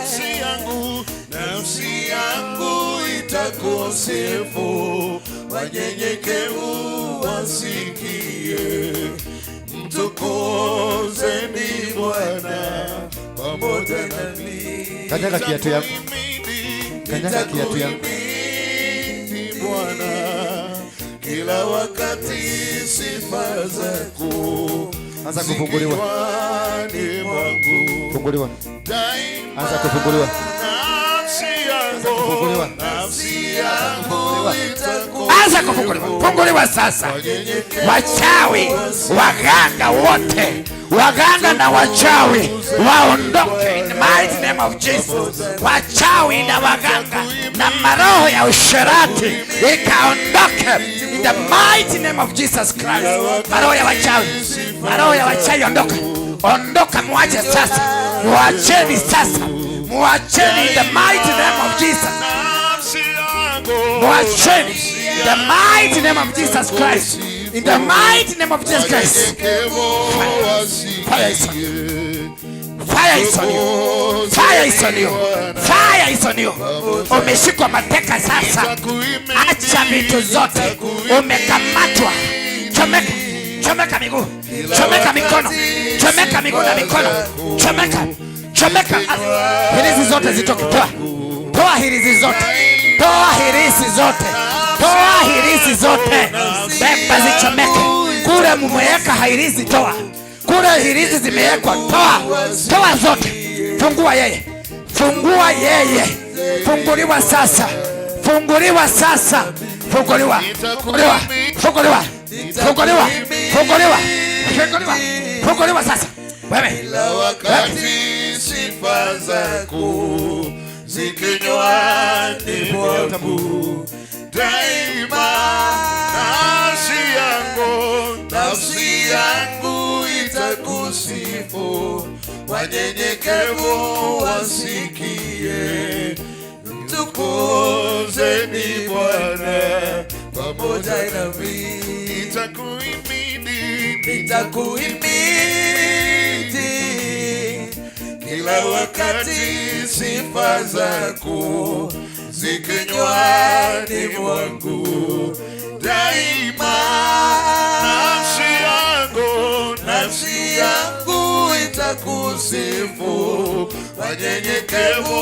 Jesus. Nafsi yangu itakusifu, wanyenyekevu wasikie. Mtukuzeni Bwana pamoja nami. Kanyaga kiatu yako. Kanyaga kiatu yako. Nitakuhimidi Bwana kila wakati, sifa zako Anza kufunguliwa. zikinywani mwangu Funguliwa. daima. Anza kufunguliwa. Nafsi yangu, Kufunguliwa. nafsi yangu Anza kufunguliwa, funguliwa sasa. Wachawi, waganga wote, waganga na wachawi waondoke in the mighty name of Jesus. Wachawi na waganga na maroho ya usherati ikaondoke in the mighty name of Jesus Christ. Maroho ya wachawi, maroho ya wachawi ondoka, ondoka, muache sasa, muacheni sasa, muacheni in the mighty name of Jesus. Nafsi yangu, Mwacheni in the mighty name of Jesus Christ. In the mighty name of Jesus Christ. wanyenyekevu Fire is on wasikie. Fire is on you. Fire is on you. Fire is on you. Umeshikwa mateka sasa. Acha vitu zote. Umekamatwa. Chomeka. Chomeka miguu. Chomeka mikono. Chomeka miguu na mikono. Chomeka. Chomeka. Hirizi zote zitoke. Toa. Toa hirizi zote. Toa hirizi zote. Toa hirizi zote. Beba zichomeke. Kule mumeweka hirizi toa. Kule hirizi zimewekwa toa. Toa zote. Fungua yeye. Fungua yeye. Funguliwa sasa. Funguliwa sasa. Funguliwa. Funguliwa. Funguliwa. Funguliwa. Funguliwa. Funguliwa. Funguliwa sasa. Wewe. Kila wakati sifa zako zikinywani mwangu daima, nafsi yangu itakusifu, Wanyenyekevu wasikie. Mtukuzeni Bwana pamoja nami. Nitakuhimidi, Nitakuhimidi kila wakati, sifa zako zikinywani mwangu daima. Nafsi yangu, Nafsi yangu itakusifu, wanyenyekevu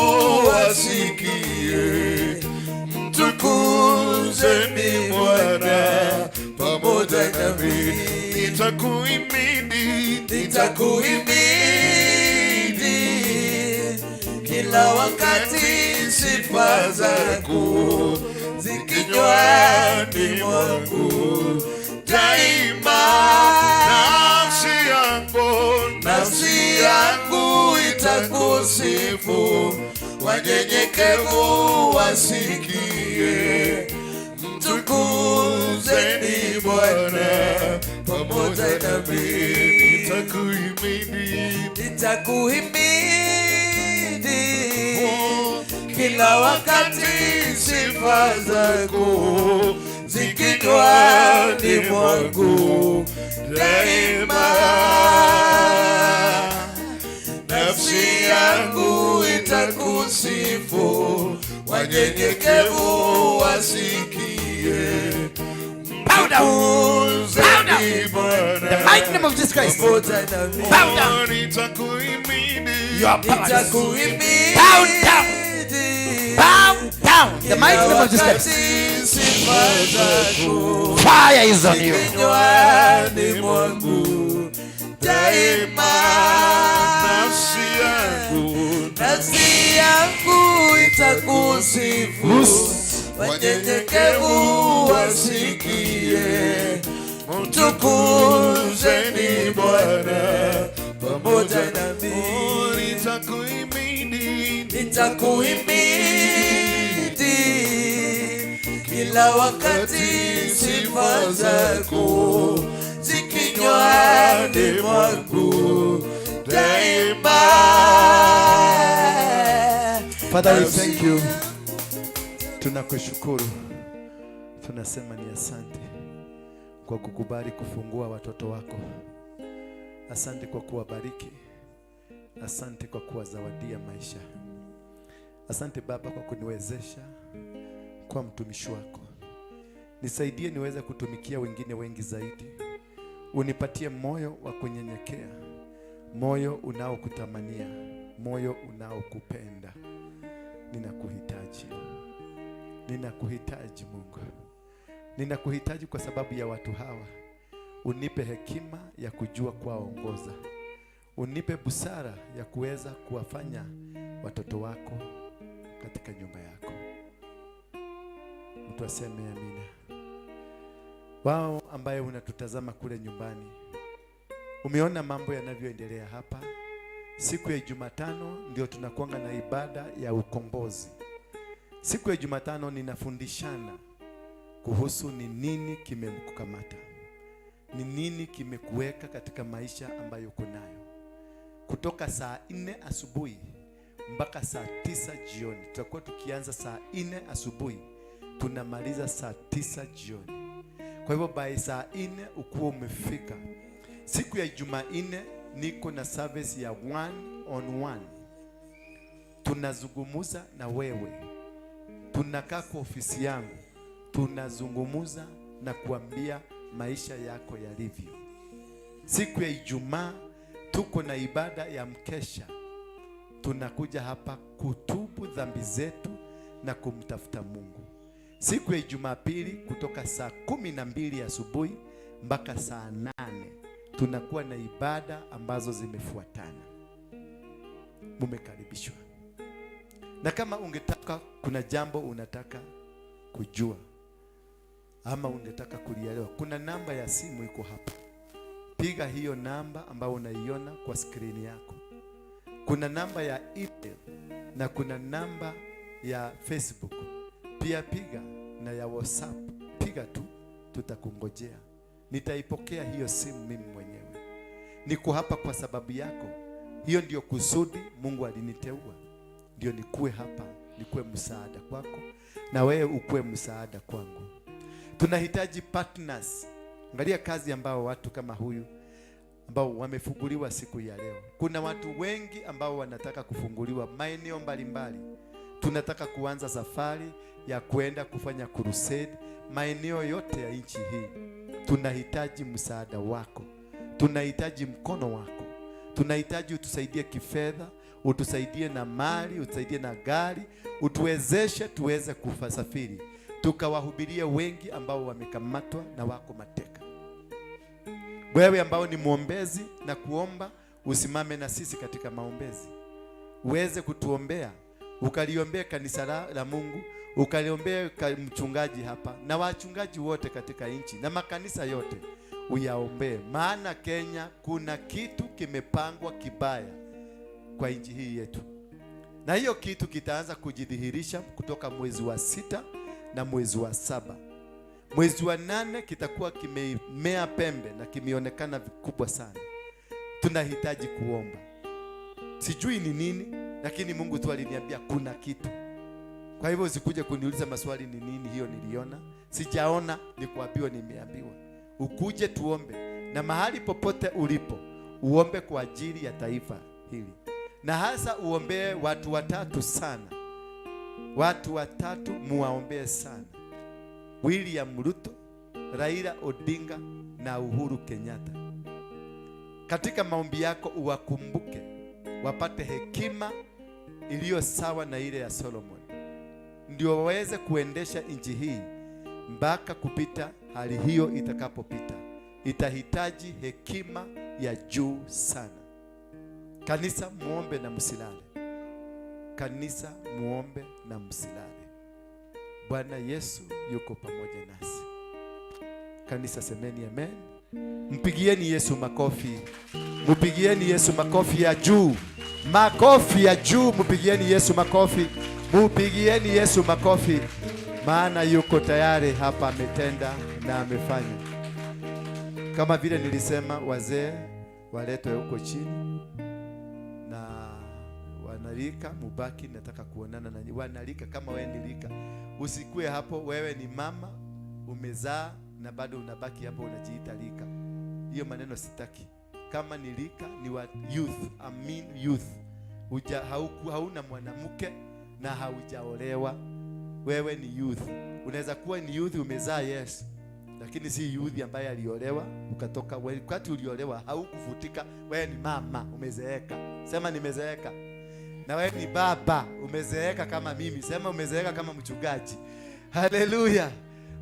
wasikie. Mtukuzeni Bwana pamoja nami. Nitakuhimidi, Nitakuhimidi kila wakati, sifa zako zikinywani mwangu daima. Nafsi yangu, Nafsi yangu itakusifu, wanyenyekevu wasikie. Mtukuzeni Bwana pamoja nami. Nitakuhimidi, Nitakuhimidi kila wakati, sifa zako zikinywani mwangu daima. Nafsi yangu itakusifu, wanyenyekevu wasikie. Bow down. Bow down. Mtukuzeni Bwana The mighty name of Jesus Christ. pamoja nami. Bow down. Nitakuhimidi, You are powerless. Nitakuhimidi Bow down. Bow down. The mighty name of Jesus Christ. Sifa zako Fire is on you. kinywani mwangu daima. Nafsi yangu, Nafsi yangu itakusifu, wanyenyekevu wasikie. Mtukuzeni Bwana pamoja nami. Nitakuhimidi, Nitakuhimidi kila wakati, sifa zako zikinywani mwangu daima. Father, we thank you. Tunakushukuru, tunasema ni asante kwa kukubali kufungua watoto wako. Asante kwa kuwabariki, asante kwa kuwazawadia maisha. Asante Baba kwa kuniwezesha kwa mtumishi wako. Nisaidie niweze kutumikia wengine wengi zaidi. Unipatie moyo wa kunyenyekea, moyo unaokutamania, moyo unaokupenda. Ninakuhitaji, ninakuhitaji Mungu, ninakuhitaji kwa sababu ya watu hawa. Unipe hekima ya kujua kuwaongoza, unipe busara ya kuweza kuwafanya watoto wako katika nyumba yako. Mtu aseme amina. Wao ambaye unatutazama kule nyumbani, umeona mambo yanavyoendelea hapa. Siku ya Jumatano ndio tunakuanga na ibada ya ukombozi. Siku ya Jumatano ninafundishana kuhusu ni nini kimekukamata, ni nini kimekuweka katika maisha ambayo uko nayo. Kutoka saa 4 asubuhi mpaka saa 9 jioni. Tutakuwa tukianza saa 4 asubuhi tunamaliza saa 9 jioni. Kwa hivyo by saa 4 ukuwa umefika. Siku ya Jumanne niko na service ya one on one. Tunazungumuza na wewe, tunakaa kwa ofisi yangu, tunazungumuza na kuambia maisha yako yalivyo. Siku ya Ijumaa tuko na ibada ya mkesha, tunakuja hapa kutubu dhambi zetu na kumtafuta Mungu. Siku ya Jumapili kutoka saa 12 asubuhi mpaka saa 8 tunakuwa na ibada ambazo zimefuatana. Mumekaribishwa. Na kama ungetaka, kuna jambo unataka kujua ama ungetaka kulielewa, kuna namba ya simu iko hapa. Piga hiyo namba ambayo unaiona kwa skrini yako. Kuna namba ya email na kuna namba ya Facebook pia, piga na ya WhatsApp, piga tu, tutakungojea. Nitaipokea hiyo simu mimi mwenyewe. Niko hapa kwa sababu yako. Hiyo ndio kusudi Mungu aliniteua, ndio nikuwe hapa, nikuwe msaada kwako na wewe ukuwe msaada kwangu. Tunahitaji partners. Angalia kazi ambao watu kama huyu ambao wamefunguliwa siku ya leo. Kuna watu wengi ambao wanataka kufunguliwa maeneo mbalimbali. Tunataka kuanza safari ya kwenda kufanya crusade maeneo yote ya nchi hii. Tunahitaji msaada wako, tunahitaji mkono wako, tunahitaji utusaidie kifedha, utusaidie na mali, utusaidie na gari, utuwezeshe tuweze kusafiri tukawahubirie wengi ambao wamekamatwa na wako mateka. Wewe ambao ni mwombezi na kuomba, usimame na sisi katika maombezi, uweze kutuombea, ukaliombea kanisa la Mungu, ukaliombea mchungaji hapa na wachungaji wote katika nchi na makanisa yote uyaombee, maana Kenya kuna kitu kimepangwa kibaya kwa nchi hii yetu, na hiyo kitu kitaanza kujidhihirisha kutoka mwezi wa 6 na mwezi wa 7. Mwezi wa 8 kitakuwa kimemea pembe na kimeonekana vikubwa sana. Tunahitaji kuomba. Sijui ni nini, lakini Mungu tu aliniambia kuna kitu. Kwa hivyo usikuje kuniuliza maswali ni nini hiyo niliona. Sijaona, ni kuambiwa, nimeambiwa. Ukuje tuombe, na mahali popote ulipo uombe kwa ajili ya taifa hili. Na hasa uombee watu watatu sana. Watu watatu muwaombee sana. William Ruto, Raila Odinga na Uhuru Kenyatta. Katika maombi yako uwakumbuke, wapate hekima iliyo sawa na ile ya Solomon, ndio waweze kuendesha nchi hii mpaka kupita hali hiyo itakapopita. Itahitaji hekima ya juu sana. Kanisa, muombe na msilale. Kanisa, muombe na msilale. Bwana Yesu yuko pamoja nasi. Kanisa, semeni amen. Mpigieni Yesu makofi. Mpigieni Yesu makofi ya juu. Makofi ya juu, mpigieni Yesu makofi. Mpigieni Yesu makofi. Maana yuko tayari hapa, ametenda na amefanya. Kama vile nilisema, wazee waletwe huko chini na wanalika mubaki, nataka kuonana na wanalika. Kama wewe ni lika, usikue hapo, wewe ni mama umezaa na bado unabaki hapo unajiita lika. Hiyo maneno sitaki. Kama ni lika ni wa youth, I mean youth. Hauna mwanamke na haujaolewa. Wewe ni youth. Unaweza kuwa ni youth umezaa, yes, lakini si youth ambaye aliolewa ukatoka. Wakati uliolewa haukufutika. Wewe ni mama umezeeka. Sema nimezeeka. Na wewe ni baba umezeeka kama mimi. Sema umezeeka kama mchungaji. Haleluya.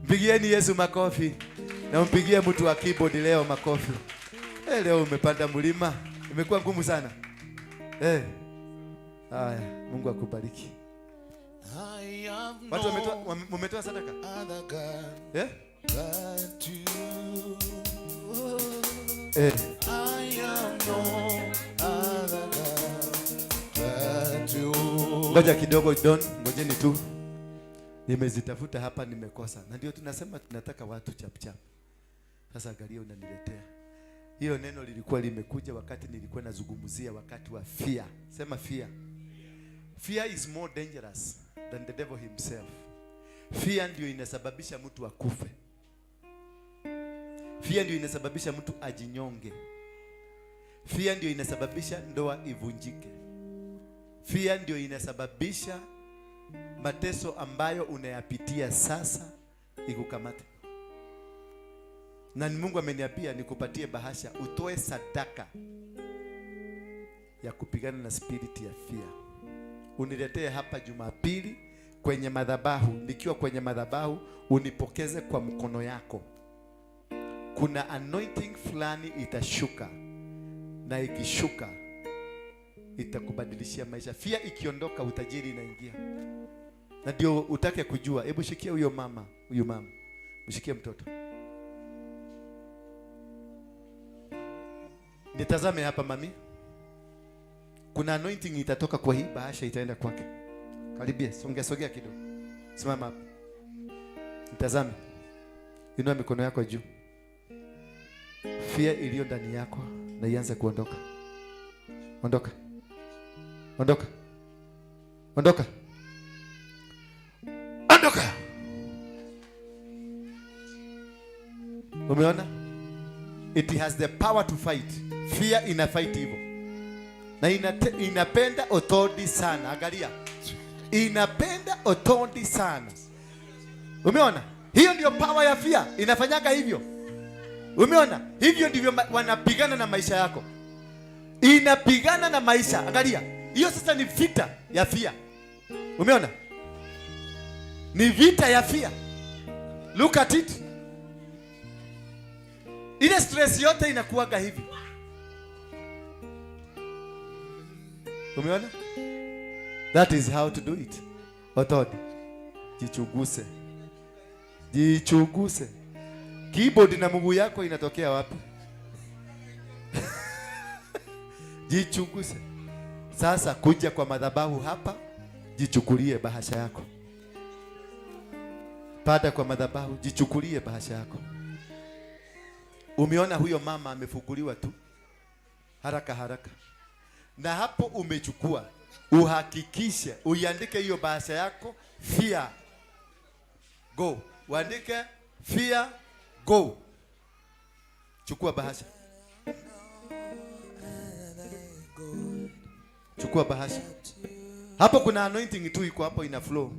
Mpigieni Yesu makofi. Na mpigie mtu wa keyboard leo makofi. Leo umepanda mlima. Imekuwa ngumu sana. Haya, Mungu akubariki. Watu wametoa sadaka? Ngoja kidogo Don, ngojeni tu. Nimezitafuta hapa nimekosa. Na ndio tunasema tunataka watu chap chap. Sasa angalia unaniletea. Hilo neno lilikuwa limekuja wakati nilikuwa nazungumzia wakati wa fear. Sema fear. Fear is more dangerous than the devil himself. Fear ndio inasababisha mtu akufe. Fear ndio inasababisha mtu ajinyonge. Fear ndio inasababisha ndoa ivunjike. Fear ndio inasababisha mateso ambayo unayapitia sasa ikukamate. Na Mungu ameniambia nikupatie bahasha utoe sadaka ya kupigana na spirit ya fear. Uniletee hapa Jumapili kwenye madhabahu. Nikiwa kwenye madhabahu unipokeze kwa mkono yako. Kuna anointing fulani itashuka, na ikishuka itakubadilishia maisha. Fear ikiondoka, utajiri inaingia. Na ndio utake kujua. Hebu shikia huyo mama, huyu mama. Mshikie mtoto. Nitazame hapa mami. Kuna anointing itatoka kwa hii bahasha itaenda kwake. Karibia, songea sogea kidogo. Simama hapa. Nitazame. Inua mikono yako juu. Fear iliyo ndani yako na ianze kuondoka. Ondoka. Ondoka. Ondoka. Ondoka. Umeona? It has the power to fight. Fear ina fight hivyo. Na inapenda authority sana. Angalia. Inapenda authority sana. Umeona? Hiyo ndio power ya fear. Inafanyaga hivyo. Umeona? Hivyo ndivyo wanapigana na maisha yako. Inapigana na maisha. Angalia. Hiyo sasa ni vita ya fear. Umeona? Ni vita ya fear. Look at it. Ile stress yote inakuwaga hivi. Umeona? That is how to do it. Othodi. Jichuguse. Jichuguse. Keyboard na mguu yako inatokea wapi? Jichunguse. Sasa kuja kwa madhabahu hapa, jichukulie bahasha yako. Pada kwa madhabahu, jichukulie bahasha yako. Umeona huyo mama amefunguliwa tu haraka haraka, na hapo umechukua, uhakikishe uiandike hiyo bahasha yako, fear go. Uandike fear go. Chukua bahasha, chukua bahasha. Hapo kuna anointing tu iko hapo ina flow.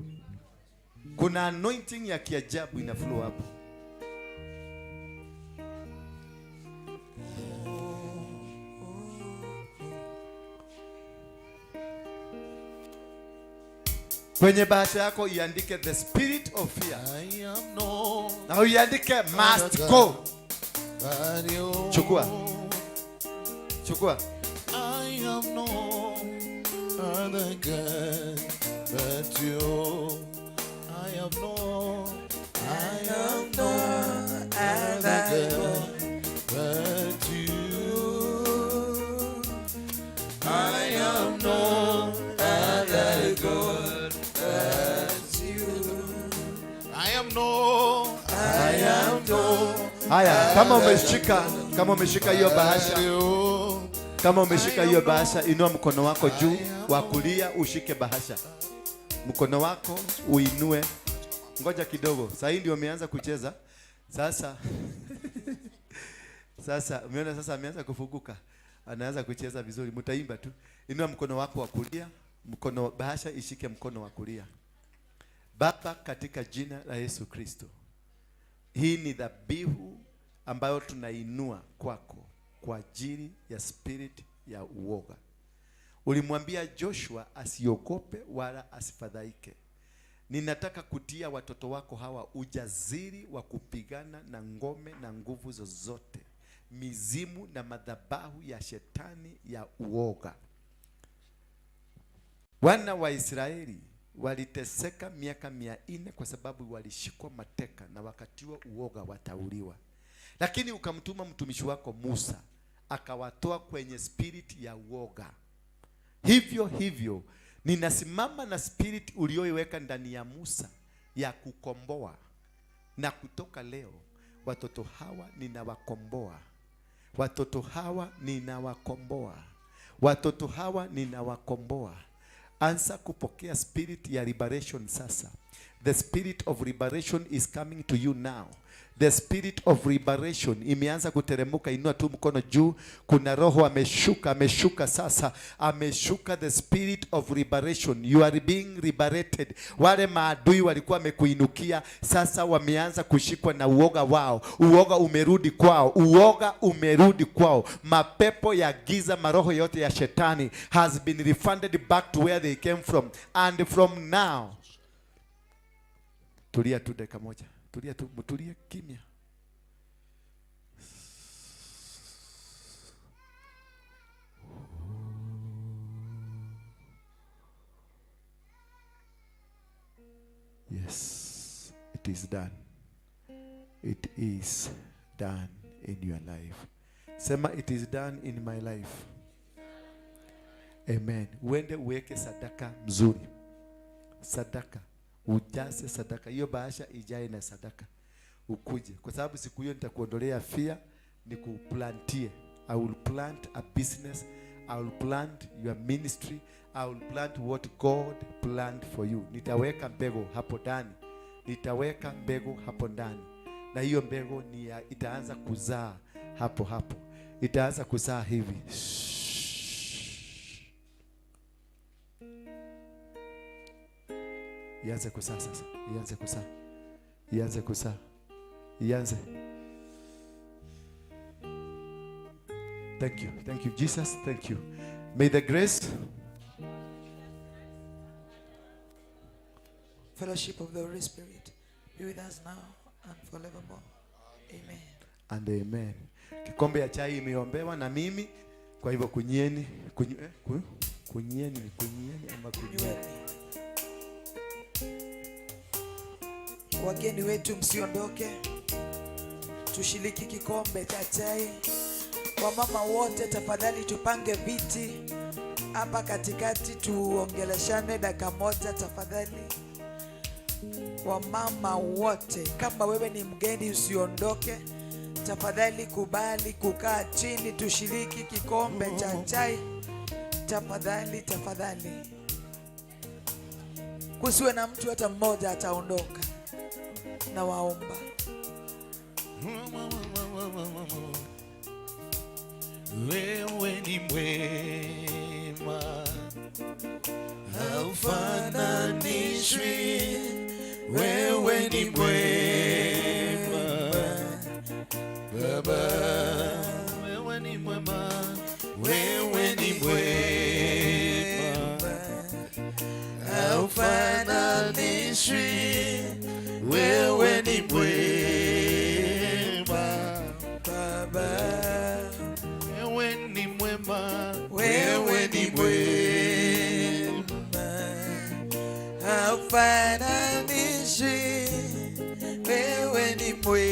Kuna anointing ya kiajabu ina flow hapo. Kwenye bahasha yako iandike the spirit of fear. I am no Na uiandike must go. but you. Chukua. Chukua. I am no other God but you. I am no, I am no other God but you. I am no other God but you. I am no, I am no Haya, kama umeshika hiyo bahasha, but you. kama umeshika hiyo bahasha, inua mkono wako juu wa kulia ushike bahasha. Mkono wako uinue. Ngoja kidogo. Sasa hii ndio umeanza kucheza. Sasa sasa umeona sasa ameanza kufunguka. Anaanza kucheza vizuri. Mtaimba tu. Inua mkono wako wa kulia, mkono bahasha ishike mkono wa kulia. Baba, katika jina la Yesu Kristo, hii ni dhabihu ambayo tunainua kwako kwa ajili ya spirit ya uoga. Ulimwambia Joshua asiogope wala asifadhaike. Ninataka kutia watoto wako hawa ujasiri wa kupigana na ngome na nguvu zozote, mizimu na madhabahu ya shetani ya uoga. Wana wa Israeli waliteseka miaka 400 kwa sababu walishikwa mateka na wakatiwa uoga watauliwa. Lakini ukamtuma mtumishi wako Musa akawatoa kwenye spirit ya uoga. Hivyo hivyo ninasimama na spirit ulioiweka ndani ya Musa ya kukomboa, na kutoka leo watoto hawa ninawakomboa. Watoto hawa ninawakomboa. Watoto hawa ninawakomboa. Anza kupokea spirit ya liberation sasa. The spirit of liberation is coming to you now. The spirit of liberation imeanza kuteremuka. Inua tu mkono juu. Kuna roho ameshuka, ameshuka sasa, ameshuka. The spirit of liberation, you are being liberated. Wale maadui walikuwa wamekuinukia, sasa wameanza kushikwa na uoga wao. Uoga umerudi kwao, uoga umerudi kwao. Mapepo ya giza, maroho yote ya shetani has been refunded back to where they came from. And from now, tulia tu dakika moja. Tulia tu, mtulie kimya. Yes, it is done. It is done in your life. Sema, it is done in my life. Amen. Uende uweke sadaka mzuri. Sadaka. Ujaze sadaka. Hiyo bahasha ijae na sadaka. Ukuje. Kwa sababu siku hiyo nitakuondolea fear, nikuplantie. I will plant a business I will plant your ministry. I will plant what God planned for you. Nitaweka mbegu hapo ndani. Nitaweka mbegu hapo ndani. Na hiyo mbegu ni ya, itaanza kuzaa hapo hapo. Itaanza kuzaa hivi. Shh. Ianze kuzaa sasa. Ianze kuzaa. Ianze kuzaa. Ianze. Thank you. Thank you, Jesus. Thank you. May the grace, Fellowship of the Holy Spirit be with us now and forevermore. Amen. And amen. Kikombe ya chai imeombewa na mimi, kwa hivyo kunyieni, kunyieni ni kunyieni ama kunyieni. Nyweni. Wageni wetu msiondoke, tushiriki kikombe cha chai. Wamama wote tafadhali tupange viti hapa katikati, tuongeleshane dakika moja tafadhali. Wamama wote, kama wewe ni mgeni usiondoke, tafadhali kubali kukaa chini, tushiriki kikombe cha chai tafadhali, tafadhali. Kusiwe na mtu hata mmoja ataondoka, na waomba. Wewe ni mwema, haufananishwi. Wewe ni mwema Baba, wewe ni mwema, wewe ni mwema, haufananishwi. Wewe ni mwema Baba, wewe ni mwema, wewe ni mwema, haufananishwi. Wewe ni mwema.